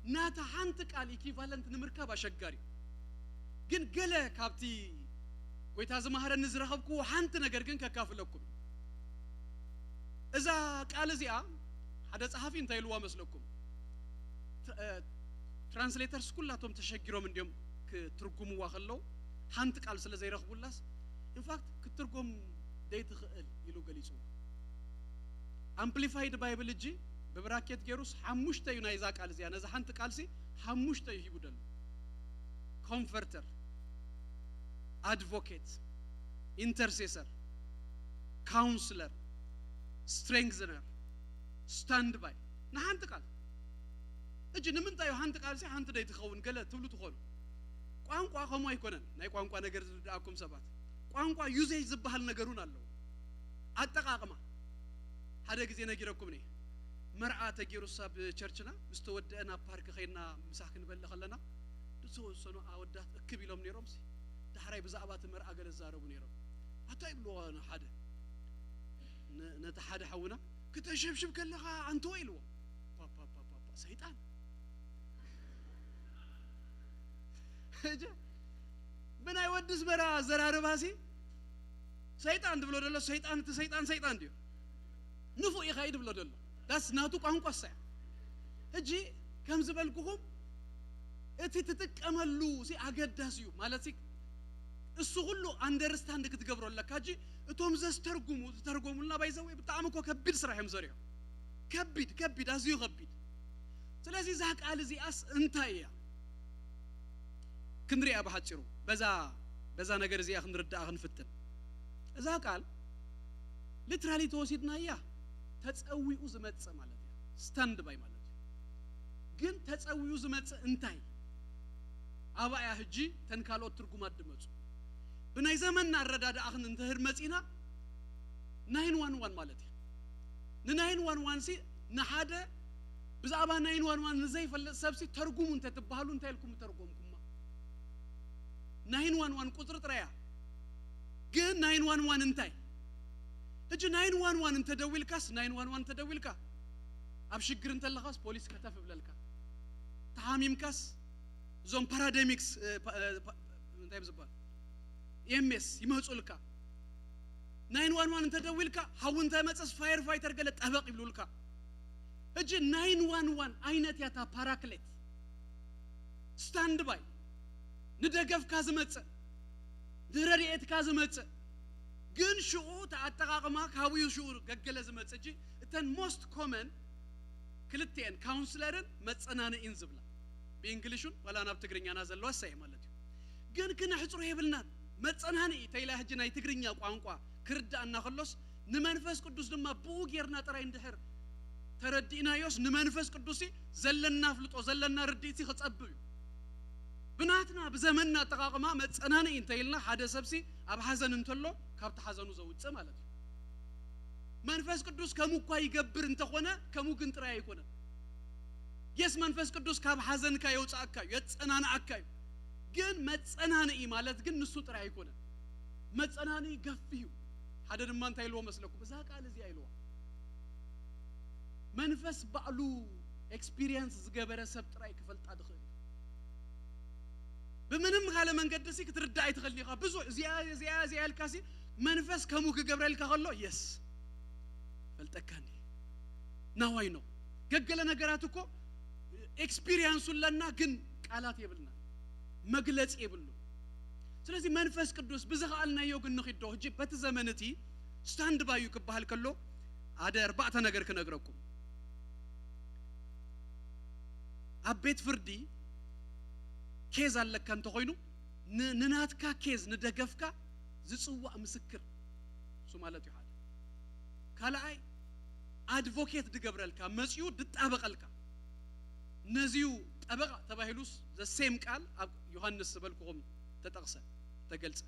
ናታ ሓንቲ ቃል ኢኪቫለንት ንምርካብ ኣሸጋሪ እዩ። ግን ገለ ካብቲ ጎይታ ዝመሃረኒ ዝረኸብክዎ ሓንቲ ነገር ግን ከካፍለኩም። እዛ ቃል እዚኣ ሓደ ጸሓፊ እንታይ ኢልዋ መስለኩም? ትራንስሌተርስ ኩላቶም ተሸጊሮም እንዲዮም ክትርጉምዋ ከለዉ፣ ሓንቲ ቃል ስለ ዘይረኽቡላስ፣ ኢንፋክት ክትርጎም ደይትኽእል ኢሉ ገሊጹ። ኣምፕሊፋይድ ባይብል እጂ ብብራኬት ገይሩስ ሓሙሽተ እዩ ናይዛ ቃል እዚኣ። ነዛ ሓንቲ ቃልሲ ሓሙሽተ እዩ ሂቡ ደሎ። ኮምፈርተር፣ ኣድቮኬት፣ ኢንተርሴሰር፣ ካውንስለር፣ ስትሬንግዝነር፣ ስታንድ ባይ፣ ንሓንቲ ቃል። እጂ ንምንታይ እዩ ሓንቲ ቃልሲ ሓንቲ ደይ ትኸውን ገለ ትብሉ ትኾኑ? ቋንቋ ከምኡ ኣይኮነን። ናይ ቋንቋ ነገር ዝርድኣኩም ሰባት፣ ቋንቋ ዩዜጅ ዝበሃል ነገር እውን ኣለዎ። ኣጠቃቅማ፣ ሓደ ግዜ ነጊረኩም እየ። መርዓ ተገይሩ ሳብ ቸርችና ምስ ተወደአ ናብ ፓርክ ከይድና ምሳ ክንበልዕ ከለና፣ ዝተወሰኑ ኣወዳት እክብ ኢሎም ነይሮም ሲ፣ ዳሕራይ ብዛዕባ እቲ መርዓ ገለ ዝዛረቡ ነይሮም። ኣታ ይብልዎ ሓደ፣ ነ-፣ ነቲ ሓደ ሓውና፣ "ክተሸብሽብ ከለኻ ኣንትዎ" ኢልዎ። ፓፓፓፓፓ፣ ሰይጣን። ሕጂ ብናይ ወዲ ኣስመራ ኣዘራርባ ሲ፣ ሰይጣን ትብሎ ደሎ፣ ሰይጣን፣ እቲ ሰይጣን ሰይጣን ድዩ? ንፉዕ ኢኻ እዩ ድብሎ ደሎ። ዳስ ናቱ ቋንቋ እሳ እያ። ሕጂ ከም ዝበልኩኹም፣ እቲ ትጥቀመሉ ሲ ኣገዳሲ እዩ። ማለት ሲ፣ እሱ ኩሉ ኣንደርስታንድ ክትገብሮ ኣለካ። ሕጂ እቶም ዘስተርጉሙ፣ ዝተርጎሙልና ባይዘወይ ብጣዕሚ እኮ ከቢድ ስራሕ እዮም ዘሪሖም። ከቢድ፣ ከቢድ፣ ኣዝዩ ከቢድ። ስለዚ እዛ ቃል እዚኣስ እንታይ እያ? ክንሪኣ ብሓጺሩ፣ በዛ፣ በዛ ነገር እዚኣ ክንርድኣ ክንፍትን። እዛ ቃል ሊትራሊ ተወሲድናያ ተጸዊኡ ዝመጽእ ማለት እያ። ስታንድ ባይ ማለት እዩ። ግን ተጸዊኡ ዝመጽእ እንታይ? ኣብኣ እያ ሕጂ ተን ካልኦት ትርጉማት ድመጹ። ብናይ ዘመንና ኣረዳድኣ ክን እንተህር መጺና፣ ናይን ዋን ዋን ማለት እዩ። ንናይን ዋን ዋን ሲ ንሓደ ብዛዕባ ናይን ዋን ዋን ንዘይፈልጥ ሰብ ሲ ተርጉሙ እንተ ትበሃሉ እንታይ ኢልኩም ምተርጎምኩማ? ናይን ዋን ዋን ቁጽሪ ጥራይ እያ። ግን ናይን ዋን ዋን እንታይ? ሕጂ ናይን ዋን ዋን እንተ ደዊልካስ፣ ናይን ዋን ዋን እንተ ደዊልካ፣ ኣብ ሽግር እንተለኻስ ፖሊስ ከተፍ ይብለልካ። ተሓሚምካስ እዞም ፓራዳይሚክስ፣ እ፣ ፓ-፣ እ፣ ፓ-፣ እንታይ እዮም ዝበሃል? ኤምኤስ ይመጹልካ። ናይን ዋን ዋን እንተ ደዊልካ፣ ሓዊ እንተ መጸስ ፋየር ፋይተር ገለ ጠበቕ ይብሉልካ። ሕጂ ናይን ዋን ዋን ዓይነት እያ እታ ፓራክሌት። ስታንድ ባይ፣ ንደገፍካ ዝመጽእ፣ ንረድኤትካ ዝመጽእ። ግን ሽኡ እቲ ኣጠቓቕማ ካብኡ እዩ ሽኡ ገገለ ዝመጽእ። ሕጂ እተን ሞስት ኮመን ክልቲኤን ካውንስለርን መጸናንኢን ዝብላ ብእንግሊሹን ዋላ ናብ ትግርኛና ዘለዋ ሳይ ማለት እዩ። ግን ክነሕጽሮ የብልናን። መጸናንኢ ተይላ ሕጂ ናይ ትግርኛ ቋንቋ ክርዳእና ከሎስ ንመንፈስ ቅዱስ ድማ ብኡ ጌርና ጥራይ እንድሕር ተረዲእናዮስ ንመንፈስ ቅዱስ ዘለና ኣፍልጦ ዘለና ርድኢት ክጸብብ እዩ። ብናትና ብዘመንና ኣጠቓቕማ መጸናንኢ እንተኢልና ሓደ ሰብሲ ኣብ ሓዘን እንተሎ ካብቲ ሓዘኑ ዘውፅእ ማለት እዩ። መንፈስ ቅዱስ ከምኡ እኳ ይገብር እንተኾነ ከምኡ ግን ጥራይ ኣይኮነን። የስ መንፈስ ቅዱስ ካብ ሓዘንካ የውፅኣካ እዩ፣ የፀናንኣካ እዩ። ግን መፀናንኢ ማለት ግን ንሱ ጥራይ ኣይኮነን። መፀናንኢ ገፊ እዩ። ሓደ ድማ እንታይ ኢልዎ መስለኩም? እዛ ቃል እዚኣ ኢልዋ መንፈስ ባዕሉ ኤክስፒሪየንስ ዝገበረ ሰብ ጥራይ ክፈልጣ ዝኽእል እዩ። ብምንም ካለ መንገዲ ሲ ክትርዳእ ኣይትኽእልን ኢኻ። ብዙሕ እዚኣ እዚኣ እዚኣ ኢልካ ሲ መንፈስ ከምኡ ክገብረልካ ከሎ የስ ፈልጠካኒ ናዋይ ነው። ገገለ ነገራት እኮ ኤክስፒሪየንሱ ኣለና፣ ግን ቃላት የብልና፣ መግለጺ የብሉ። ስለዚ መንፈስ ቅዱስ ብዝኸኣልናዮ ግን ንኺዶ። ሕጂ በቲ ዘመን እቲ ስታንድ ባዩ ክበሃል ከሎ ሓደ ኣርባዕተ ነገር ክነግረኩም። ኣብ ቤት ፍርዲ ኬዝ ኣለካ እንተኾይኑ ን- ንናትካ ኬዝ ንደገፍካ ዝጽዋእ ምስክር እሱ ማለት እዩ። ሓደ ካልኣይ ኣድቮኬት ድገብረልካ መጺኡ ድጣበቐልካ ነዚዩ ጠበቓ ተባሂሉስ ዘሴም ቃል ኣብ ዮሃንስ ዝበልኩኹም ተጠቕሰ ተገልጸ።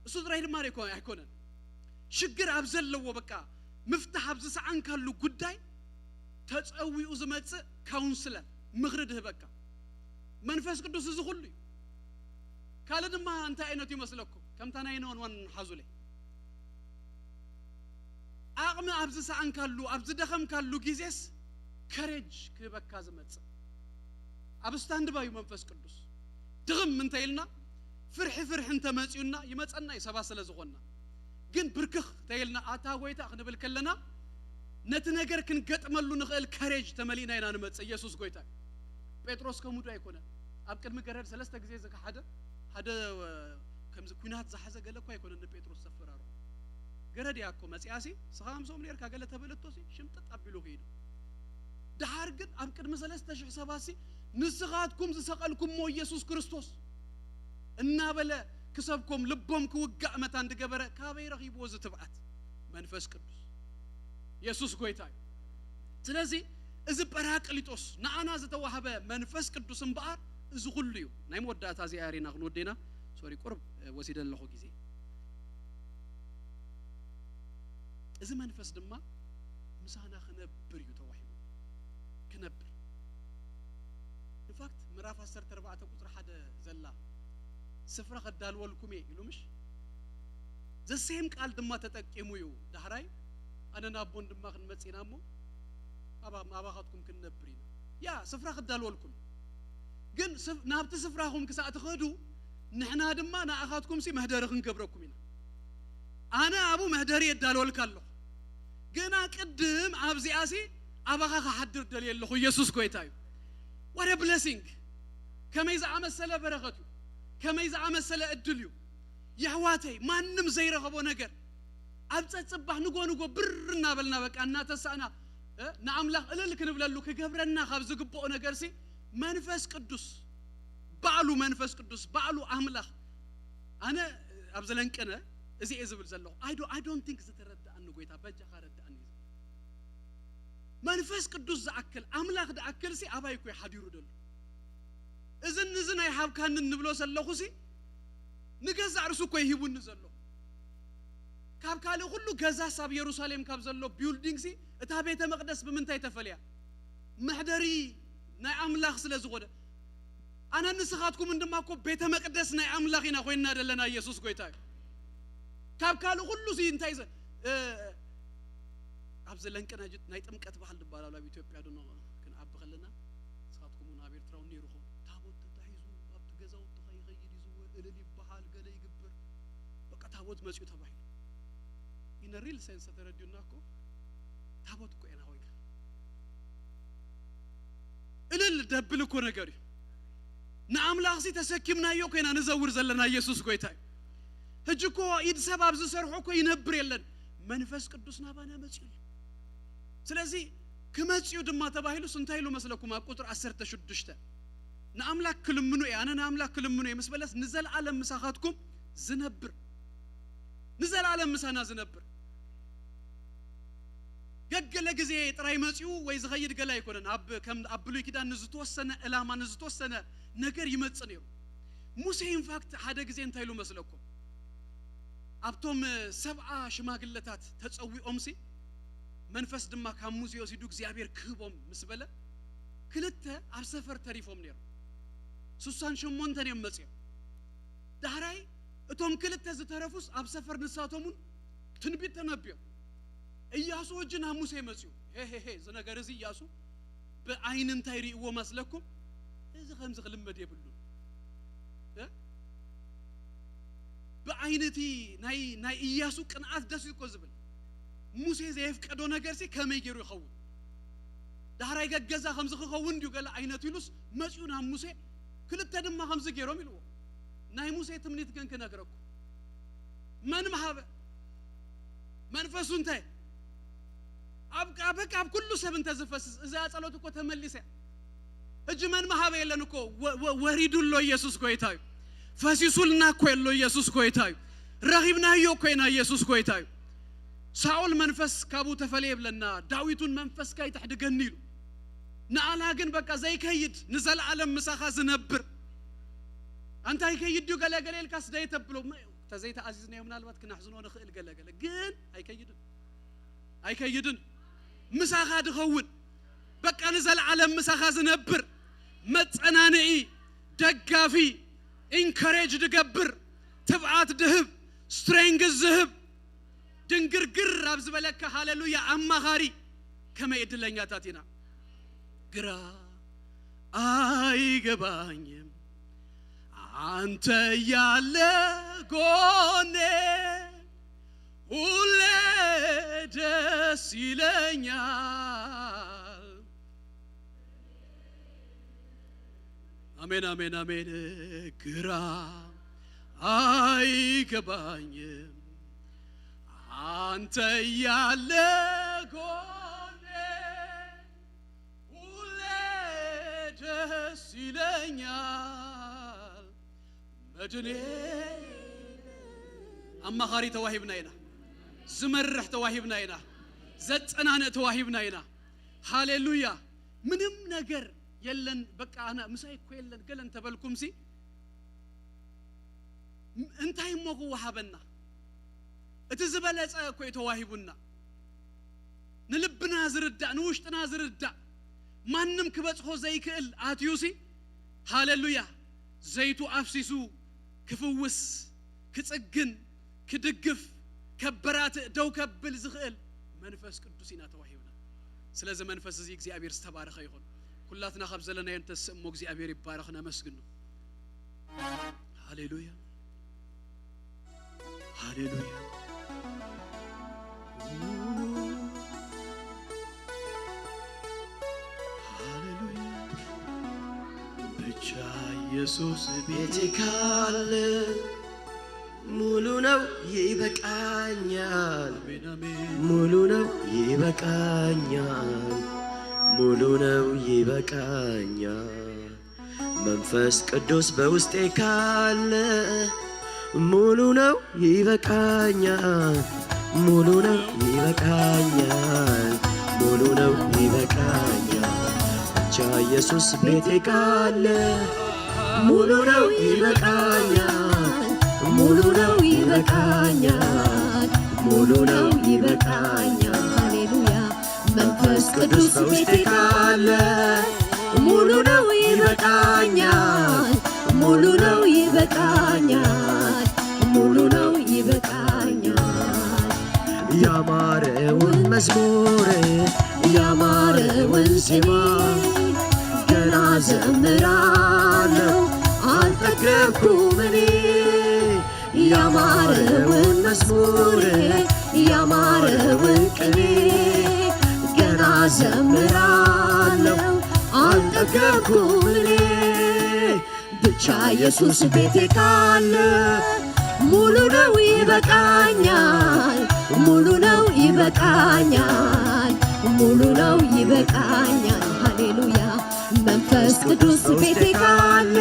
እሱ ጥራይ ድማ ኣይኮ- ኣይኮነን። ሽግር ኣብ ዘለዎ በቃ ምፍታሕ ኣብ ዝሰዓንካሉ ጉዳይ ተጸዊኡ ዝመጽእ ካውንስለር ምኽሪ ድህበካ መንፈስ ቅዱስ እዚ ኩሉ እዩ። ካልእ ድማ እንታይ ዓይነት ይመስለኩም? ከምታ ናይ ነወን ዋን ሓዙለይ ዓቕሚ ኣብ ዝሰኣንካሉ ኣብ ዝደኸምካሉ ግዜስ ከሬጅ ክህበካ ዝመጽእ ኣብ ስታንድ ባዩ መንፈስ ቅዱስ ድኽም እንተ ኢልና ፍርሒ ፍርሒ እንተመጺኡና ይመጸና እዩ ሰባት ስለ ዝኾንና። ግን ብርክኽ ተይልና ኣታ ጎይታ ክንብል ከለና ነቲ ነገር ክንገጥመሉ ንኽእል ከሬጅ ተመሊእና ኢና ንመጽእ። ኢየሱስ ጎይታ እዩ። ጴጥሮስ ከሙዱ ኣይኮነን። ኣብ ቅድሚ ገረድ ሰለስተ ግዜ ዝከሓደ ሓደ ከምዚ ኩናት ዝሓዘ ገለ እኮ ኣይኮነን ንጴጥሮስ ዘፈራርሆ። ገረድ እያ እኮ መጺኣሲ ስኻ ምሶም ነርካ ገለ ተበለቶሲ ሽምጥጥ ኣቢሉ ኸይዱ። ደሓር ግን ኣብ ቅድሚ ሰለስተ ሽሕ ሰባሲ ንስኻትኩም ዝሰቐልኩሞ ኢየሱስ ክርስቶስ እናበለ ክሰብኮም ልቦም ክውጋእ መታን ድገበረ ካበይ ረኺብዎ እዚ ትብዓት? መንፈስ ቅዱስ ኢየሱስ ጎይታ እዩ። ስለዚ እዚ ጳራቅሊጦስ ንኣና ዝተዋህበ መንፈስ ቅዱስ እምበኣር እዚ ኩሉ እዩ። ናይ መወዳእታ እዚኣ ርኢና ክንወደና ሶሪ ቁርብ ወሲደ ኣለኹ ግዜ። እዚ መንፈስ ድማ ምሳና ክነብር እዩ ተዋሂቡ። ክነብር ኢንፋክት ምዕራፍ ዓሰርተ ኣርባዕተ ቁፅሪ ሓደ ዘላ ስፍራ ከዳልወልኩም እየ ኢሉ ምሽ ዘሴም ቃል ድማ ተጠቂሙ እዩ። ዳሕራይ ኣነ ናቦን ድማ ክንመፅ ኢና እሞ ኣባኻትኩም ክንነብር ኢና። ያ ስፍራ ክዳልወልኩም ግን ናብቲ ስፍራኹም ክሳእ ትኸዱ ንሕና ድማ ንኣኻትኩም ሲ መህደሪ ክንገብረኩም ኢና። ኣነ ኣብኡ መህደሪ የዳልወልካ ኣለኹ። ግና ቅድም ኣብዚኣ ሲ ኣባኻ ክሓድር ደልየ ኣለኹ። ኢየሱስ ጎይታ እዩ። What a blessing! ከመይ ዝኣመሰለ በረኸት እዩ። ከመይ ዝኣመሰለ እድል እዩ። የሕዋተይ ማንም ዘይረኸቦ ነገር ኣብ ጸጽባሕ ንጎ ንጎ ብር እናበልና በቃ እናተሳእና ንኣምላኽ እልል ክንብለሉ ክገብረና ካብ ዝግብኦ ነገር ሲ መንፈስ ቅዱስ ባዕሉ መንፈስ ቅዱስ ባዕሉ ኣምላኽ ኣነ ኣብ ዘለንቅነ እዚ እየ ዝብል ዘለኹ። I don't think ዝተረዳእኒ ጎይታ በጃኻ ረዳእኒ እዩ። መንፈስ ቅዱስ ዝኣክል ኣምላኽ ዝኣክል ሲ ኣባይ እኮ ሓዲሩ ደሎ። እዝን እዚ ናይ ሃብካኒ ንብሎ ዘለኹ ሲ ንገዛእ ርሱ እኮ ሂቡኒ ዘሎ። ካብ ካልእ ኩሉ ገዛስ ኣብ የሩሳሌም ካብ ዘሎ ቢውልዲንግ ሲ እታ ቤተ መቅደስ ብምንታይ ተፈልያ? መሕደሪ ናይ ኣምላኽ ስለ ዝኾነ ኣነ ንስኻትኩምን ድማ እኮ ቤተ መቅደስ ናይ ኣምላኽ ኢና ኮይንና ዘለና። ኢየሱስ ጎይታ እዩ። ካብ ካልእ ኩሉ ሲ እንታይ ዘ- እ- ኣብዚ ለንቅና ጅ- ናይ ጥምቀት ባህል ድበሃል ኣብ ኢትዮጵያ ዶ ክንዓቢ ከለና ንስኻትኩም እውን ኣብ ኤርትራ እውን ነይሩ ኸውን። ታቦት ተታሒዙ ኣብቲ ገዛውትኻ ይኸይድ ይዝውር እልል ይበሃል ገለ ይግበር በቃ ታቦት መፅኡ ተባሂሉ። ኢነ ሪል ሴንስ ተረዲኡና እኮ ታቦት እኮ ኢና ኮይንካ እልል ደብል እኮ ነገር እዩ። ንኣምላኽሲ ተሰኪምናዮ ኮይና ንዘውር ዘለና ኢየሱስ ጎይታ እዩ። ሕጂ እኮ ኢድ ሰብ ኣብ ዝሰርሖ እኮ ይነብር የለን መንፈስ ቅዱስ ናባና መፅኡ እዩ። ስለዚ ክመጽኡ ድማ ተባሂሉስ እንታይ ኢሉ መስለኩም? ኣብ ቁጥሪ ዓሰርተ ሽዱሽተ ንኣምላክ ክልምኑ እየ፣ ኣነ ንኣምላክ ክልምኑ እየ ምስ በለስ ንዘለኣለም ምሳኻትኩም ዝነብር፣ ንዘለኣለም ምሳና ዝነብር። ገገለ ግዜ ጥራይ መጺኡ ወይ ዝኸይድ ገለ ኣይኮነን። ኣብ ከም ኣብ ብሉይ ኪዳን ንዝተወሰነ ዕላማ ንዝተወሰነ ነገር ይመጽእ ነይሩ። ሙሴ ኢንፋክት ሓደ ግዜ እንታይ ኢሉ መስለኩም? ኣብቶም ሰብዓ ሽማግለታት ተጸዊኦምሲ መንፈስ ድማ ካብ ሙሴ ወሲዱ እግዚኣብሔር ክህቦም ምስ በለ ክልተ ኣብ ሰፈር ተሪፎም ነይሮም። ስሳን ሸሞንተን እዮም መጺኦም። ዳሕራይ እቶም ክልተ ዝተረፉስ ኣብ ሰፈር ንሳቶም እውን ትንቢት ተነብዮም። እያሱ እጂ ናብ ሙሴ መጺኡ፣ ሄ ሄ ሄ፣ እዚ ነገር እዚ እያሱ ብዓይኒ እንታይ ርእይዎ መስለኩም? እዚ ከምዚ ክልመድ የብሉን። እ? ብዓይኒ እቲ ናይ ናይ እያሱ ቅንዓት ደስ እዩ እኮ ዝብል። ሙሴ ዘየፍቀዶ ነገርሲ ከመይ ገይሩ ይኸውን? ዳሕራይ ገገዛ ከምዚ ክኸውን ድዩ ገለ ዓይነት ኢሉስ መጺኡ ናብ ሙሴ፣ ክልተ ድማ ከምዚ ገይሮም ኢልዎ። ናይ ሙሴ ትምኒት ግን ክነግረኩም። መን ምሃበ? መንፈሱ እንታይ ኣብ በቃ ኣብ ኩሉ ሰብ እንተ ዝፈስስ እዛ ጸሎት እኮ ተመሊሰ። ሕጂ መን ምሃበ የለን እኮ፣ ወ- ወ- ወሪዱ ኣሎ። ኢየሱስ ጎይታ እዩ። ፈሲሱልና እኮ ኣሎ። ኢየሱስ ጎይታ እዩ። ረኺብናዮ እኮ ኢና። ኢየሱስ ጎይታ እዩ። ሳኦል መንፈስ ካብኡ ተፈለየ ይብለና፣ ዳዊት እውን መንፈስካ ይትሕድገኒ ኢሉ። ንኣና ግን በቃ ዘይከይድ ንዘለኣለም ምሳኻ ዝነብር፣ ኣንታ ይከይድ ድዩ ገለገለ ኢልካስ ደይ ተብሎ። ተዘይተኣዚዝናዮ ምናልባት ክናሕዝኖ ንኽእል ገለገለ፣ ግን ኣይከይድን። ኣይከይድን። ምሳኻ ድኸውን፣ በቃ ንዘለዓለም ምሳኻ ዝነብር፣ መጸናንዒ፣ ደጋፊ፣ ኢንከሬጅ ድገብር፣ ትብዓት ድህብ፣ ስትሬንግዝ ዝህብ፣ ድንግርግር ኣብ ዝበለካ ሃለሉያ ኣማኻሪ። ከመይ ዕድለኛታት ኢና። ግራ ኣይገባኝም አንተ ያለ ጎኔ ሁሌ ደስ ይለኛል። አሜን፣ አሜን፣ አሜን። ግራ አይገባኝም አንተ ያለ ጎኔ ሁሌ ደስ ይለኛል። መድኔ አማኻሪ ተዋሂብና ኢና። ዝመርሕ ተዋሂብና ኢና። ዘጸናንእ ተዋሂብና ኢና። ሃሌሉያ። ምንም ነገር የለን፣ በቃ ኣነ ምሳይ እኮ የለን ገለ እንተበልኩምሲ እንታይ እሞ ክወሃበና? እቲ ዝበለጸ እኮ እዩ ተዋሂቡና። ንልብና ዝርዳእ፣ ንውሽጥና ዝርዳእ፣ ማንም ክበጽሖ ዘይክእል ኣትዩሲ፣ ሃሌሉያ፣ ዘይቱ ኣፍሲሱ ክፍውስ፣ ክጽግን፣ ክድግፍ፣ ከበራትእ፣ ደው ከብል ዝኽእል መንፈስ ቅዱስ ኢና ተዋሂብና። ስለዚ መንፈስ እዚ እግዚኣብሔር ዝተባረኸ ይኹን። ኩላትና ካብ ዘለናዮ እንተስእሞ እግዚኣብሔር ይባረኽ፣ ነመስግኖ። ሃሌሉያ፣ ሃሌሉያ፣ ሃሌሉያ። ብቻ ኢየሱስ ቤቴ ካለ ሙሉ ነው ይበቃኛል፣ አሜን፣ አሜን። ሙሉ ነው ይበቃኛል፣ ሙሉ ነው ይበቃኛል። መንፈስ ቅዱስ በውስጤ ካለ ሙሉ ነው ይበቃኛል፣ ሙሉ ነው ይበቃኛል፣ ሙሉ ነው ይበቃኛል። ብቻ ኢየሱስ ቤቴ ካለ ሙሉ ነው ይበቃኛል፣ ሙሉ ነው ይበቃኛል፣ ሙሉ ነው ይበቃኛል። ሃሌሉያ። መንፈስ ቅዱስ በውስጤ ካለ ሙሉ ነው ይበቃኛል፣ ሙሉ ነው ይበቃኛል፣ ሙሉ ነው ይበቃኛል። ያማረውን መዝሙር ያማረውን ዜማ ገና ዘምራለሁ አልጠገብኩም እኔ። ያማረውን መዝሙር ያማረውን ቅኔ ገና ዘምራለሁ አልጠገብኩም እኔ። ብቻ ኢየሱስ ቤቴ ካለ ሙሉ ነው ይበቃኛል፣ ሙሉ ነው ይበቃኛል፣ ሙሉ ነው ይበቃኛል፣ ሃሌሉያ። መንፈስ ቅዱስ ቤቴ ካለ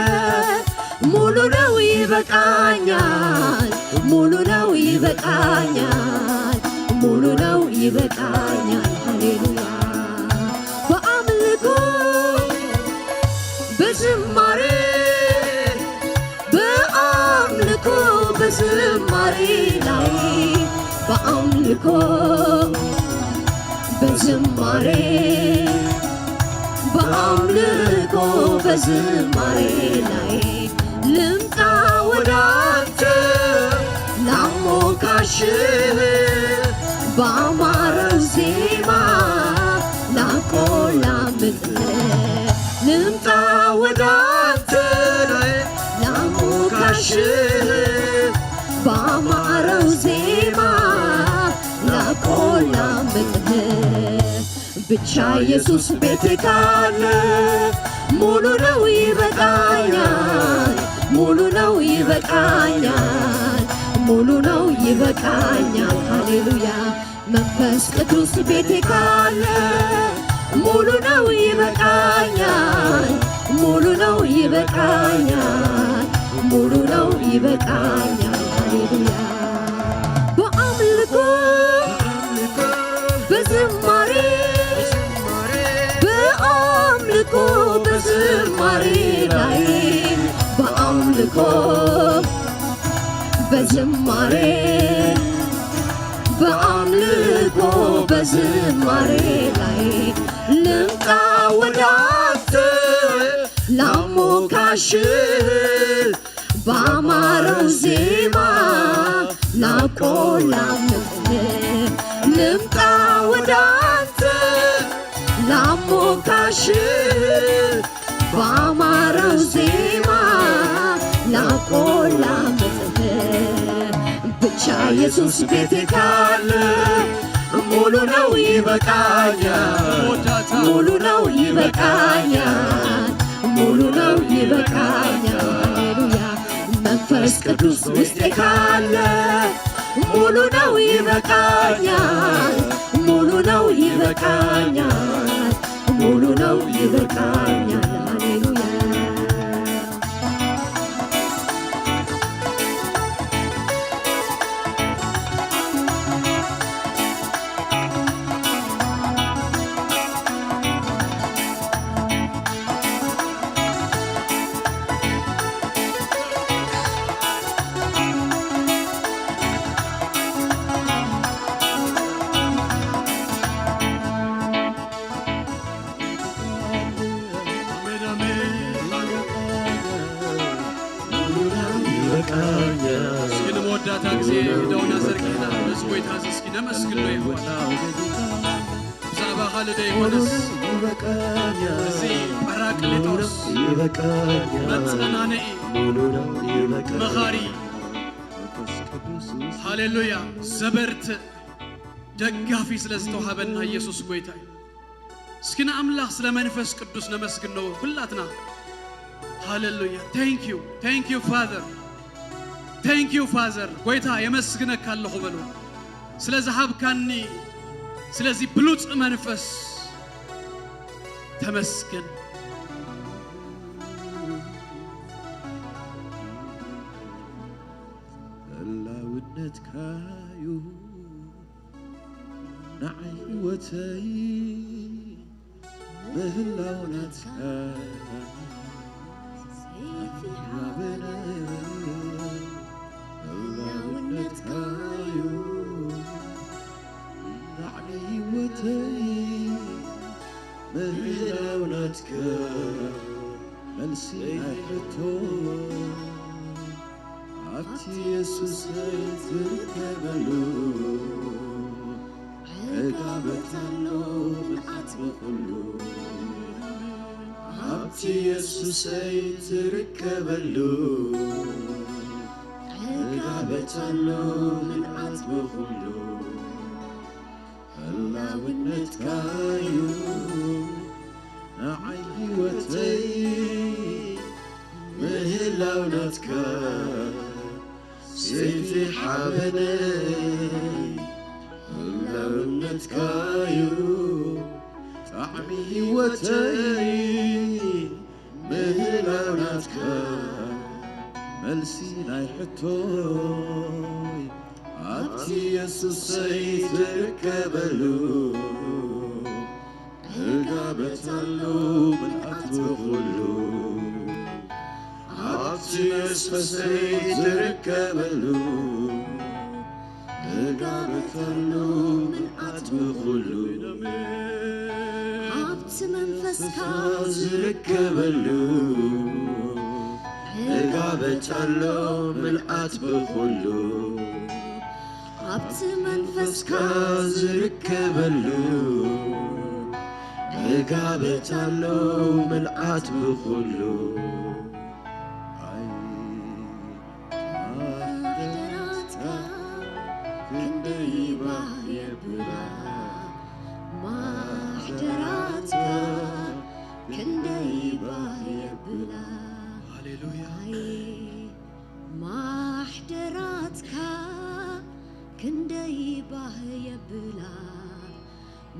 ሙሉ ነው ይበቃኛል፣ ሙሉ ነው ይበቃኛል፣ ሙሉ ነው ይበቃኛል፣ ሃሌሉያ። በአምልኮ በዝማሬ በአምልኮ በዝማሬ ላይ በአምልኮ በዝማሬ በአምልኮ በዝማሬ ላይ ልምጣ ወደ አንተ ላሞካሽህ በአማረው ዜማ ላቆላምጥህ ልምጣ ወደ አንተ ላሞካሽህ በአማረው ዜማ ላቆላምጥህ ብቻ ኢየሱስ ቤቴ ካለ ሙሉ ነው ይበቃኛል፣ ሙሉ ነው ይበቃኛል፣ ሙሉ ነው ይበቃኛል። ሃሌሉያ መንፈስ ቅዱስ ቤቴ ካለ ሙሉ ነው ይበቃኛል፣ ሙሉ ነው ይበቃኛል፣ ሙሉ ነው ይበቃኛል። ሃሌሉያ በአምልኮ በዝማሬ በአምልኮ በዝማሬ ላይ በአምልኮ በዝማሬ በአምልኮ በዝማሬ ላይ ልምጣ ወደ አንተ ላሞካሽህ በአማረው ዜማ ላቆላምጥህ ልምጣ ወደ አንተ ላሞካሽህ በአማረው ዜማ ላቆላምጥህ ብቻ ኢየሱስ ቤቴ ካለ ሙሉ ነው ይበቃኛል፣ ሙሉ ነው ይበቃኛል፣ ሙሉ ነው ይበቃኛል። ሃሌሉያ መንፈስ ቅዱስ ውስጤ ካለ ሙሉ ነው ይበቃኛል፣ ሙሉ ነው ይበቃኛል፣ ሙሉ ነው ይበቃኛል። ሃሌሉያ እስኪ ንመወዳእታ ግዜ እዳውና ዘርጊሕና ነዚ ጎይታ እዚ እስኪ ነመስግኖ ይሆን? ብዛዕባ ካልእ ደይኮነስ እዚ ጳራቅሊጦስ መጸናንዒ መኻሪ ሃሌሉያ ዘበርትዕ ደጋፊ ስለ ዝተዋሃበና ኢየሱስ ጎይታ እዩ። እስኪ ንኣምላኽ ስለ መንፈስ ቅዱስ ነመስግኖ ኩላትና። ሃሌሉያ thank you thank you Father thank you Father ጎይታ የመስግነካ ኣለኹ በሉ። ስለ ዝሃብካኒ ስለዚ ብሉጽ መንፈስ ተመስገን። ህላውነትካዩ ንዓይ ህይወተይ ምህላው ናትካ ሰይፊ ሓበነ ህላውነትካዩ ንዓይ ህይወተይ ምህላው ናትካ መልሲ ናይ ሕቶ ኣብቲ የሱስ ትርከበሉ ዕጋበት ኣሎ ምልኣት ብኹሉ ኣብቲ የሱሰይ ትርከበሉ ዕጋበት ኣሎ ምልኣት ብኹሉ ህላውነትካዩ ንዓይ ህይወተይ ምህላው ናትካ ሰይቲ ሓበነይ ህላውነትካዩ ዓሚ ህይወተይ ምህላው ናትካ፣ መልሲ ናይ ሕቶይ ኣብቲ የሱሰይ ትርከበሉ። እጋበት ኣሎ ምልኣት ብኹሉ፣ ኣብቲ መንፈሰይ ትርከበሉ። እጋበት ኣሎ ምልኣት ብኹሉ፣ ኣብቲ መንፈስካ ዝርከበሉ። እጋበት ኣሎ ምልኣት ብኹሉ፣ ኣብቲ መንፈስካ ዝርከበሉ። እጋበት ኣሎ ምልኣት ብኹሉ። ኣይ ማሕደራትካ ክንደይ ባህ የብላ፣ ማሕደራትካ ክንደይ ባህ የብላ። ሃሌሉያ። ኣይ ማሕደራትካ ክንደይ ባህ የብላ፣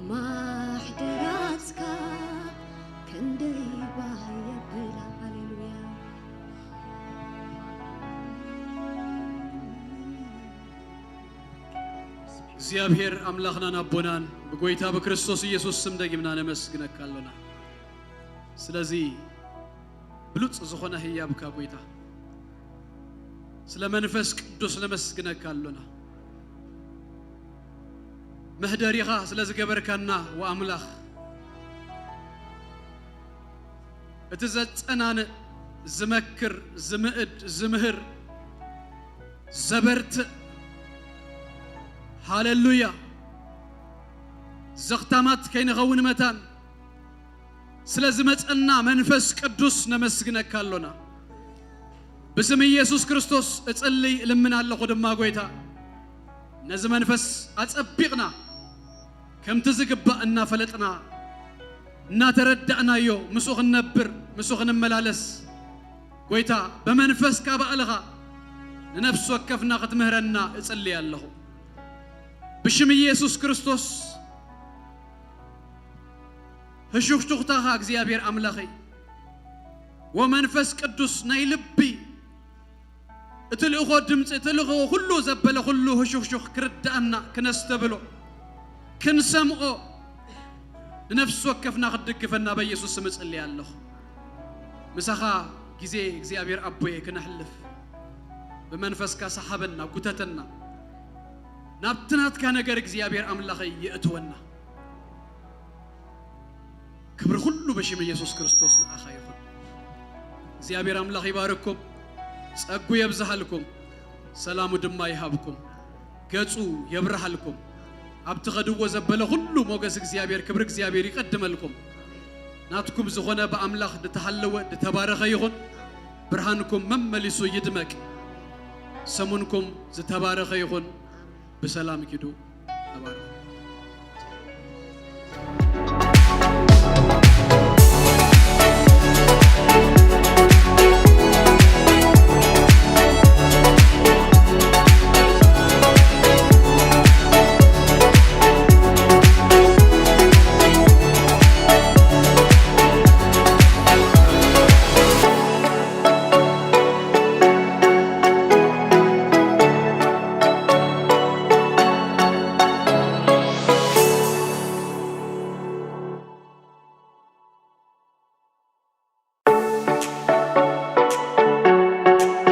ማሕደራትካ ክንደይ ባህ የብላ። ሃሌሉያ። እግዚኣብሔር ኣምላኽናን ኣቦናን ብጎይታ ብክርስቶስ ኢየሱስ ስም ደጊምና ነመስግነካ ኣሎና። ስለዚ ብሉጽ ዝኾነ ህያብካ ጎይታ፣ ስለ መንፈስ ቅዱስ ነመስግነካ ኣሎና። መህደሪኻ ስለ ዝገበርካና ወኣምላኽ፣ እቲ ዘጸናንእ፣ ዝመክር፣ ዝምእድ፣ ዝምህር፣ ዘበርትእ፣ ሃሌሉያ፣ ዘኽታማት ከይንኸውን መታን ስለ ዝመጸና መንፈስ ቅዱስ ነመስግነካ ኣሎና። ብስም ኢየሱስ ክርስቶስ እጽልይ እልምን ኣለኹ ድማ ጎይታ፣ ነዚ መንፈስ ኣጸቢቕና ከምቲ ዝግባእ እናፈለጥና እናተረዳእናዮ ምስኡ ክንነብር ምስኡ ክንመላለስ ጎይታ ብመንፈስካ ባዕልኻ ንነፍሲ ወከፍና ክትምህረና እጽልይ ኣለኹ። ብሽም ኢየሱስ ክርስቶስ ህሹኽሹኽታኻ እግዚኣብሔር ኣምላኸይ ወመንፈስ ቅዱስ ናይ ልቢ እቲ ልእኾ ድምፂ እቲ ልእኾ ኩሉ ዘበለ ኩሉ ህሹኽሹኽ ክርዳእና ክነስተብሎ ክንሰምዖ ንነፍሲ ወከፍና ክትድግፈና በኢየሱስ ስም እጽልይ ኣለኹ። ምሳኻ ግዜ እግዚኣብሔር ኣቦየ ክነሕልፍ ብመንፈስካ ሰሓበና ጉተተና ናብቲ ናትካ ነገር እግዚኣብሔር ኣምላኸይ የእትወና። ክብሪ ኩሉ በሽም ኢየሱስ ክርስቶስ ንዓኻ ይኹን። እግዚኣብሔር ኣምላኽ ይባርኩም፣ ጸጉ የብዝሃልኩም፣ ሰላሙ ድማ ይሃብኩም፣ ገጹ የብርሃልኩም። ኣብቲ ኸድዎ ዘበለ ኩሉ ሞገስ እግዚኣብሔር ክብሪ እግዚኣብሔር ይቀድመልኩም። ናትኩም ዝኾነ ብኣምላኽ ዝተሃለወ ዝተባረኸ ይኹን። ብርሃንኩም መመሊሱ ይድመቅ። ሰሙንኩም ዝተባረኸ ይኹን። ብሰላም ኪዱ።